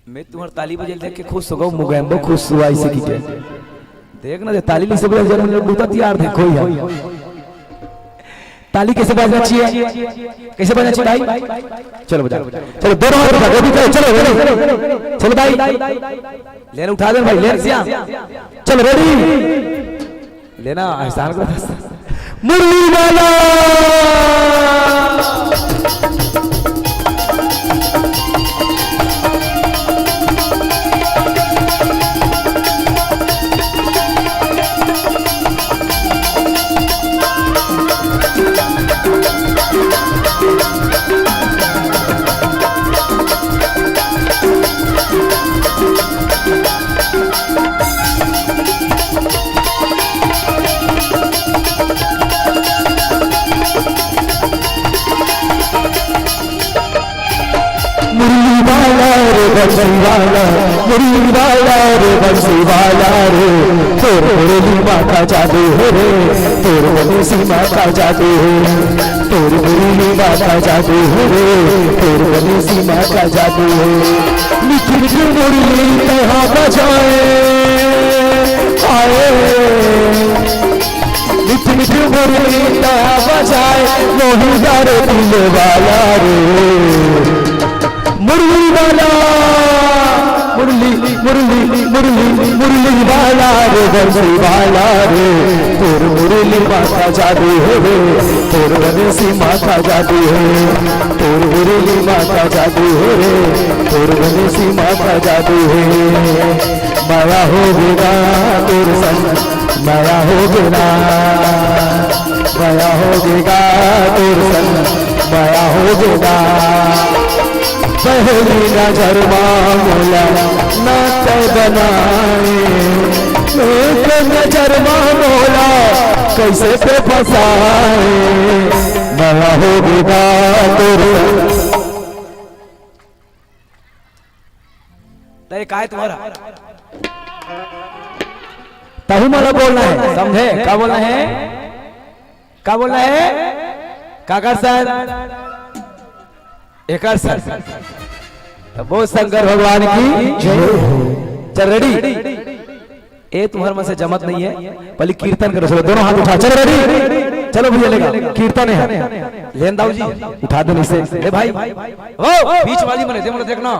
मैं तुम्हार ताली बजे देख के खुश हो गऊं, मुगैम्बो खुश हुआ इसे की के। देख ना, जे ताली नहीं से बजे जन्म लोग दूता तैयार थे, कोई है। ताली कैसे बजना चाहिए, कैसे बजना चाहिए भाई? चलो बजा, चलो दोनों हाथ उठा, ready करो, चलो ready, चलो भाई, लेन उठा दे भाई, लेन सिया, चलो ready, लेना एहसान को मुरली वाला। मुरली वाला रे बंसी वाला, मुरली वाला रे बंसी वाला रे, तोर मुरली माँ का जादू है रे, तोर मुरली माँ का जादू है, तोर मुरली माँ का जादू है रे, तोर मुरली माँ का जादू है। मीठी मीठी मुरली कहाँ बजाए, आए। मीठी मीठी मुरली ता बजाए, मोहिदार दिल वाला रे। मुरली वाला, मुरली, मुरली, मुरली, मुरली वाला रे, बंसी वाला रे। तोर मुरली माँ का जादू है रे, तोर बंसी माँ का जादू है। तोर मुरली माँ का जादू है रे, तोर बंसी माँ का जादू है। माया हो गे ना तोर संग, माया हो गे ना, माया हो गे ना तोर संग, माया हो गे ना। पहली नजर मा मोला ना तै बनाए, एक नजर मा मोला कैसे तै फसाए। माया हो गे ना तोर संग। तय काय तुम्हारा? तहु मला बोलना है, समझे? का बोलना है? का बोलना है? काकर सर? Acre sir. तो बोल शंकर भगवान की जय हो। चल, ready? ए तुम्हार मन से जमत नहीं है, पहले कीर्तन करो, चलो दोनों हाथ उठा, चलो ready, चलो भैया लेगा कीर्तन है, लेन दाऊ जी उठा दो इसे, ए भाई, ओ बीच वाली मने दे, मने देखना,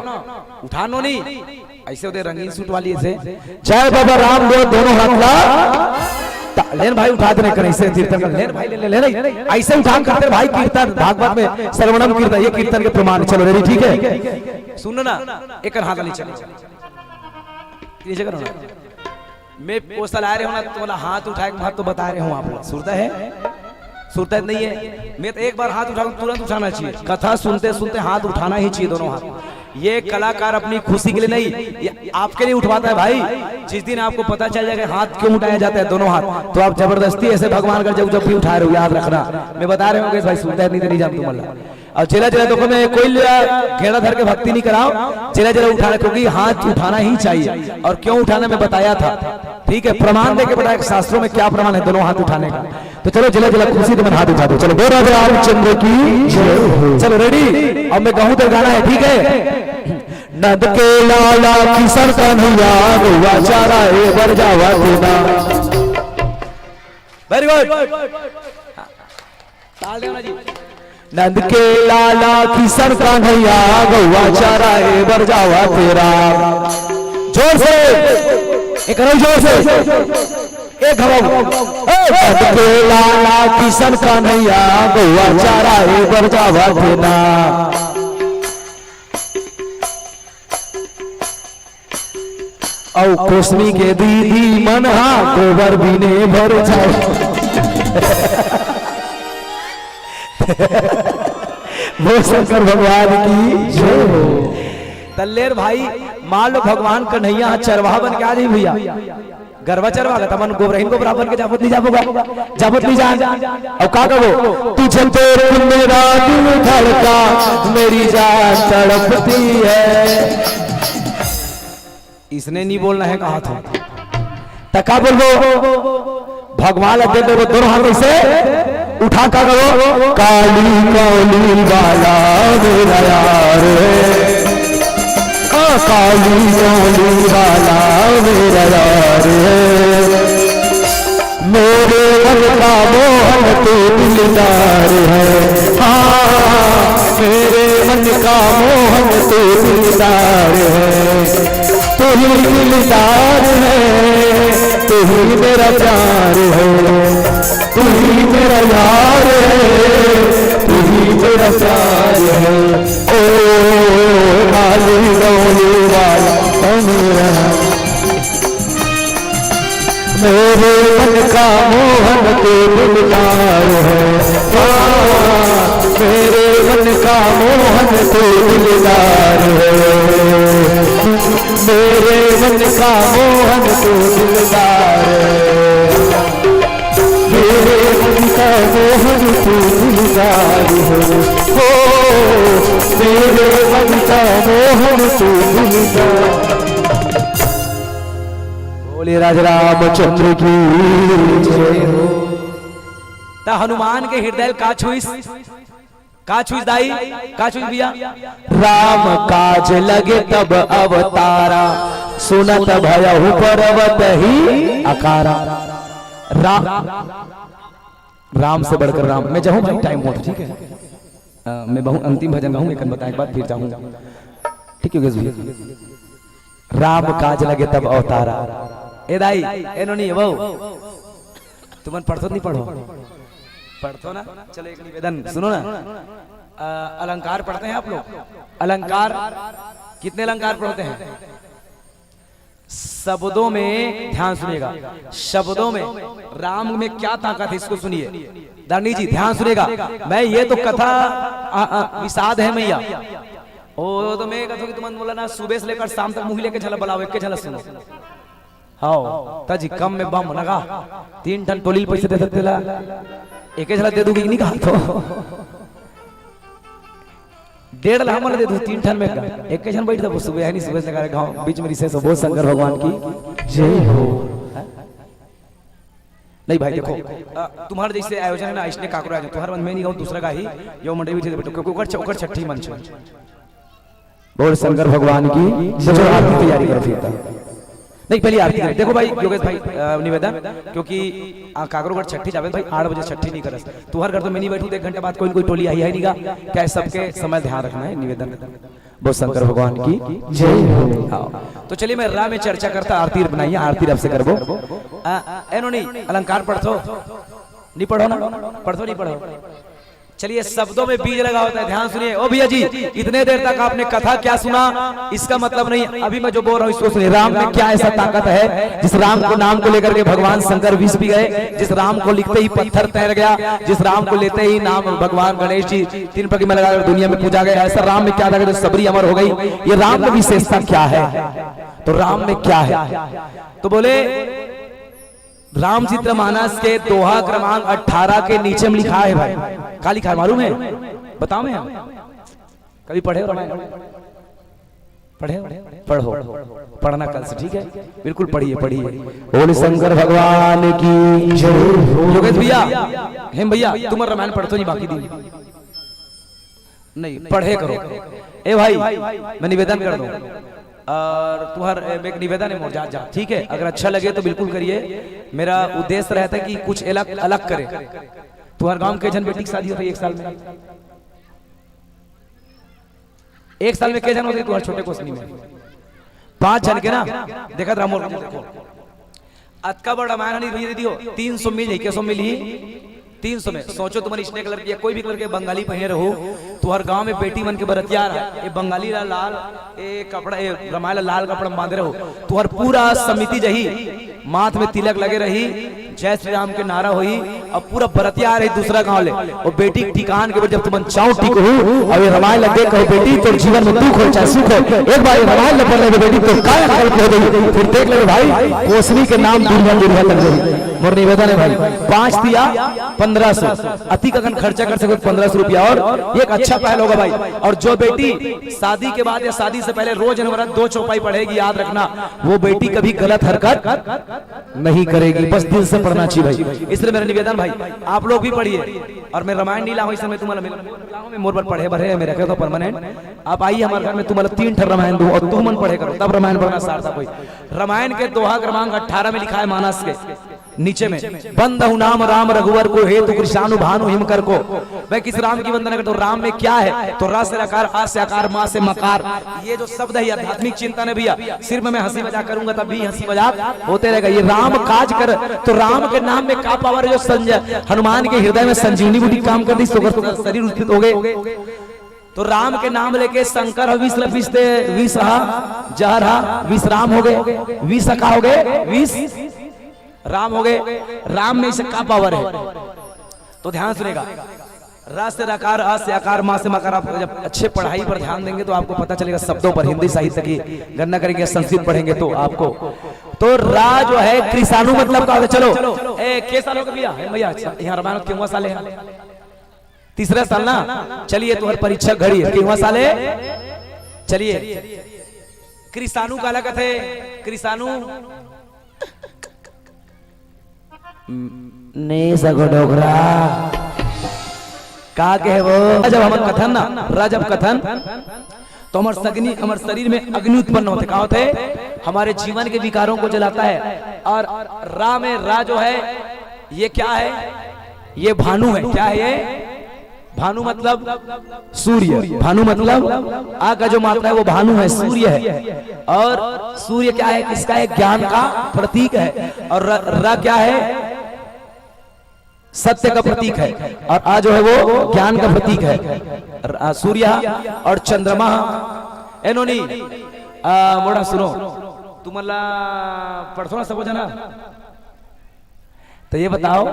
उठा नो नहीं, ऐसे होते रंगीन सूट वाली ऐसे, जय बाबा राम दो, दोनों हाथ ला, ता-, लेन भाई उठा दे नहीं करे, ऐसे कीर्तन कर, लेन भाई ले, ले, ले, ले, ऐसे उठा करते भाई कीर्तन, भागवत में श्रवणम कीर्तन, ये कीर्तन के प्रमाण, चलो ready, ठीक है, सुन ना, एक हाथ वाली चलो, नीचे करो ना। मैं वो सलाह रहे हो ना, तुम्हारा हाथ उठाए के महत्व बता रहे हूँ आप लोग। सुरता है? सुरता नहीं है? मैं तो एक बार हाथ उठा, तुरंत उठाना चाहिए। कथा सुनते सुनते हाथ उठाना ही चाहिए, दोनों हाथ। ये कलाकार अपनी खुशी के लिए नहीं, ये आपके लिए उठवाता है भाई। जिस दिन आपको पता चल जाएगा हाथ क्यों उठाया जाता है, दोनों हाथ, तो आप जबरदस्ती ऐसे भगवान का जब, जब भी उठा रहे हो, याद रखना। मैं बता रहे हूँ कि भाई सुनता है, नहीं तो नहीं जानता मला। और जेला जेला देखो, मैं कोई ला घेड़ा धर के भक्ति नहीं कराओ, जेला जेला उठाना, क्योंकि हाथ उठाना ही चाहिए। और क्यों उठाना मैं बताया था, ठीक है, प्रमाण दे के बताया, शास्त्रों में क्या प्रमाण है दोनों हाथ उठाने का। तो चलो जेला जेला खुशी तो मन हाथ उठा दो, चलो बोल राधे रामचंद्र की जय हो। चलो रेडी, अब मैं कहूँ तो गाना है, ठीक है। नंद के लाला किशन कन्हैया गौवा चराए बर जावत ना। वेरी गुड। ताल देना जी। नंद के लाला किशन कन्हैया गौवा चराए बर जावत ना। जोर से, एक और जोर से। एक हवा। ए, नंद के लाला किशन कन्हैया गौवा चराए बर जावत ना। अउ कोसमी के दीदी मन हा गोबर बिने भर जाओ। बोल शंकर भगवान की जय हो। तल्लेर भाई, मान लो भगवान कन्हैया चरवाहा बन के आ जाई भैया, गरवा चरवा का, तमन गोबरहिन गोबरा बन के जाबो त नहीं जाबो गा? जाबो त नहीं जान? अब का कबो? तुझे देख मेरा दिल धड़का, मेरी जान तड़पती है। इसने नहीं बोलना है, कहा था। त का बोलबो? भगवान ला देख देबो, दोनों हाथ ऐसे उठा, का करो? काली काली वाला मेरा यार है, आ, काली काली वाला मेरा यार है, मेरे मन का मोहन तू दिलदार है, हाँ, मेरे मन का मोहन तू दिलदार है। तू ही दिलदार है, तू ही मेरा प्यार है, तू ही मेरा यार है, तू ही मेरा प्यार है। ओ काली डोली वाला ओ मेरा, मेरे मन का मोहन तू दिलदार है। हाँ, मेरे मन का मोहन तू दिलदार है। मेरे मन का मोहन तू दिलदार है। मेरे मन का मोहन तू दिलदार है। ओ, मेरे मन का मोहन तू दिलदार। बोलिए राजा रामचंद्र की जय हो। त हनुमान के हृदय का छुइस? का छुइस दाई? का छुइस भैया? राम काज लगे तब अवतारा, सुनत भयहु पर्वत ही आकारा। राम, राम से बढ़कर राम। मैं जाऊं भाई, टाइम होत, ठीक है? अ, मैं बहुत अंतिम भजन गाऊं, एक बताए के बाद फिर जाऊं। ठीक है योगेश भैया? राम काज लगे तब अवतारा। ए दाई, ए नोनी, ए बहू, तुमन पढ़थो नहीं पढ़ो? पढ़थो ना? चलो एक निवेदन सुनो ना। अ, अलंकार पढ़ते हैं आप लोग? अलंकार, कितने अलंकार पढ़ते हैं? शब्दों में ध्यान सुनिएगा, शब्दों में राम में क्या ताकत है, इसको सुनिए। दानी जी ध्यान सुनिएगा, मैं ये तो कथा, आ, आ, विषाद है मैया। ओ तो मैं कहता हूँ कि तुम बोला ना, सुबह से लेकर शाम तक मुँह लेके झला बुलाओ, एक झला सुनो। हाँ, ताजी कम में बम लगा, तीन ठन टोली पैसे दे सकते ला, एक झला दे दूंगी नहीं कहा तो। डेढ़ ला हमन दे दू, तीन ठन में का। एक झन बैठ जाबो सुबह, है नहीं सुबह से लगा गाँव बीच में रिसेस हो। बोल शंकर भगवान की जय हो। नहीं भाई देखो, अ, तुम्हारे जैसे आयोजन है ना, इसने काकरो आयोजन, तुम्हारे मन में नहीं गाँव दूसरा का ही, यो मंडली भी थे बेटो, क्योंकि ओकर छ-, ओकर छठी मन छे। बोल शंकर भगवान की जय। आरती तैयारी करो फिर। नहीं, पहले आरती करें। देखो भाई, योगेश भाई, अ, निवेदन, क्योंकि, आ, काकरो घर छठी जावे भाई, आठ बजे छठी नहीं करस। तू हर घर तो मैं नहीं बैठू, तो एक घंटे बाद कोई न कोई टोली आई है नहीं गा। क्या है, सबके समय ध्यान रखना है, निवेदन। बोल शंकर भगवान की जय हो। हाँ। तो चलिए, मैं राम में चर्चा करता, आरती बनाइए, आरती रब से करबो। आ, ए नोनी, अलंकार पढ़थो, नहीं पढ़ो ना, पढ़थो नहीं पढ़ो। चलिए, शब्दों में बीज लगा होता है, ध्यान सुनिए। ओ भैया जी, इतने देर तक आपने कथा क्या सुना, इसका मतलब नहीं। अभी मैं जो बोल रहा हूँ, इसको सुनिए। राम में क्या ऐसा ताकत है, जिस राम को, नाम को लेकर के भगवान शंकर विष पी गए, जिस राम को लिखते ही पत्थर तैर गया, जिस राम को लेते ही नाम भगवान गणेश जी तीन पग में लगा दुनिया में पूजा गया, ऐसा राम में क्या ताकत है, शबरी अमर हो गई? ये राम में विशेषता क्या है? तो राम में क्या है? तो बोले, रामचरित मानस के दोहा क्रमांक अठारह के नीचे में लिखा है भाई। क्या लिखा है मालूम है? बताओ मैं। कभी पढ़े हो रामायण? पढ़े हो? पढ़ो, पढ़ना कल से, ठीक है? बिल्कुल पढ़िए, पढ़िए। बोल शंकर भगवान की जय। योगेश भैया, हेम भैया, तुम रामायण पढ़ते नहीं बाकी दिन? नहीं, पढ़े करो। ए भाई, मैं निवेदन कर दूं, और तुम्हार ए, एक निवेदन है मोर, जा, जा, ठीक है? अगर अच्छा लगे तो बिल्कुल करिए। मेरा उद्देश्य रहता है कि कुछ अलग, अलग करें। तुम्हार गांव के झन बेटी की शादी होती है एक साल में? एक साल में के झन होते तुम्हारे छोटे कोसनी में? पांच झन के ना। देखत रहा मोर, देखो, अतका बड़ रामायण नहीं भैया दीदी हो, तीन सौ मिल जाई, के सौ मिल ही? तीन सौ में सोचो, तुम्हारे स्नेह कलर की या कोई भी कलर के बंगाली पहने रहो, तुम्हारे गांव में बेटी मन के बरतियार है, ये बंगाली ला लाल, ये कपड़ा, ये रामायण ला लाल कपड़ा में बांधे रहो, तुम्हार पूरा समिति जही, माथ में तिलक लगे रही, जय श्री राम के नारा होई, अब पूरा बरतिया आ रही दूसरा गांव ले, और बेटी के ठिकान के ऊपर जब तुमन चाव टिकहू, अब ये रामायण ला देख कहो, "बेटी, तोर जीवन में दुख हो चाहे सुख हो, एक बार ये रामायण ला पढ़ ले बेटी, तो कायाकल्प हो गई।" फिर देख ले भाई, कोसनी के नाम दुनिया दुनिया तक गई। मोर निवेदन है भाई, पांच दिया पन्द्रह सौ, अति का अगर खर्चा कर सको तो पन्द्रह सौ रुपया, और ये एक अच्छा पहल होगा भाई। और जो बेटी शादी के बाद या शादी से पहले रोज हमारा दो चौपाई पढ़ेगी, याद रखना, वो बेटी कभी गलत हरकत नहीं करेगी, बस दिल से पढ़ना चाहिए भाई। इसलिए मेरा निवेदन भाई, आप लोग भी पढ़िए। और मैं रामायण नहीं लाऊं, इस समय तुम्हारा मिल-, लाऊं मैं, मोर पर पढ़े बढ़े, मैं रखे तो परमानेंट। आप आइए हमारे घर में, तुम्हारा तीन ठर रामायण दूं और तुम मन पढ़े करो, तब रामायण पढ़ना सार्थक होई। रामायण के दोहा क्रमांक अठारह में लिखा है मानस के नीचे में, "बंदहु नाम राम रघुवर को, हेतु कृशानु भानु हिमकर को।" मैं किस राम की वंदना करता हूँ? राम में क्या है? तो र से रकार, आ से आकार, मा से मकार। ये जो शब्द है, ये आध्यात्मिक चिंतन है भैया। सिर्फ मैं हंसी मजाक करूंगा तब भी हंसी मजाक होते रहेगा। ये राम काज कर, तो राम के नाम में का पावर है जो संजय, हनुमान के हृदय में संजीवनी बूटी काम कर दी, तो ओकर शरीर उत्थित हो गए। तो राम के नाम लेके शंकर ह विष लपिसते, विष हा, जहर हा, विष राम हो गए, विष का हो गए, विष राम हो गए। राम में इसे का पावर है? तो ध्यान सुनेगा, र से रकार, अ से अकार, मा से मकार। आप जब अच्छे पढ़ाई पर ध्यान देंगे तो आपको पता चलेगा शब्दों पर, हिंदी साहित्य की गणना करेंगे, संस्कृत पढ़ेंगे तो आपको। तो रा जो है कृषाणु मतलब का होता है। चलो, ए, के साल हो गए भैया? हे भैया, अच्छा, यहाँ रामायण क्यों साल है? तीसरा साल ना। चलिए, तुम्हारी परीक्षा घड़ी है, क्यों साल है? चलिए, कृषाणु काला कथे, कृषाणु ने सगो डोकरा। का कहे वो? जब हमर कथन ना, र जब कथन, तो हमर सगनी, हमर शरीर में अग्नि उत्पन्न होते। का होते? हमारे जीवन के विकारों को जलाता है। और रा में, रा जो है, ये क्या है? ये भानु है। क्या है ये? भानु मतलब सूर्य। भानु मतलब आ का जो मात्रा है, वो भानु है, सूर्य है। और सूर्य क्या है? किसका है? ज्ञान का प्रतीक है। और र, र क्या है? सत्य का प्रतीक है। और आ जो है, वो ज्ञान का प्रतीक है। र, आ, सूर्य और चंद्रमा। एनोनी, आ, मोड़ा सुनो, तुमला पढ़थो ना सबो जना? तो ये बताओ,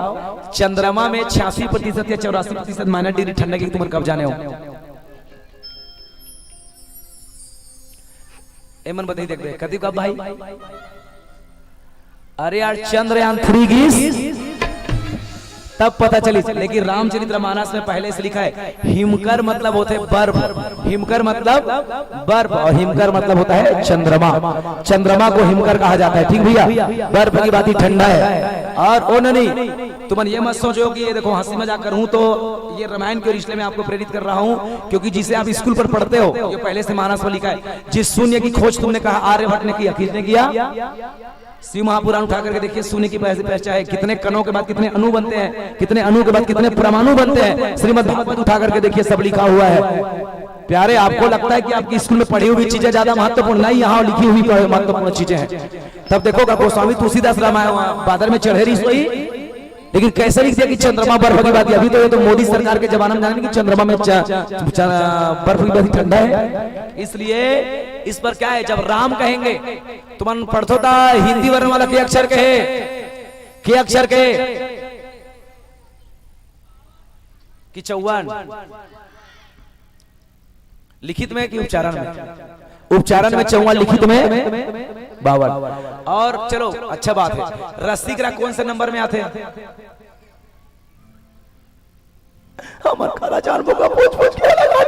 चंद्रमा में छियासी प्रतिशत या चौरासी प्रतिशत माइनस डिग्री ठंडा की तुम कब जाने हो? एमन बताई, देख बे, कति का भाई? अरे यार, चंद्रयान थ्री गिस, तब पता चली। लेकिन रामचरित्र मानस में पहले से लिखा है, हिमकर मतलब होते बर्फ, हिमकर मतलब बर्फ, और हिमकर मतलब होता है चंद्रमा। चंद्रमा को हिमकर कहा जाता है, ठीक भैया? बर्फ की बात ही ठंडा है। और ओ ननी, तुमन ये मत सोचो कि ये देखो, हंसी मजाक करूं तो ये रामायण के रिश्ते में आपको प्रेरित कर रहा हूं, क्योंकि जिसे आप स्कूल पर पढ़ते हो, ये पहले से मानस में लिखा है, जिस शून्य की खोज तुमने कहा आर्यभट्ट ने किया, किसने किया? शिव महापुराण उठा करके देखिए, शून्य की पहले, पहले चाहे कितने कणों के बाद कितने अणु बनते हैं, कितने अणु के बाद कितने परमाणु बनते हैं, श्रीमद् भागवत उठा करके देखिए, सब लिखा हुआ है। प्यारे, आपको लगता है कि आपकी स्कूल में पढ़ी हुई चीजें ज्यादा महत्वपूर्ण? नहीं, यहाँ लिखी हुई महत्वपूर्ण चीजें हैं। तब देखोगा, गोस्वामी तुलसीदास रामायण बादर में चढ़े रही सोई, लेकिन कैसे लिख दिया कि चंद्रमा बर्फ की बात है? अभी तो ये तो मोदी सरकार के जमाना में जाने कि चंद्रमा में च-, च-, बर्फ की बात ठंडा है। इसलिए इस पर क्या है, जब राम कहेंगे तो मन पढ़थो ता हिंदी वर्ण वाला के अक्षर कहे, के अक्षर कहे कि चौवन। लिखित में कि उच्चारण में? उच्चारण में चौवन, लिखित में बावन। और चलो, अच्छा बात है। रसिक रा कौन से नंबर में आते हैं? हमर काला जान बोका पूछ पूछ के लगा।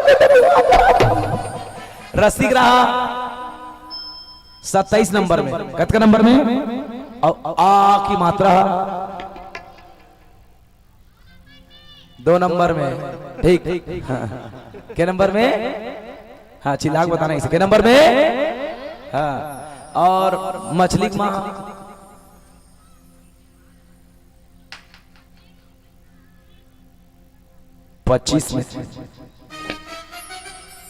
रसिक रा सत्ताईस नंबर में। कतका नंबर में? और आ की मात्रा दो नंबर में। ठीक। हाँ। के नंबर में? हाँ, चिल्ला के बताना इसे। के नंबर में? हाँ। और मछली के माँ पच्चीस में।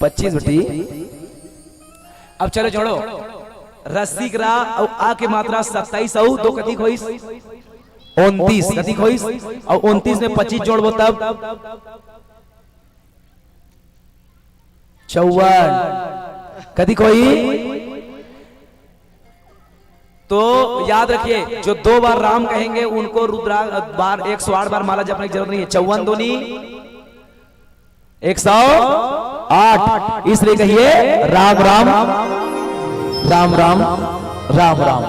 पच्चीस बेटी। अब चलो जोड़ो। रसिक रा अउ आ के मात्रा सत्ताईस अउ दो कतिक होइस? उनतीस। कतिक होइस? अउ उनतीस में पच्चीस जोड़बो तब चौवन। कतिक होई? तो याद रखिए, जो दो बार राम कहेंगे उनको रुद्रा बार, एक सौ आठ बार माला जपने की जरूरत नहीं है। चौवन दूनी एक सौ आठ, इसलिए कहिए राम राम, राम राम, राम राम।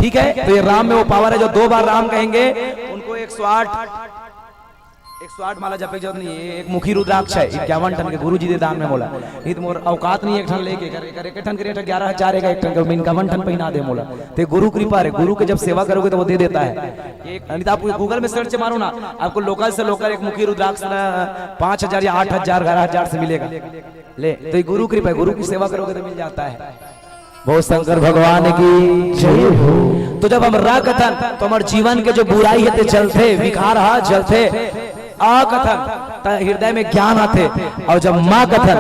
ठीक है, तो ये राम में वो पावर है, जो दो बार राम कहेंगे उनको एक सौ आठ, एक सौ आठ माला जपे की जरूरत नहीं है। एक मुखी रुद्राक्ष है, इक्यावन टन के गुरु जी दे दान में मोला। नहीं तो मोर औकात नहीं एक ठन लेके, एक ठन के रेट ग्यारह हजार, एक ठन के इक्यावन टन पहिना दे मोला। ते गुरु कृपा रे, गुरु के जब सेवा करोगे तो वो दे देता है। एक, नहीं तो आप Google में सर्च मारो ना, आपको लोकल से लोकल एक मुखी रुद्राक्ष ना पाँच हजार या आठ हजार, ग्यारह हजार से मिलेगा। ले, तो ये गुरु कृपा है, गुरु की सेवा करोगे तो मिल जाता है। बोल शंकर भगवान की जय हो। तो जब हम रा कथन, तो हमर जीवन के जो बुराई हे ते जलथे, विकार हा जलथे। आ कथन, त हृदय में ज्ञान आथे। और जब मा कथन,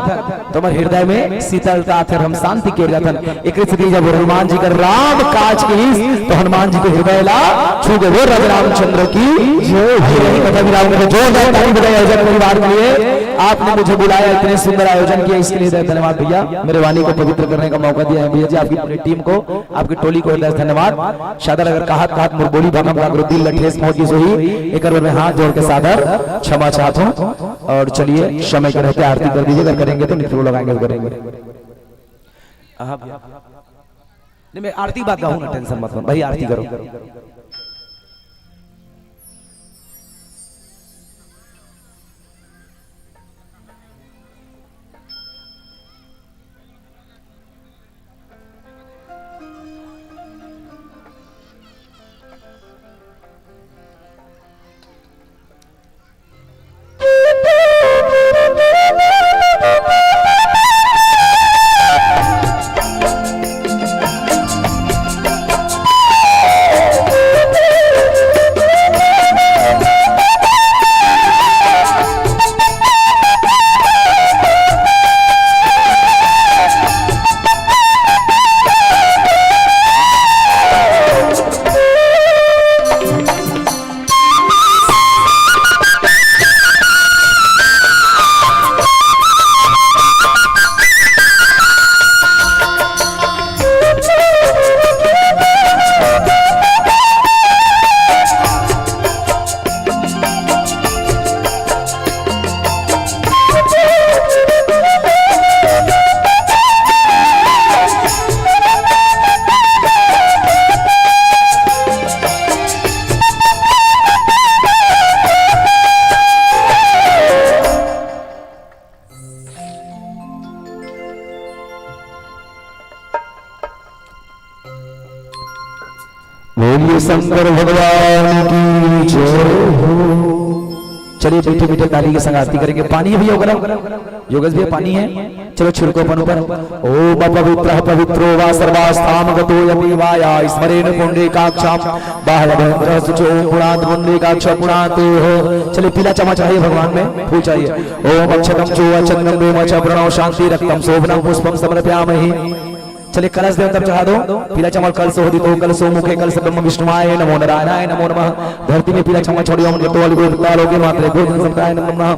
तो हमर हृदय में शीतलता आथे, हम शांति के जाथन। एक स्थिति जब हनुमान जी कर राम काज की, तो हनुमान जी के हृदय ला छू गए, वो राजा रामचंद्र की जय हो। यही कथा भी राम को जोरदार ताली बजाई आयोजक परिवार के लिए। आपने मुझे बुलाया, इतने सुंदर आयोजन किया, इसके लिए धन्यवाद भैया। मेरे वाणी को पवित्र करने का मौका दिया है भैया जी, आपकी पूरी टीम को, आपकी टोली को हृदय से धन्यवाद। सादर अगर कहत कहत मोर बोली भाखा में काकरो दिल ल ठेस पहुंच गिस होही, एकर बर मैं हाथ जोड़ के सादर क्षमा चाहत हूं। और चलिए, समय के रहते आरती कर दीजिए, अगर करेंगे तो निकलो लगाएंगे तो करेंगे। हाँ भैया। नहीं, मैं आरती बात गाऊं ना, टेंशन मत लो भाई, आरती करो। बोलिए शंकर भगवान की जय हो। चलिए, मीठे मीठे ताली के संग आरती करेंगे। पानी है भैया, ओकरा? योगेश भैया, पानी है? चलो, छिड़को अपन ऊपर। ओम अपवित्रः पवित्रो वा सर्वावस्थामगतोऽयमेवायं स्मरेन् पुण्डरीकाक्षं बाह्यभ्यन्तरं शुचि। ओम पुणात् पुण्डरीकाक्ष पुणातोः। चलिए, पीला चम्मच चाहिए भगवान में, फूल चाहिए। ओम अक्षतं चोवाचं गन्धोम च प्रणव शांति रक्तं शोभनं पुष्पं समर्पयामहि। चलिए, कलश देवं तब चढ़ा दो। पीला चावल कलश हो, दीपो कलश हो, मुखे कलश ब्रह्म विष्णुवाय नमो नारायणाय नमो नमः। धरती में पीला चावल छोड़ियो, हम जतो वाली गोविंद तालो के मात्रे भोजन संताय नमो नमः।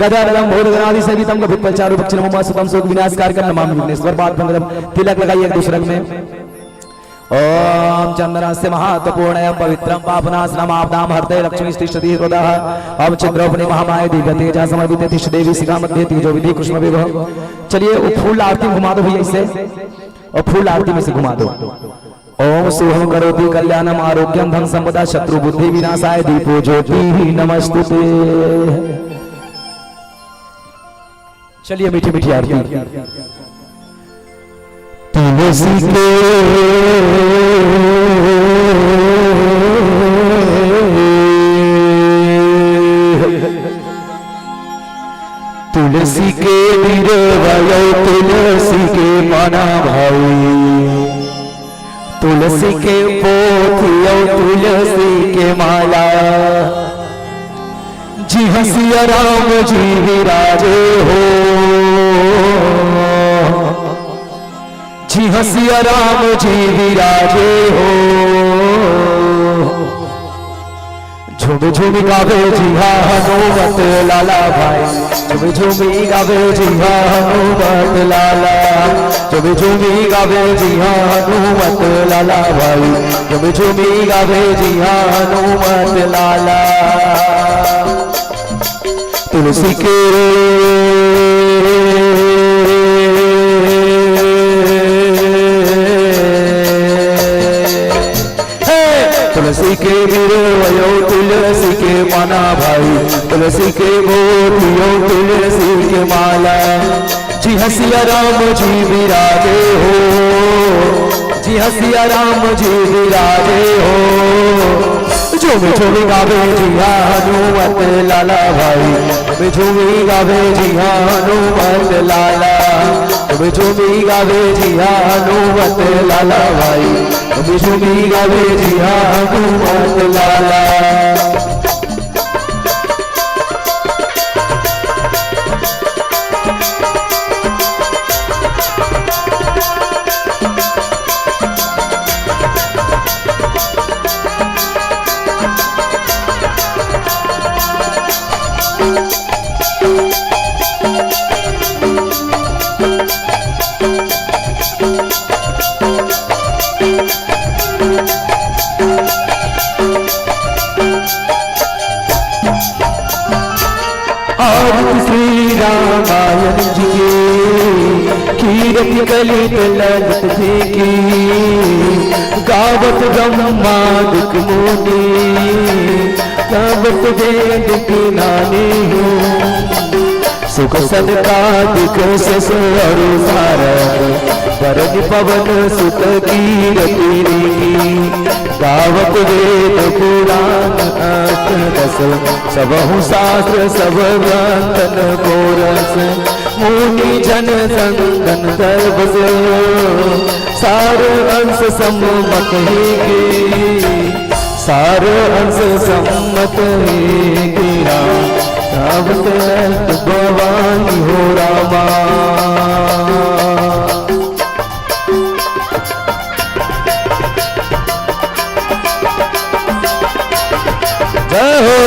गदा नदम भोज गणादि सेवितम कपित पलचारु पक्षी नमो सुतम शोक विनाश कारकम नमामि विघ्नेश्वर। बाद में मतलब तिलक लगाइए एक दूसरे में। ओम चंदनस्य महत्वपूर्णम पवित्रम पापनाशनम आपदाम हरते लक्ष्मी तिष्ठति हृदः। ओम चिद्रोपनी महामाय दिव्य तेजा समर्पित तिष्ठ देवी शिखा मध्ये तेजो विधि कृष्ण विभव। चलिए, वो फूल आरती में घुमा दो भैया इसे। और फूल आरती में से घुमा दो। ओम शुभम करोति कल्याणम आरोग्यम धन संपदा शत्रु बुद्धि विनाशाय दीपो ज्योति नमस्तुते। चलिए, मीठी मीठी आरती। तुलसी के तुलसी के बिरवा, तुलसी के मना भाई, तुलसी के पोथी अउ तुलसी के माला। जिहाँ सिया राम जी विराजे हो, जिहाँ सिया राम जी विराजे हो। झूमी झूमी गावे जिहाँ हनुमत लाला भाई, झूमी झूमी गावे जिहाँ हनुमत लाला, झूमी झूमी गावे जिहाँ हनुमत लाला भाई, झूमी झूमी गावे जिहाँ हनुमत लाला। तुलसी के हे तुलसी के बिरवयो, तुलसी के मना भाई, तुलसी के मोतियो, तुलसी के माला। जिहाँ सिया राम जी विराजे हो, जिहाँ सिया राम जी विराजे हो। झूमी झूमी गावे जिहाँ हनुमत लाला भाई, झूमी झूमी गावे जिहाँ हनुमत लाला, झूमी झूमी गावे जिहाँ हनुमत लाला भाई। झूमी झूमी गावे जिहाँ हनुमत लाला। आरती श्री रामायण जी की, कीरति कलित ललित जी की, गावत ब्रह्मादिक मुनि, गावत वेद ज्ञानी हो। सुख सनकादिक सस अरु सारद, बरन पवन सुत कीरति रीति। गावत वेद पुराण अष्ट दस, सबहु शास्त्र सब ग्रंथन को रस। मुनि जन संतन सर्वस, सार अंश सम्मत ही की। सार अंश सम्मत ही की। गावत भवानी हो रामा। जय हो।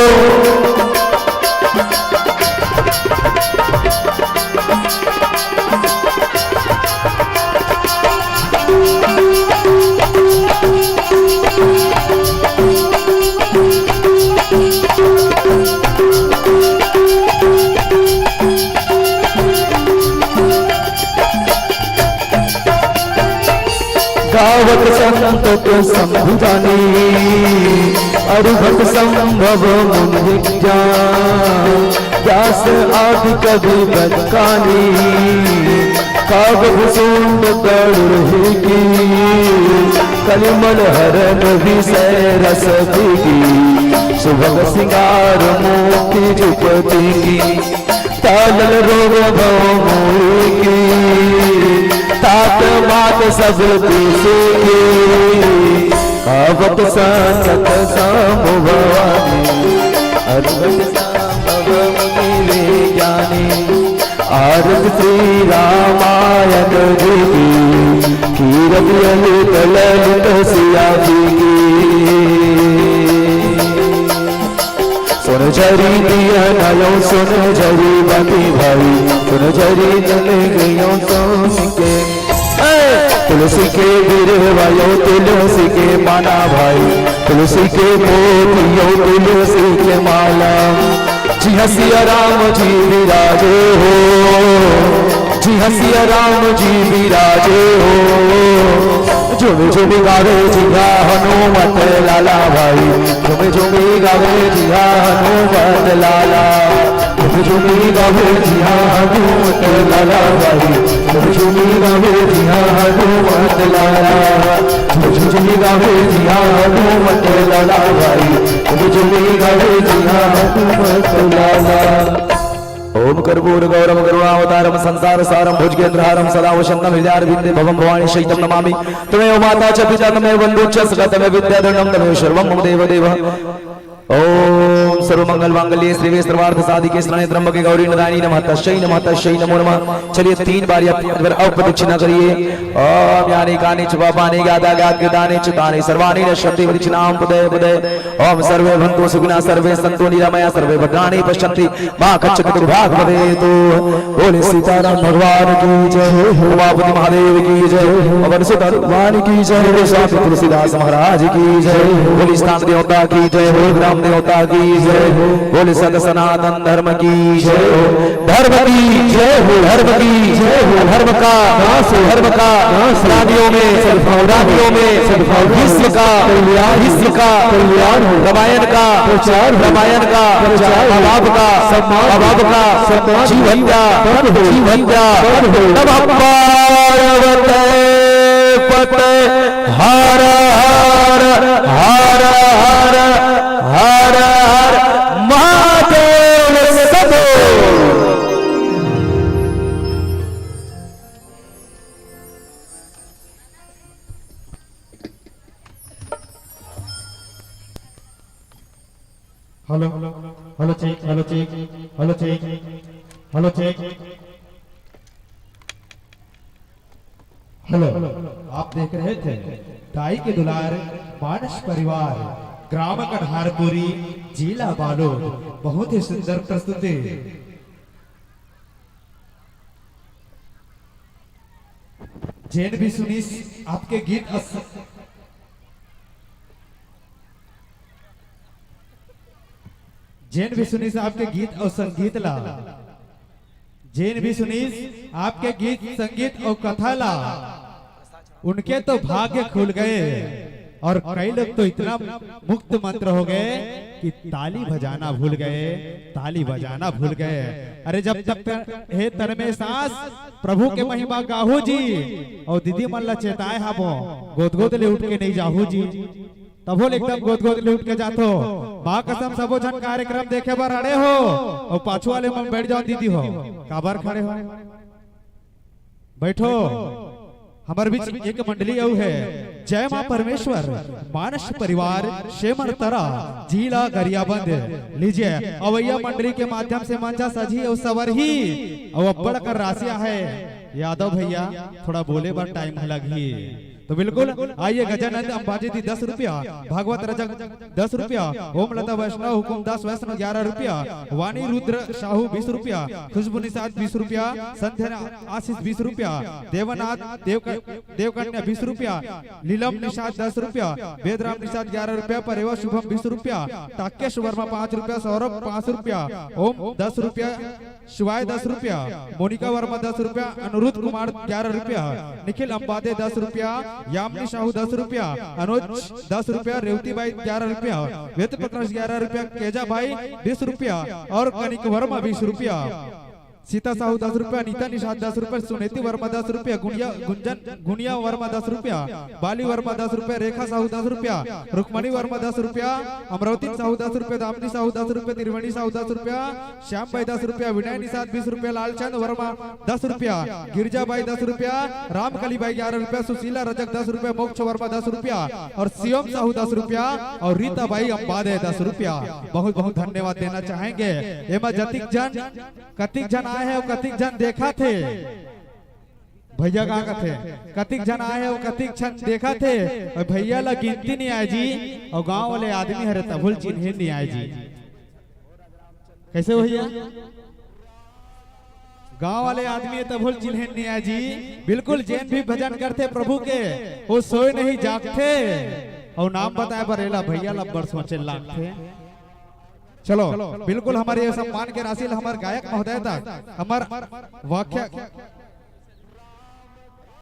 गावत संतत शंभु जानी, अरु भट संभव मुनि विज्ञान। व्यास आदि कवि बरकानी, काव्य भूषण गरुड़ ही की। कलिमल हरण विषय रस की, सुभग सिंगार मोती जुपति की। तालल रोग भव मोरी की, तात मात सब देश की। आवत संत संभव भवानी, अद्भुत संभव मुनि विज्ञानी। आरत श्री रामायण जी की, पियलू त ललित सिया पी के। सुन झरी दिया नयो, सुन झरी बाती भाई, सुन झरी नले गयो तुम के। ए, तुलसी के बिरवायो, तुलसी के माना भाई, तुलसी के मोतियो, तुलसी के माला। जी हाँ सिया राम जी विराजे हो, जी हाँ सिया राम जी विराजे हो। झूमी झूमी गावे जी हाँ हनुमत लाला भाई, झूमी झूमी गावे जी हाँ हनुमत लाला। झूमी झूमी गावे जी हाँ हनुमत लाला भाई, झूमी झूमी गावे जी हाँ हनुमत लाला। झूमी झूमी गावे जी हाँ हनुमत लाला भाई, झूमी झूमी गावे जी हाँ हनुमत लाला। ओम कर्पूर गौरम करुणावतारम संसार सारम भुजगेंद्रहारम सदा वसंतम हृदयारविंदे भवम भवानी शैतम नमामि। त्वमेव माता च पिता त्वमेव बंधु च सखा त्वमेव विद्या द्रविणम त्वमेव सर्वम मम देव देव। ओम सर्व मंगल मांगल्ये शिवे सर्वार्थ साधिके शरण्ये त्र्यंबके गौरी नारायणी नमः तस्यै नमः तस्यै नमो नमः। चलिए तीन बार या पांच बार अवप्रदक्षिणा करिए। ओम यानी कानि च पापानि ज्ञाता ज्ञातकृतानि च तानि सर्वाणि नश्यन्ति प्रदक्षिणां पदे पदे। ओम सर्वे भवन्तु सुखिनः सर्वे सन्तु निरामया सर्वे भद्राणि पश्यन्ति मा कच्चित् दुर्भाग् भवेत्। बोले सीताराम भगवान की जय हो, उमापति महादेव की जय हो, पवन सुत हनुमान की जय हो, स्वामी तुलसीदास महाराज की जय हो, बोले स्थान देवता की जय हो, ग्राम देवता की जय हो, बोले सत सनातन धर्म की जय हो। धर्म की जय हो, धर्म की जय हो, धर्म का नाश हो, धर्म का नाश हो। प्राणियों में, सद्भावना प्राणियों में, सद्भावना विश्व का कल्याण, विश्व का कल्याण हो। रामायण का प्रचार हो, रामायण का प्रचार हो। माँ बाप का सम्मान हो, माँ बाप का सम्मान हो। जीवन का बंद हो, जीवन का बंद हो। नमः पार्वती पते Har Har Har Har Har Har Mahadev Shambho. Hello, hello check, hello check, hello check, hello check. Hello, आप देख रहे थे दाई के दुलार मानस परिवार, ग्राम कन्हारपुरी, जिला बालोद। बहुत ही सुंदर प्रस्तुति। जेन भी सुनिस आपके गीत अस-, जेन भी सुनिस आपके गीत अउ संगीत ला, जेन भी सुनिस आपके गीत, संगीत अउ कथा ला, उनके तो भाग्य खुल गए अउ कई लोग तो इतना मुक्त मंत्र हो गए कि ताली बजाना भूल गए, ताली बजाना भूल गए। अरे, जब तक हे तन में सांस, प्रभु के महिमा गाहू जी। अउ दीदी मन ला चेताए हाबो, गोद गोद ले उठ के नहीं जाहू जी। तभो ले एकदम गोद गोद ले उठ के जाथो। माँ कसम, सबो झन कार्यक्रम देखे बर अड़े हो अउ पाछू वाले मन बैठ जाओ दीदी हो, काबर खड़े हो? बैठो। हमर बीच एक मंडली अउ है, जय माँ परमेश्वर, मानस परिवार, शेमरतरा, जिला गरियाबंद। लीजिए, अवैया मंडली के माध्यम से मंचा सजी अउ सवरही अउ अब्बड़ अकन राशि आहे। यादव भैया, थोड़ा बोले बर टाइम लगही। तो बिल्कुल आइए, गजानंद अंबाजी दी दस रुपया, भागवत रजक दस रुपया, ओम लता वैष्णव हुकुम दास वैष्णव ग्यारह रुपया, वाणी रुद्र साहू बीस रुपया, खुशबू निषाद बीस रुपया, संध्या आशीष बीस रुपया, देवनाथ देव, देवकन्या बीस रुपया, नीलम निषाद दस रुपया, वेदराम निषाद ग्यारह रुपया, परेवा शुभम बीस रुपया, टाकेश वर्मा पाँच रुपया, सौरभ पाँच रुपया, ओम दस रुपया, शिवाय दस रुपया, मोनिका वर्मा दस रुपया, अनुरुद्ध कुमार ग्यारह रुपया, निखिल अंबादे दस रुपया, यामिनी साहू दस रुपया, अनुज दस रुपया, रेवती बाई ग्यारह रुपया, वेद प्रकाश ग्यारह रुपया, केजा भाई बीस रुपया अउ कनिक वर्मा बीस रुपया। सीता साहू दस रुपया, नीता निषाद दस रुपया, सुनेती वर्मा दस रुपया, गुनिया, गुंजन, गुनिया वर्मा दस रुपया, बाली वर्मा दस रुपया, रेखा साहू दस रुपया, रुक्मणी वर्मा दस रुपया, अमरावती साहू दस रुपया, दामिनी साहू दस रुपया, त्रिवेणी साहू दस रुपया, श्याम भाई दस रुपया, विनय निषाद बीस रुपया, लालचंद वर्मा दस रुपया, गिरजा बाई दस रुपया, रामकली बाई ग्यारह रुपया, सुशीला रजक दस रुपया, मोक्ष वर्मा दस रुपया अउ शिवम साहू दस रुपया अउ रीता बाई अंबादे दस रुपया। बहुत बहुत धन्यवाद देना चाहेंगे। एमा जतिक जन, कतिक जन आए हे अउ कतिक जन देखत हे। भैया का कथे, कतिक झन आए हे अउ कतिक झन देखत हे, अउ भैया ला गिनती नइ आय जी, अउ गांव वाले आदमी हरे तभो ल चिन्हे नइ आय जी। कइसे भैया? गांव वाले आदमी हे तभो ल चिन्हे नइ आय जी। बिल्कुल, जेन भी भजन करथे प्रभु के, वो सोए नहीं जागथे, अउ नाम बताए बर एला भैया ला बड़ सोचे लागथे। चलो, बिल्कुल हमर ये सम्मान के राशि ल हमर गायक महोदय तक, हमर वाख्या